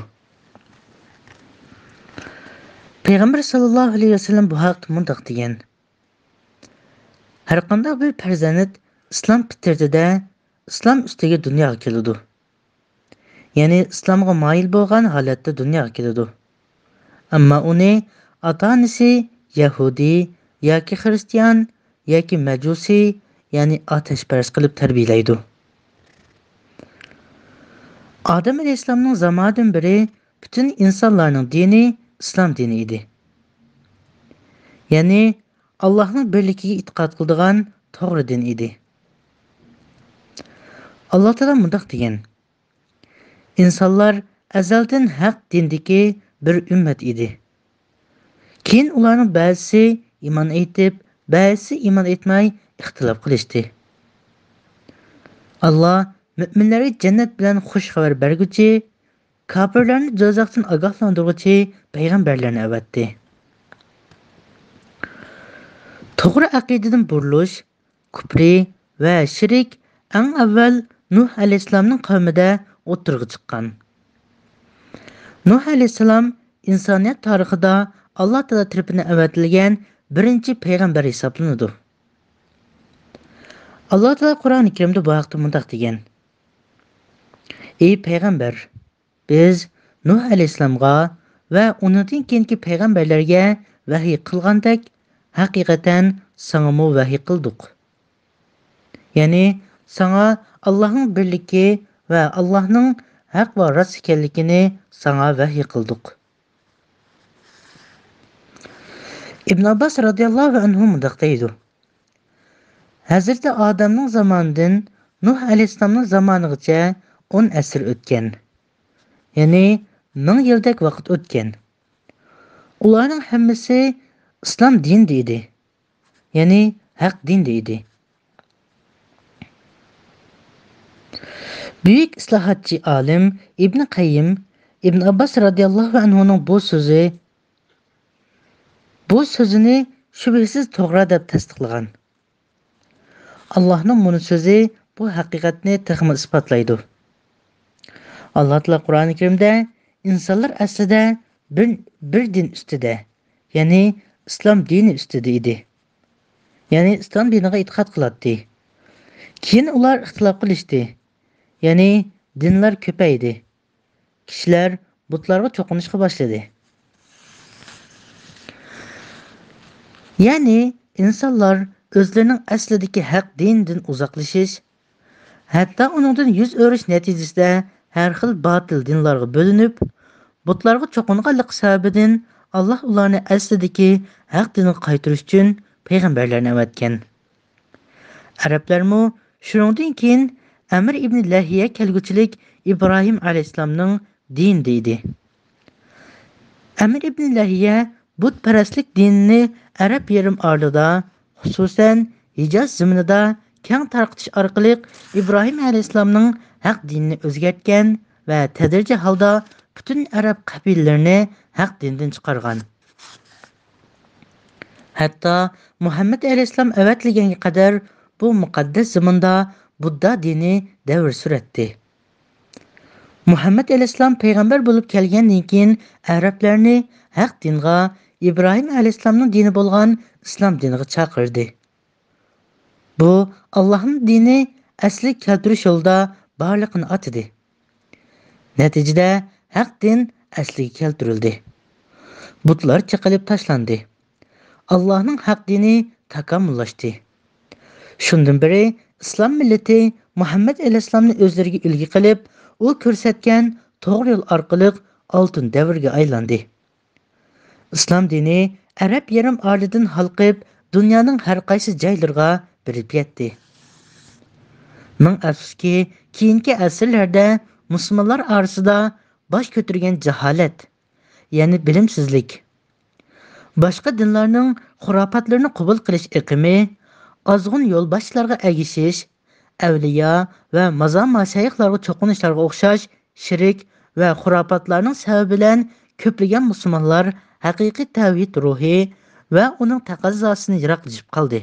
پەيغەمبەر ساللاللاھۇ ئەلەيھى ۋەسەللەم بۇ ھەقتە مۇنداق دېگەن: ھەرقانداق بىر پەرزەنت ئىسلام پىترىتىدە، ئىسلام ئۈستىگە دۇنياغا كېلىدۇ. يەنى ئىسلامغا مايىل بولغان ھالەتتە دۇنياغا كېلىدۇ. ئەمما ئۇنى ئاتا-ئانىسى يەھۇدىي ياكى خىرىستىيان ياكى مەجۇسىي، يەنى ئاتەشپەرەس قىلىپ تەربىيەلەيدۇ. ئادەم ئەلەيھىسسالامنىڭ زامانىدىن بېرى پۈتۈن ئىنسانلارنىڭ دىنى ئىسلام دىنى ئىدى. يەنى ئاللاھنىڭ بىرلىكىگە ئېتىقاد قىلىدىغان توغرا دىن ئىدى. ئاللا تائالا مۇنداق دېگەن: ئىنسانلار ئەزەلدىن ھەق دىندىكى بىر ئۈممەت ئىدى. كېيىن ئۇلارنىڭ بەزىسى ئىمان ئېيتىپ، بەزىسى ئىمان ئېيتماي ئىختىلاپ قىلىشتى. ئاللا مۆمىنلەرگە جەننەت بىلەن خۇش خەۋەر بەرگۈچى، كاپىرلارنى دوزاختىن ئاگاھلاندۇرغۇچى پەيغەمبەرلەرنى ئەۋەتتى. توغرا ئەقىدىدىن بۇرۇلۇش، كۇپرى ۋە شىرك ئەڭ ئەۋۋەل نۇھ ئەلەيھىسسالامنىڭ قەۋمىدە ئوتتۇرىغا چىققان. نۇھ ئەلەيھىسسالام ئىنسانىيەت تارىخىدا ئاللا تائالا تەرىپىدىن ئەۋەتىلگەن بىرىنچى پەيغەمبەر ھېسابلىنىدۇ. ئاللا تائالا قۇرئانى كەرىمدە بۇ ھەقتە مۇنداق دېگەن: ئى پەيغەمبەر، بىز نۇھ ئەلەيھىسسالامغا ۋە ئۇنىڭدىن كېيىنكى پەيغەمبەرلەرگە ۋەھىي قىلغاندەك، ھەقىقەتەن ساڭىمۇ ۋەھىي قىلدۇق. يەنى ساڭا ئاللاھنىڭ بىرلىكى ۋە ئاللاھنىڭ ھەق ۋە راست ئىكەنلىكىنى ساڭا ۋەھىي قىلدۇق. ئىبن ئابباس رازىياللاھۇ ئەنھۇ مۇنداق دەيدۇ: ھەزرىتى ئادەمنىڭ زامانىدىن نۇھ ئەلەيھىسسالامنىڭ زامانىغىچە ئون ئەسىر ئۆتكەن. يەنى مىڭ يىلدەك ۋاقىت ئۆتكەن. ئۇلارنىڭ ھەممىسى ئىسلام دىنىدا ئىدى. يەنى ھەق دىنىدا ئىدى. بۈيۈك ئىسلاھاتچى ئالىم ئىبن قەييىم ئىبن ئابباس رازىياللاھۇ ئەنھۇنىڭ بۇ سۆزى، بۇ سۆزىنى شۈبھىسىز توغرا دەپ تەستىقلىغان. ئاللاھنىڭ مۇنۇ سۆزى بۇ ھەقىقەتنى تېخىمۇ ئىسپاتلايدۇ. ئاللا تائالا قۇرئانى كەرىمدە ئىنسانلار ئەسلىدە بىر، بىر دىن ئۈستىدە، يەنى ئىسلام دىنى ئۈستىدە ئىدى. يەنى ئىسلام دىنىغا ئېتىقاد قىلاتتى. كېيىن ئۇلار ئىختىلاپ قىلىشتى. يەنى دىنلار كۆپەيدى. كىشىلەر بۇتلارغا چوقۇنۇشقا باشلىدى. يەنى ئىنسانلار ئۆزلىرىنىڭ ئەسلىدىكى ھەق دىنىدىن ئۇزاقلىشىش، ھەتتا ئۇنىڭدىن يۈز ئۆرۈش نەتىجىسىدە ھەر خىل باتىل دىنلارغا بۆلۈنۈپ، بۇتلارغا چوقۇنغانلىقى سەۋەبىدىن، ئاللا ئۇلارنى ئەسلىدىكى ھەق دىنىغا قايتۇرۇش ئۈچۈن پەيغەمبەرلەرنى ئەۋەتكەن. ئەرەبلەرمۇ شۇنىڭدىن كېيىن ئەمىر ئىبنى لەھىيە كەلگۈچىلىك ئىبراھىم ئەلەيھىسسالامنىڭ دىنىدا ئىدى. ئەمىر ئىبنى لەھىيە بۇتپەرەسلىك دىنىنى ئەرەب يېرىم ئارىلىدا، خۇسۇسەن، ھىجاز زېمىنىدا كەڭ تارقىتىش ئارقىلىق ئىبراھىم ئەلەيھىسسالامنىڭ ھەق دىنىنى ئۆزگەرتكەن ۋە تەدرىجىي ھالدا پۈتۈن ئەرەب قەبىلىلىرىنى ھەق دىندىن چىقارغان. ھەتتا مۇھەممەد ئەلەيھىسسالام ئەۋەتىلگەنگە قەدەر بۇ مۇقەددەس زېمىندا بۇددا دىنى دەۋر سۈرەتتى. مۇھەممەد ئەلەيھىسسالام پەيغەمبەر بولۇپ كەلگەندىن كېيىن، ئەرەبلەرنى ھەق دىنغا، ئىبراھىم ئەلەيھىسسالامنىڭ دىنى بولغان ئىسلام دىنىغا چاقىردى. بۇ، ئاللاھنىڭ دىنى ئەسلىگە كەلتۈرۈش يولىدا بارلىقىنى ئاتىدى. نەتىجىدە، ھەق دىن ئەسلىگە كەلتۈرۈلدى. بۇتلار چېقىلىپ تاشلاندى. ئاللاھنىڭ ھەق دىنى تاكامۇللاشتى. شۇندىن بېرى ئىسلام مىللىتى مۇھەممەد ئەلەيھىسسالامنى ئۆزلىرىگە ئۈلگە قىلىپ، ئۇ كۆرسەتكەن توغرا يول ئارقىلىق ئالتۇن دەۋرگە ئايلاندى. ئىسلام دىنى ئەرەب يېرىم ئارىلىدىن ھالقىپ، دۇنيانىڭ ھەر قايسى جايلىرىغا بېرىپ يەتتى. مىڭ ئەپسۇسكى، كېيىنكى ئەسىرلەردە مۇسۇلمانلار ئارىسىدا باش كۆتۈرگەن جاھالەت، يەنى بىلىمسىزلىك، باشقا دىنلارنىڭ خۇراپاتلىرىنى قوبۇل قىلىش ئېقىمى، ئازغۇن يولباشچىلارغا ئەگىشىش، ئەۋلىيا ۋە مازار مەشايىخلارغا چوقۇنۇشلارغا ئوخشاش شىرك ۋە خۇراپاتلارنىڭ سەۋەبى بىلەن كۆپلىگەن مۇسۇلمانلار ھەقىقىي تەۋھىد روھى ۋە ئۇنىڭ تەقەززاسىدىن يىراقلىشىپ قالدى.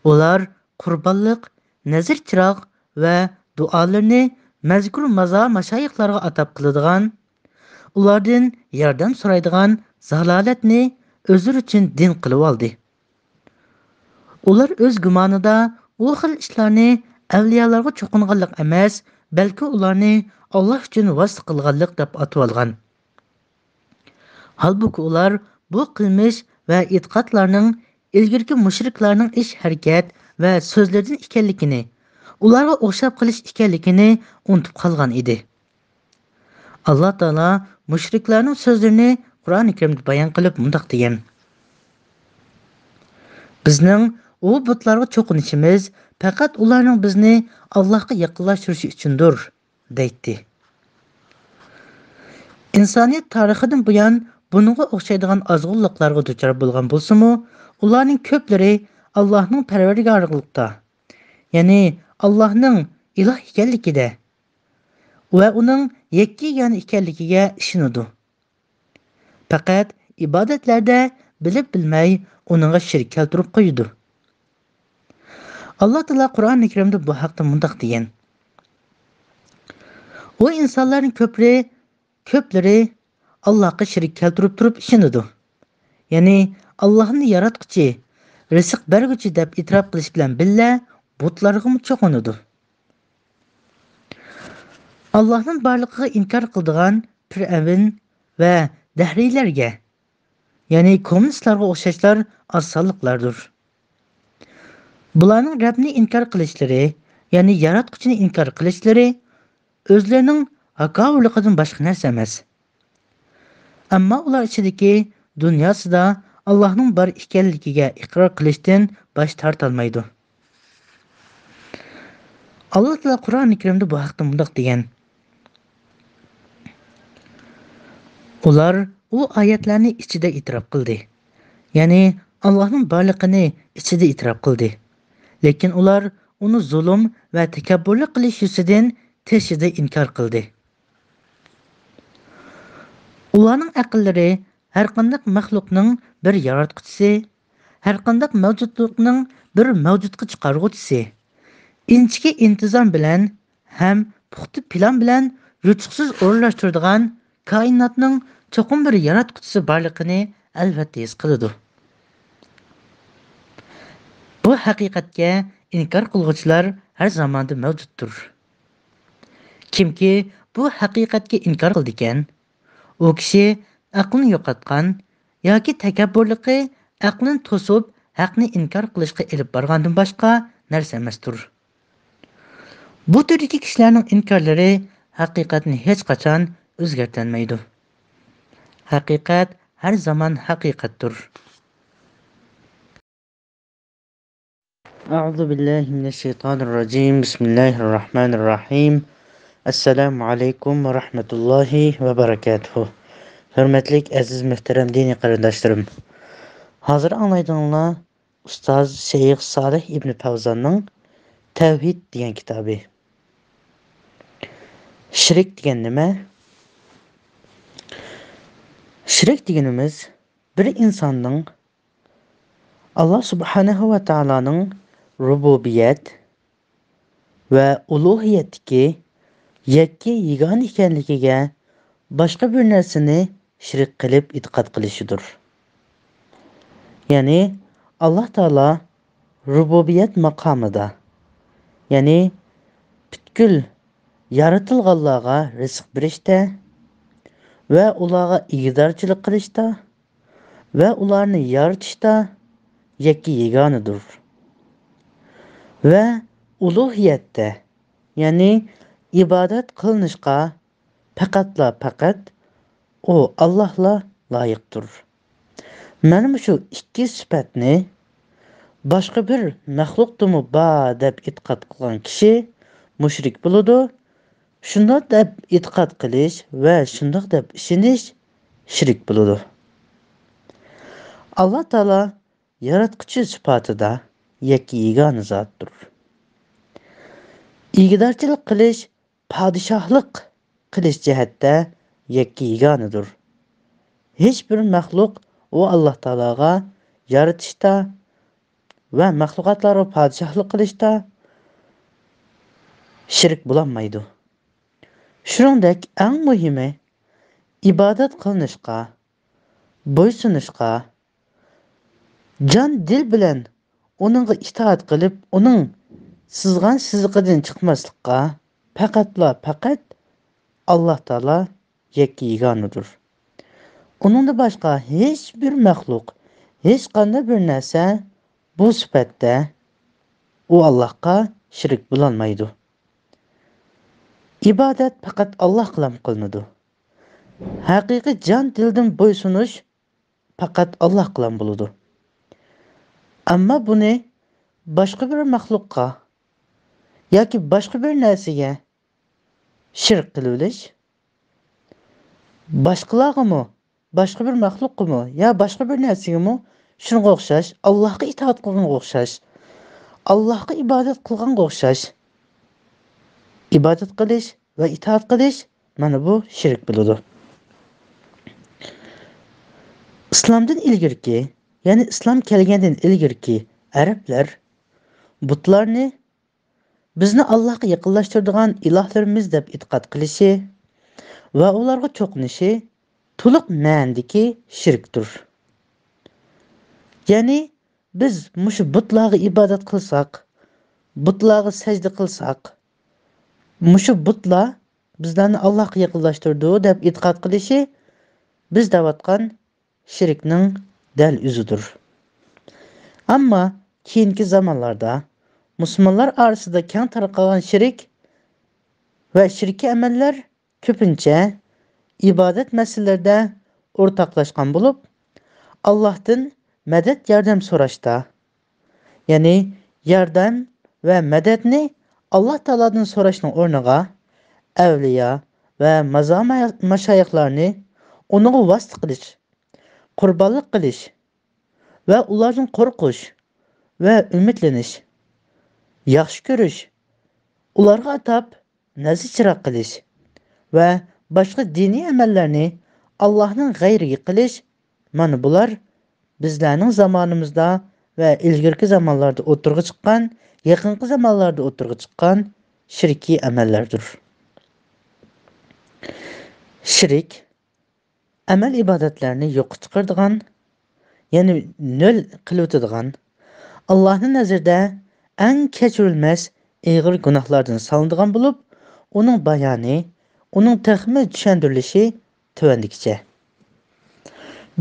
ئۇلار قۇربانلىق، نەزىر چىراغ ۋە دۇئالىرىنى مەزكۇر مازار مەشايىخلارغا ئاتاپ قىلىدىغان، ئۇلاردىن ياردەم سورايدىغان زالالەتنى ئۆزلىرى ئۈچۈن دىن قىلىۋالدى. ئۇلار ئۆز گۇمانىدا ئۇ خىل ئىشلارنى ئەۋلىيالارغا چوقۇنغانلىق ئەمەس، بەلكى ئۇلارنى ئاللا ئۈچۈن ۋاسىتە قىلغانلىق دەپ ئاتىۋالغان. ھالبۇكى، ئۇلار بۇ قىلمىش ۋە ئېتىقادلارنىڭ ئىلگىرىكى مۇشرىكلارنىڭ ئىش-ھەرىكەت ۋە سۆزلىرىدىن ئىكەنلىكىنى، ئۇلارغا ئوخشاپ قېلىش ئىكەنلىكىنى ئۇنتۇپ قالغان ئىدى. ئاللا تائالا مۇشرىكلارنىڭ سۆزلىرىنى قۇرئانى كەرىمدە بايان قىلىپ مۇنداق دېگەن: بىزنىڭ ئۇ بۇتلارغا چوقۇنۇشىمىز پەقەت ئۇلارنىڭ بىزنى ئاللاھقا يېقىنلاشتۇرۇشى ئۈچۈندۇر، دەيتتى. ئىنسانىيەت تارىخىدىن بۇيان بۇنىڭغا ئوخشايدىغان ئازغۇنلۇقلارغا دۇچار بولغان بولسىمۇ، ئۇلارنىڭ كۆپلىرى ئاللاھنىڭ پەرۋەردىگارلىقتا، يەنى ئاللاھنىڭ ئىلاھ ئىكەنلىكىدە ۋە ئۇنىڭ يەككە يېگانە ئىكەنلىكىگە ئىشىنىدۇ. پەقەت ئىبادەتلەردە بىلىپ-بىلمەي ئۇنىڭغا شېرىك كەلتۈرۈپ قويىدۇ. ئاللا تائالا قۇرئانى كەرىمدە بۇ ھەقتە مۇنداق دېگەن: ئۇ ئىنسانلارنىڭ كۆپلىرى، كۆپلىرى ئاللاھقا شېرىك كەلتۈرۈپ تۇرۇپ ئىشىنىدۇ. يەنى ئاللاھنى ياراتقۇچى، رىزىق بەرگۈچى دەپ ئېتىراپ قىلىش بىلەن بىللە، بۇتلارغىمۇ چوقۇنىدۇ. ئاللاھنىڭ بارلىقىغا ئىنكار قىلىدىغان پىرئەۋن ۋە دەھرىيلەرگە، يەنى كوممۇنىستلارغا ئوخشاشلار ئاز سانلىقلاردۇر. بۇلارنىڭ رەبنى ئىنكار قىلىشلىرى، يەنى ياراتقۇچىنى ئىنكار قىلىشلىرى ئۆزلىرىنىڭ ھاكاۋۇرلۇقىدىن باشقا نەرسە ئەمەس. ئەمما ئۇلار ئىچىدىكى دۇنياسىدا ئاللاھنىڭ بار ئىكەنلىكىگە ئىقرار قىلىشتىن باش تارتالمايدۇ. ئاللا تائالا قۇرئانى كەرىمدە بۇ ھەقتە مۇنداق دېگەن: ئۇلار ئۇ ئايەتلەرنى ئىچىدە ئېتىراپ قىلدى. يەنى ئاللاھنىڭ بارلىقىنى ئىچىدە ئېتىراپ قىلدى. لېكىن ئۇلار ئۇنى زۇلۇم ۋە تەكەببۇرلۇق قىلىش يۈزىسىدىن تېشىدا ئىنكار قىلدى. ئۇلارنىڭ ئەقىللىرى ھەرقانداق مەخلۇقنىڭ بىر ياراتقۇچىسى، ھەرقانداق مەۋجۇتلۇقنىڭ بىر مەۋجۇتقا چىقارغۇچىسى، ئىنچىكە ئىنتىزام بىلەن ھەم پۇختا پىلان بىلەن يوچۇقسىز ئورۇنلاشتۇرىدىغان كائىناتنىڭ چوقۇم بىر ياراتقۇچىسى بارلىقىنى ئەلۋەتتە ھېس قىلىدۇ. بۇ ھەقىقەتكە ئىنكار قىلغۇچىلار ھەر زاماندا مەۋجۇتتۇر. كىمكى بۇ ھەقىقەتكە ئىنكار قىلىدىكەن، ئۇ كىشى ئەقلىنى يوقاتقان ياكى تەكەببۇرلۇقى ئەقلىنى توسۇپ، ھەقنى ئىنكار قىلىشقا ئېلىپ بارغاندىن باشقا نەرسە ئەمەستۇر. بۇ تۈردىكى كىشىلەرنىڭ ئىنكارلىرى ھەقىقەتنى ھېچقاچان ئۆزگەرتەلمەيدۇ. ھەقىقەت ھەر زامان ھەقىقەتتۇر. أعوذ بالله من الشيطان الرجيم. بسم الله الرحمن الرحيم. السلام عليكم ورحمة الله وبركاته. ھۆرمەتلىك، ئەزىز، مۆھتەرەم دىنىي قېرىنداشلىرىم. ھازىر ئاڭلايدىغىنىڭلار ئۇستاز شەيخ سالىھ ئىبنى پەۋزاننىڭ تەۋھىد دېگەن كىتابى. شىرك دېگەن نېمە؟ شىرك دېگىنىمىز بىر ئىنساننىڭ ئاللا سۇبھانەھۇ ۋە تائالانىڭ رۇبۇبىيەت ۋە ئۇلۇھىيەتتىكى يەككە يېگانە ئىكەنلىكىگە باشقا بىر نەرسىنى شېرىك قىلىپ ئېتىقاد قىلىشىدۇر. يەنى ئاللا تائالا رۇبۇبىيەت ماقامىدا، يەنى پۈتكۈل يارىتىلغانلارغا رىزىق بېرىشتە ۋە ئۇلارغا ئىگىدارچىلىق قىلىشتا، ۋە ئۇلارنى يارىتىشتا يەككە يېگانىدۇر. ۋە ئۇلۇھىيەتتە، يەنى ئىبادەت قىلىنىشقا پەقەتلا پەقەت ئۇ ئاللاھلا لايىقتۇر. مانا مۇشۇ ئىككى سۈپەتنى باشقا بىر مەخلۇقتىمۇ بار دەپ ئېتىقاد قىلغان كىشى مۇشرىك بولىدۇ. شۇنداق دەپ ئېتىقاد قىلىش ۋە شۇنداق دەپ ئىشىنىش شىرك بولىدۇ. ئاللا تائالا ياراتقۇچى سۈپەتىدە يەككە يېگانە زاتتۇر. ئىگىدارچىلىق قىلىش، پادىشاھلىق قىلىش جەھەتتە يەككە يېگانىدۇر. ھېچ بىر مەخلۇق ئۇ ئاللا تائالاغا يارىتىشتا ۋە مەخلۇقاتلارغا پادىشاھلىق قىلىشتا شېرىك بولالمايدۇ. شۇنىڭدەك ئەڭ مۇھىمى، ئىبادەت قىلىنىشقا، بويسۇنۇشقا، جان دىل بىلەن ئۇنىڭغا ئىتائەت قىلىپ، ئۇنىڭ سىزغان سىزىقىدىن چىقماسلىققا پەقەتلا پەقەت ئاللا تائالا يەككە يېگانىدۇر. ئۇنىڭدىن باشقا ھېچ بىر مەخلۇق، ھېچقانداق بىر نەرسە بۇ سۈپەتتە ئۇ ئاللاھقا شېرىك بولالمايدۇ. ئىبادەت پەقەت ئاللاھقىلا قىلىنىدۇ. ھەقىقىي جان دىلدىن بويسۇنۇش پەقەت ئاللاھقىلا بولىدۇ. ئەمما بۇنى باشقا بىر مەخلۇققا ياكى باشقا بىر نەرسىگە شىرك قىلىۋېلىش، باشقىلارغىمۇ، باشقا بىر مەخلۇققىمۇ يا باشقا بىر نەرسىگىمۇ شۇنىڭغا ئوخشاش، ئاللاھقا ئىتائەت قىلغىنىغا ئوخشاش، ئاللاھقا ئىبادەت قىلغانغا ئوخشاش ئىبادەت قىلىش ۋە ئىتائەت قىلىش، مانا بۇ شىرك بولىدۇ. ئىسلامدىن ئىلگىرىكى، يەنى ئىسلام كەلگەندىن ئىلگىرىكى ئەرەبلەر بۇتلارنى بىزنى ئاللاھقا يېقىنلاشتۇرىدىغان ئىلاھلىرىمىز دەپ ئېتىقاد قىلىشى ۋە ئۇلارغا چوقۇنۇشى تولۇق مەنىدىكى شىركتۇر. يەنى بىز مۇشۇ بۇتلارغا ئىبادەت قىلساق، بۇتلارغا سەجدە قىلساق، مۇشۇ بۇتلار بىزلەرنى ئاللاھقا يېقىنلاشتۇرىدۇ دەپ ئېتىقاد قىلىشى بىز دەۋاتقان شىركنىڭ دەل ئۆزىدۇر. ئەمما كېيىنكى زامانلاردا مۇسۇلمانلار ئارىسىدا كەڭ تارقالغان شىرك ۋە شىركىي ئەمەللەر كۆپىنچە ئىبادەت مەسىلىلىرىدە ئورتاقلاشقان بولۇپ، ئاللاھتىن مەدەت ياردەم سوراشتا، يەنى ياردەم ۋە مەدەتنى ئاللاھ تائالادىن سوراشنىڭ ئورنىغا ئەۋلىيا ۋە مازار مايا-، ماشايىخلارنى ئۇنىڭغا ۋاسىتە قىلىش، قۇربانلىق قىلىش ۋە ئۇلاردىن قورقۇش ۋە ئۈمىدلىنىش، ياخشى كۆرۈش، ئۇلارغا ئاتاپ نەزىر چىراغ قىلىش ۋە باشقا دىنىي ئەمەللەرنى ئاللاھنىڭ غەيرىگە قىلىش، مانا بۇلار بىزلەرنىڭ زامانىمىزدا ۋە ئىلگىرىكى زامانلاردا ئوتتۇرىغا چىققان، يېقىنقى زامانلاردا ئوتتۇرىغا چىققان شىركىي ئەمەللەردۇر. شىرك ئەمەل ئىبادەتلەرنى يوققا چىقىرىدىغان، يەنى نۆل قىلىۋېتىدىغان، ئاللاھنىڭ نەزىرىدە ئەڭ كەچۈرۈلمەس ئېغىر گۇناھلاردىن سانىلىدىغان بولۇپ، ئۇنىڭ بايانى، ئۇنىڭ تېخىمۇ چۈشەندۈرۈلۈشى تۆۋەندىكىچە.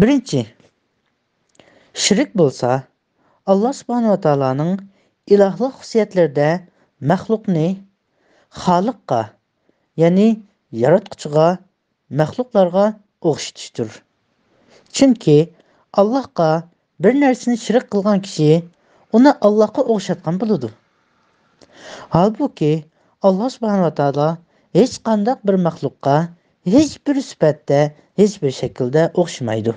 بىرىنچى، شىرك بولسا، ئاللاھ سۇبھانەھۇ ۋە تائالانىڭ ئىلاھلىق خۇسۇسىيەتلىرىدە مەخلۇقنى خالىققا، يەنى ياراتقۇچىغا، مەخلۇقلارغا ئوخشىتىشتۇر. چۈنكى ئاللاھقا بىر نەرسىنى شېرىك قىلغان كىشى ئۇنى ئاللاھقا ئوخشاتقان بولىدۇ. ھالبۇكى، ئاللاھ سۇبھانەھۇ ۋە تائالا ھېچقانداق بىر مەخلۇققا ھېچبىر سۈپەتتە، ھېچبىر شەكىلدە ئوخشىمايدۇ.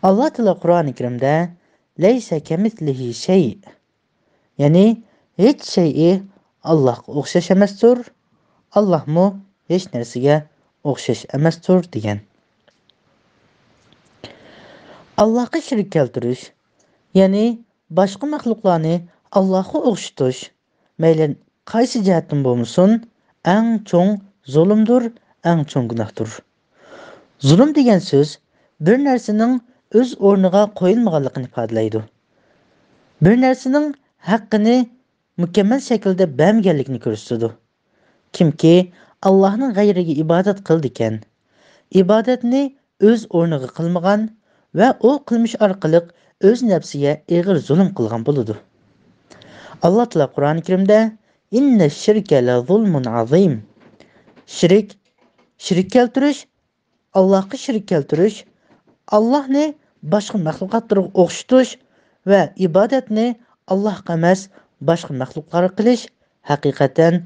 ئاللاھ تائالا قۇرئانى كەرىمدە، لەيسە كەمىسلىھى شەي، يەنى ھېچ شەيئى ئاللاھقا ئوخشاش ئەمەستۇر، ئاللاھمۇ ھېچ نەرسىگە ئوخشاش ئەمەستۇر، دېگەن. ئاللاھقا شېرىك كەلتۈرۈش، يەنى باشقا مەخلۇقلارنى ئاللاھقا ئوخشىتىش، مەيلى قايسى جەھەتتىن بولمىسۇن، ئەڭ چوڭ زۇلۇمدۇر، ئەڭ چوڭ گۇناھتۇر. زۇلۇم دېگەن سۆز بىر نەرسىنىڭ ئۆز ئورنىغا قويۇلمىغانلىقىنى ئىپادىلەيدۇ. بىر نەرسىنىڭ ھەققىنى مۇكەممەل شەكىلدە بەرمىگەنلىكىنى كۆرسىتىدۇ. كىمكى ئاللاھنىڭ غەيرىگە ئىبادەت قىلىدىكەن، ئىبادەتنى ئۆز ئورنىغا قىلمىغان ۋە ئۇ قىلمىش ئارقىلىق ئۆز نەپسىگە ئېغىر زۇلۇم قىلغان بولىدۇ. ئاللاھ تائالا قۇرئانى كەرىمدە، ئىننە شىركە لە زۇلمۇن ئازىم. شىرك، شىرك كەلتۈرۈش، ئاللاھقا شىرك كەلتۈرۈش، ئاللاھنى باشقا مەخلۇقاتلارغا ئوخشىتىش ۋە ئىبادەتنى ئاللاھقا ئەمەس، باشقا مەخلۇقلارغا قىلىش ھەقىقەتەن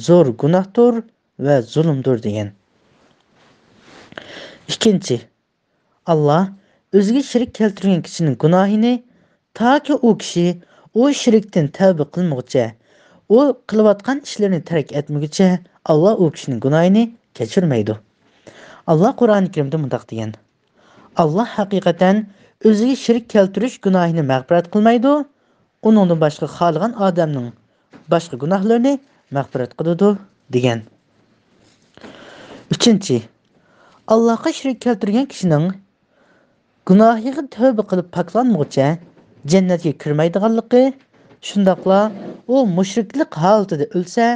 زور گۇناھتۇر ۋە زۇلۇمدۇر، دېگەن. ئىككىنچى، ئاللاھ ئۆزىگە شېرىك كەلتۈرگەن كىشىنىڭ گۇناھىنى تاكى ئۇ كىشى ئۇ شېرىكتىن تەۋبە قىلمىغۇچە، ئۇ قىلىۋاتقان ئىشلىرىنى تەرك ئەتمىگۈچە، ئاللاھ ئۇ كىشىنىڭ گۇناھىنى كەچۈرمەيدۇ. ئاللاھ قۇرئانى كەرىمدە مۇنداق دېگەن، ئاللاھ ھەقىقەتەن ئۆزىگە شېرىك كەلتۈرۈش گۇناھىنى مەغپىرەت قىلمايدۇ، ئۇنىڭدىن باشقا خالىغان ئادەمنىڭ باشقا گۇناھلىرىنى مەغپىرەت قىلىدۇ، دېگەن. ئۈچىنچى، ئاللاھقا شېرىك كەلتۈرگەن كىشىنىڭ گۇناھىغا تەۋبە قىلىپ پاكلانمىغۇچە جەننەتكە كىرمەيدىغانلىقى، شۇنداقلا ئۇ مۇشرىكلىق ھالىتىدە ئۆلسە،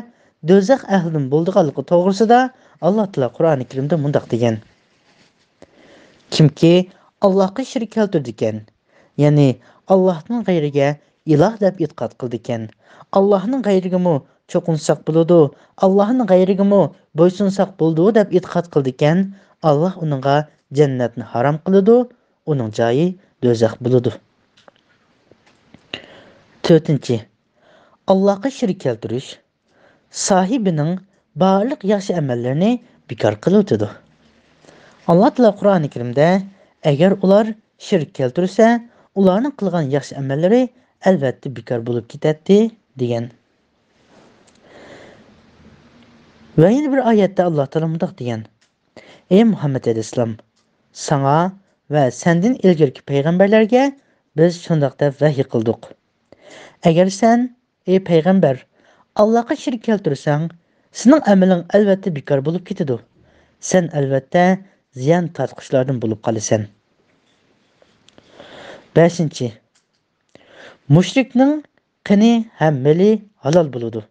دوزاخ ئەھلىدىن بولىدىغانلىقى توغرىسىدا ئاللاھ تائالا قۇرئانى كەرىمدە مۇنداق دېگەن، كىمكى ئاللاھقا شېرىك كەلتۈرىدىكەن، يەنى ئاللاھنىڭ غەيرىگە ئىلاھ دەپ ئېتىقاد قىلىدىكەن، ئاللاھنىڭ غەيرىگىمۇ چوقۇنساق بولىدۇ، ئاللاھنىڭ غەيرىگىمۇ بويسۇنساق بولىدۇ دەپ ئېتىقاد قىلىدىكەن، ئاللاھ ئۇنىڭغا جەننەتنى ھارام قىلىدۇ، ئۇنىڭ جايى دوزاخ بولىدۇ. تۆتىنچى، ئاللاھقا شېرىك كەلتۈرۈش ساھىبىنىڭ بارلىق ياخشى ئەمەللىرىنى بىكار قىلىۋېتىدۇ. ئاللاھ تائالا قۇرئانى كەرىمدە، ئەگەر ئۇلار شېرىك كەلتۈرسە، ئۇلارنىڭ قىلغان ياخشى ئەمەللىرى ئەلۋەتتە بىكار بولۇپ كېتەتتى، دېگەن. ۋە يەنە بىر ئايەتتە ئاللاھ تائالا مۇنداق دېگەن، ئەي مۇھەممەد ئەلەيھىسسالام، ساڭا ۋە سەندىن ئىلگىرىكى پەيغەمبەرلەرگە بىز شۇنداق دەپ ۋەھىي قىلدۇق. ئەگەر سەن، ئەي پەيغەمبەر، ئاللاھقا شېرىك كەلتۈرسەڭ، سېنىڭ ئەمىلىڭ ئەلۋەتتە بىكار بولۇپ كېتىدۇ. سەن ئەلۋەتتە زىيان تارتقۇچىلاردىن بولۇپ قالىسەن. بەشىنچى، مۇشرىكنىڭ قېنى ھەم مېلى ھالال بولىدۇ.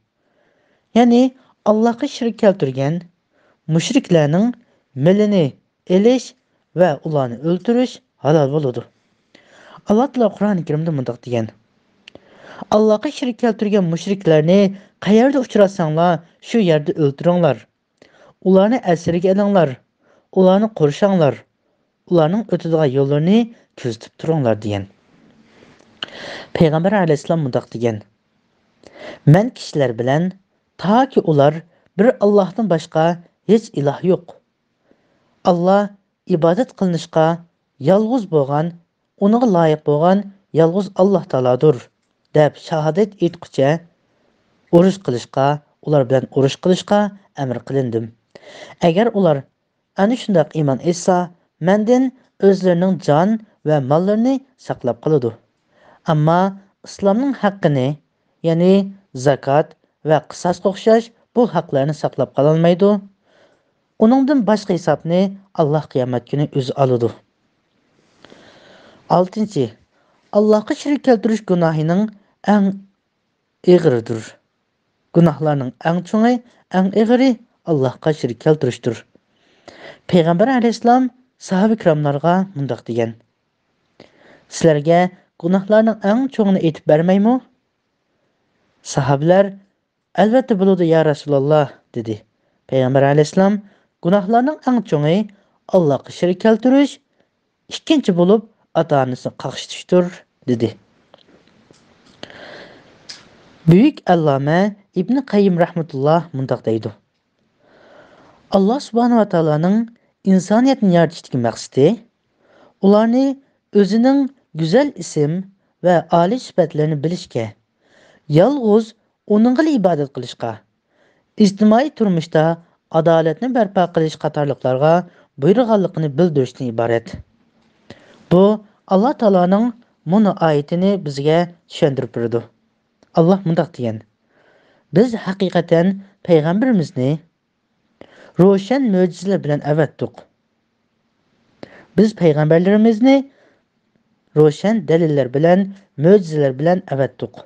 يەنى ئاللاھقا شېرىك كەلتۈرگەن مۇشرىكلارنىڭ مېلىنى ئېلىش ۋە ئۇلارنى ئۆلتۈرۈش ھالال بولىدۇ. ئاللا تائالا قۇرئان كەرىمدە مۇنداق دېگەن: «ئاللاغا شېرىك كەلتۈرگەن مۇشرىكلارنى قەيەردە ئۇچراتساڭلار، شۇ يەردە ئۆلتۈرۈڭلار. ئۇلارنى ئەسىرگە ئېلىڭلار، ئۇلارنى قورشاڭلار، ئۇلارنىڭ ئۆتىدىغان يوللىرىنى كۆزىتىپ تۇرۇڭلار» دېگەن. پەيغەمبەر ئەلەيھىسسالام مۇنداق دېگەن: «مەن كىشىلەر بىلەن، تاكى ئۇلار بىر ئاللاھتىن باشقا ھېچ ئىلاھ يوق. ئاللا ئىبادەت قىلىنىشقا يالغۇز بولغان، ئۇنىڭغا لايىق بولغان يالغۇز ئاللا تائالادۇر» دەپ شاھادەت ئېيتقۇچە ئۇرۇش قىلىشقا، ئۇلار بىلەن ئۇرۇش قىلىشقا ئەمر قىلىندىم. ئەگەر ئۇلار ئەنە شۇنداق ئىمان ئېيتسا، مەندىن ئۆزلىرىنىڭ جان ۋە ماللىرىنى ساقلاپ قالىدۇ. ئەمما ئىسلامنىڭ ھەققىنى، يەنى زاكات ۋە قىساسقا ئوخشاش بۇ ھەقلەرنى ساقلاپ قالالمايدۇ. ئۇنىڭدىن باشقا ھېسابنى ئاللا قىيامەت كۈنى ئۆزى ئالىدۇ. ئالتىنچى، ئاللاغا شېرىك كەلتۈرۈش گۇناھىنىڭ ئەڭ ئېغىرىدۇر. گۇناھلارنىڭ ئەڭ چوڭى، ئەڭ ئېغىرى ئاللاغا شېرىك كەلتۈرۈشتۇر. پەيغەمبەر ئەلەيھىسسالام ساھابە كىراملارغا مۇنداق دېگەن: «سىلەرگە گۇناھلارنىڭ ئەڭ چوڭىنى ئېيتىپ بەرمەيمۇ؟» ساھابىلەر: «ئەلۋەتتە بولىدۇ، يا رەسۇلاللا» دېدى. پەيغەمبەر ئەلەيھىسسالام: «گۇناھلارنىڭ ئەڭ چوڭى ئاللاغا شېرىك كەلتۈرۈش، ئىككىنچى بولۇپ ئاتا-ئانىسىنى قاقشىتىشتۇر» دېدى. بۈيۈك ئەللامە ئىبنى قەييىم رەھمەتۇللا مۇنداق دەيدۇ: «ئاللا سۇبھانەھۇ ۋە تائالانىڭ ئىنسانىيەتنى يارىتىشتىكى مەقسىتى ئۇلارنى ئۆزىنىڭ گۈزەل ئىسىم ۋە ئالىي سۈپەتلىرىنى بىلىشكە، يالغۇز ئۇنىڭغىلا ئىبادەت قىلىشقا، ئىجتىمائىي تۇرمۇشتا ئادالەتنى بەرپا قىلىش قاتارلىقلارغا بۇيرۇغانلىقىنى بىلدۈرۈشتىن ئىبارەت.» بۇ ئاللا تائالانىڭ مۇنۇ ئايىتىنى بىزگە چۈشەندۈرۈپ بېرىدۇ. ئاللا مۇنداق دېگەن: «بىز ھەقىقەتەن پەيغەمبىرىمىزنى روشەن مۆجىزىلەر بىلەن ئەۋەتتۇق.» بىز پەيغەمبەرلىرىمىزنى روشەن دەلىللەر بىلەن، مۆجىزىلەر بىلەن ئەۋەتتۇق.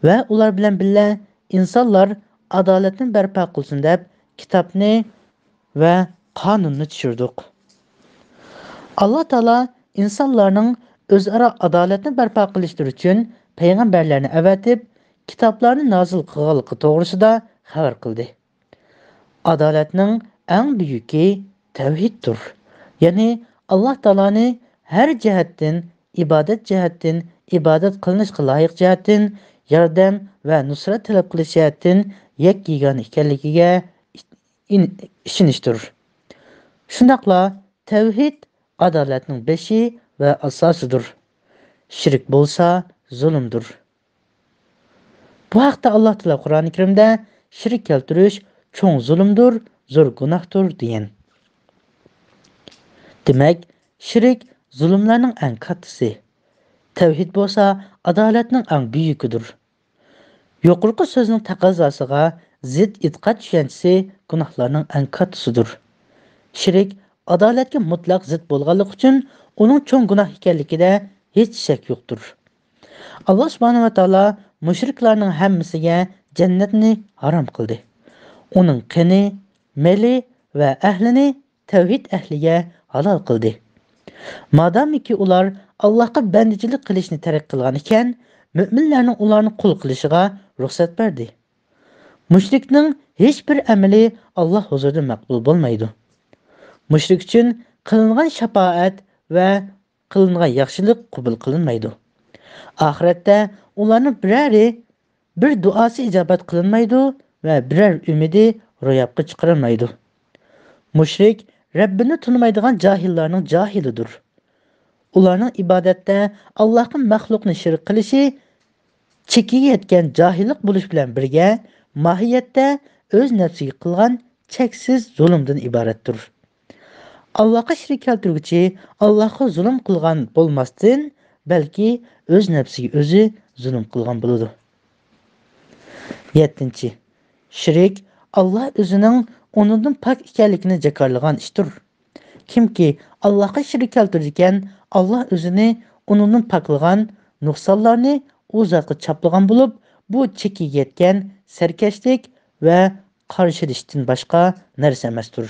ۋە ئۇلار بىلەن بىللە ئىنسانلار ئادالەتنى بەرپا قىلسۇن دەپ كىتابنى ۋە قانۇننى چۈشۈردۇق. ئاللا تائالا ئىنسانلارنىڭ ئۆزئارا ئادالەتنى بەرپا قىلىشلىرى ئۈچۈن پەيغەمبەرلەرنى ئەۋەتىپ، كىتابلارنى نازىل قىلغانلىقى توغرىسىدا خەۋەر قىلدى. ئادالەتنىڭ ئەڭ بۈيۈكى تەۋھىدتۇر. يەنى ئاللا تائالانى ھەر جەھەتتىن، ئىبادەت جەھەتتىن، ئىبادەت قىلىنىشقا لايىق جەھەتتىن، ياردەم ۋە نۇسرەت تەلەپ قىلىش جەھەتتىن يەككە يېگانە ئىكەنلىكىگە ئىن-، ئىشىنىشتۇر. شۇنداقلا تەۋھىد ئادالەتنىڭ بېشى ۋە ئاساسىدۇر. شىرك بولسا زۇلۇمدۇر. بۇ ھەقتە ئاللا تائالا قۇرئانى كەرىمدە: «شىرك كەلتۈرۈش چوڭ زۇلۇمدۇر، زور گۇناھتۇر» دېگەن. دېمەك، شىرك زۇلۇملارنىڭ ئەڭ كاتتىسى، تەۋھىد بولسا ئادالەتنىڭ ئەڭ بۈيۈكىدۇر. يۇقىرىقى سۆزنىڭ تەقەززاسىغا زىت ئېتىقاد چۈشەنچىسى گۇناھلارنىڭ ئەڭ كاتتىسىدۇر. شىرك ئادالەتكە مۇتلەق زىت بولغانلىقى ئۈچۈن ئۇنىڭ چوڭ گۇناھ ئىكەنلىكىدە ھېچ شەك يوقتۇر. ئاللا سۇبھانەھۇ ۋە تائالا مۇشرىكلارنىڭ ھەممىسىگە جەننەتنى ھارام قىلدى. ئۇنىڭ قېنى، مېلى ۋە ئەھلىنى تەۋھىد ئەھلىگە ھالال قىلدى. مادامىكى ئۇلار ئاللاھقا بەندىچىلىك قىلىشنى تەرك قىلغان ئىكەن، مۆمىنلەرنىڭ ئۇلارنى قۇل قىلىشىغا رۇخسەت بەردى. مۇشرىكنىڭ ھېچبىر ئەمىلى ئاللا ھۇزۇرىدا مەقبۇل بولمايدۇ. مۇشرىك ئۈچۈن قىلىنغان شاپائەت ۋە قىلىنغان ياخشىلىق قوبۇل قىلىنمايدۇ. ئاخىرەتتە ئۇلارنىڭ بىرەرى بىر دۇئاسى ئىجابەت قىلىنمايدۇ ۋە بىرەر ئۈمىدى روياپقا چىقىرىلمايدۇ. مۇشرىك رەببىنى تونۇمايدىغان جاھىللارنىڭ جاھىلىدۇر. ئۇلارنىڭ ئىبادەتتە ئاللاھقا مەخلۇقنى شېرىك قىلىشى چېكىگە يەتكەن جاھىللىق بولۇش بىلەن بىرگە، ماھىيەتتە ئۆز نەپسىگە قىلغان چەكسىز زۇلۇمدىن ئىبارەتتۇر. ئاللاھقا شېرىك كەلتۈرگۈچى ئاللاھقا زۇلۇم قىلغان بولماستىن، بەلكى ئۆز نەپسىگە ئۆزى زۇلۇم قىلغان بولىدۇ. يەتتىنچى، شىرك ئاللا ئۆزىنىڭ ئۇنىڭدىن پاك ئىكەنلىكىنى جاكارلىغان ئىشتۇر. كىمكى ئاللاھقا شىرك كەلتۈرىدىكەن، ئاللا ئۆزىنى ئۇنىڭدىن پاكلىغان نۇقسانلارنى ئۇ زاتقا چاپلىغان بولۇپ، بۇ چېكىگە يەتكەن سەركەشلىك ۋە قارشىلىشىشتىن باشقا نەرسە ئەمەستۇر.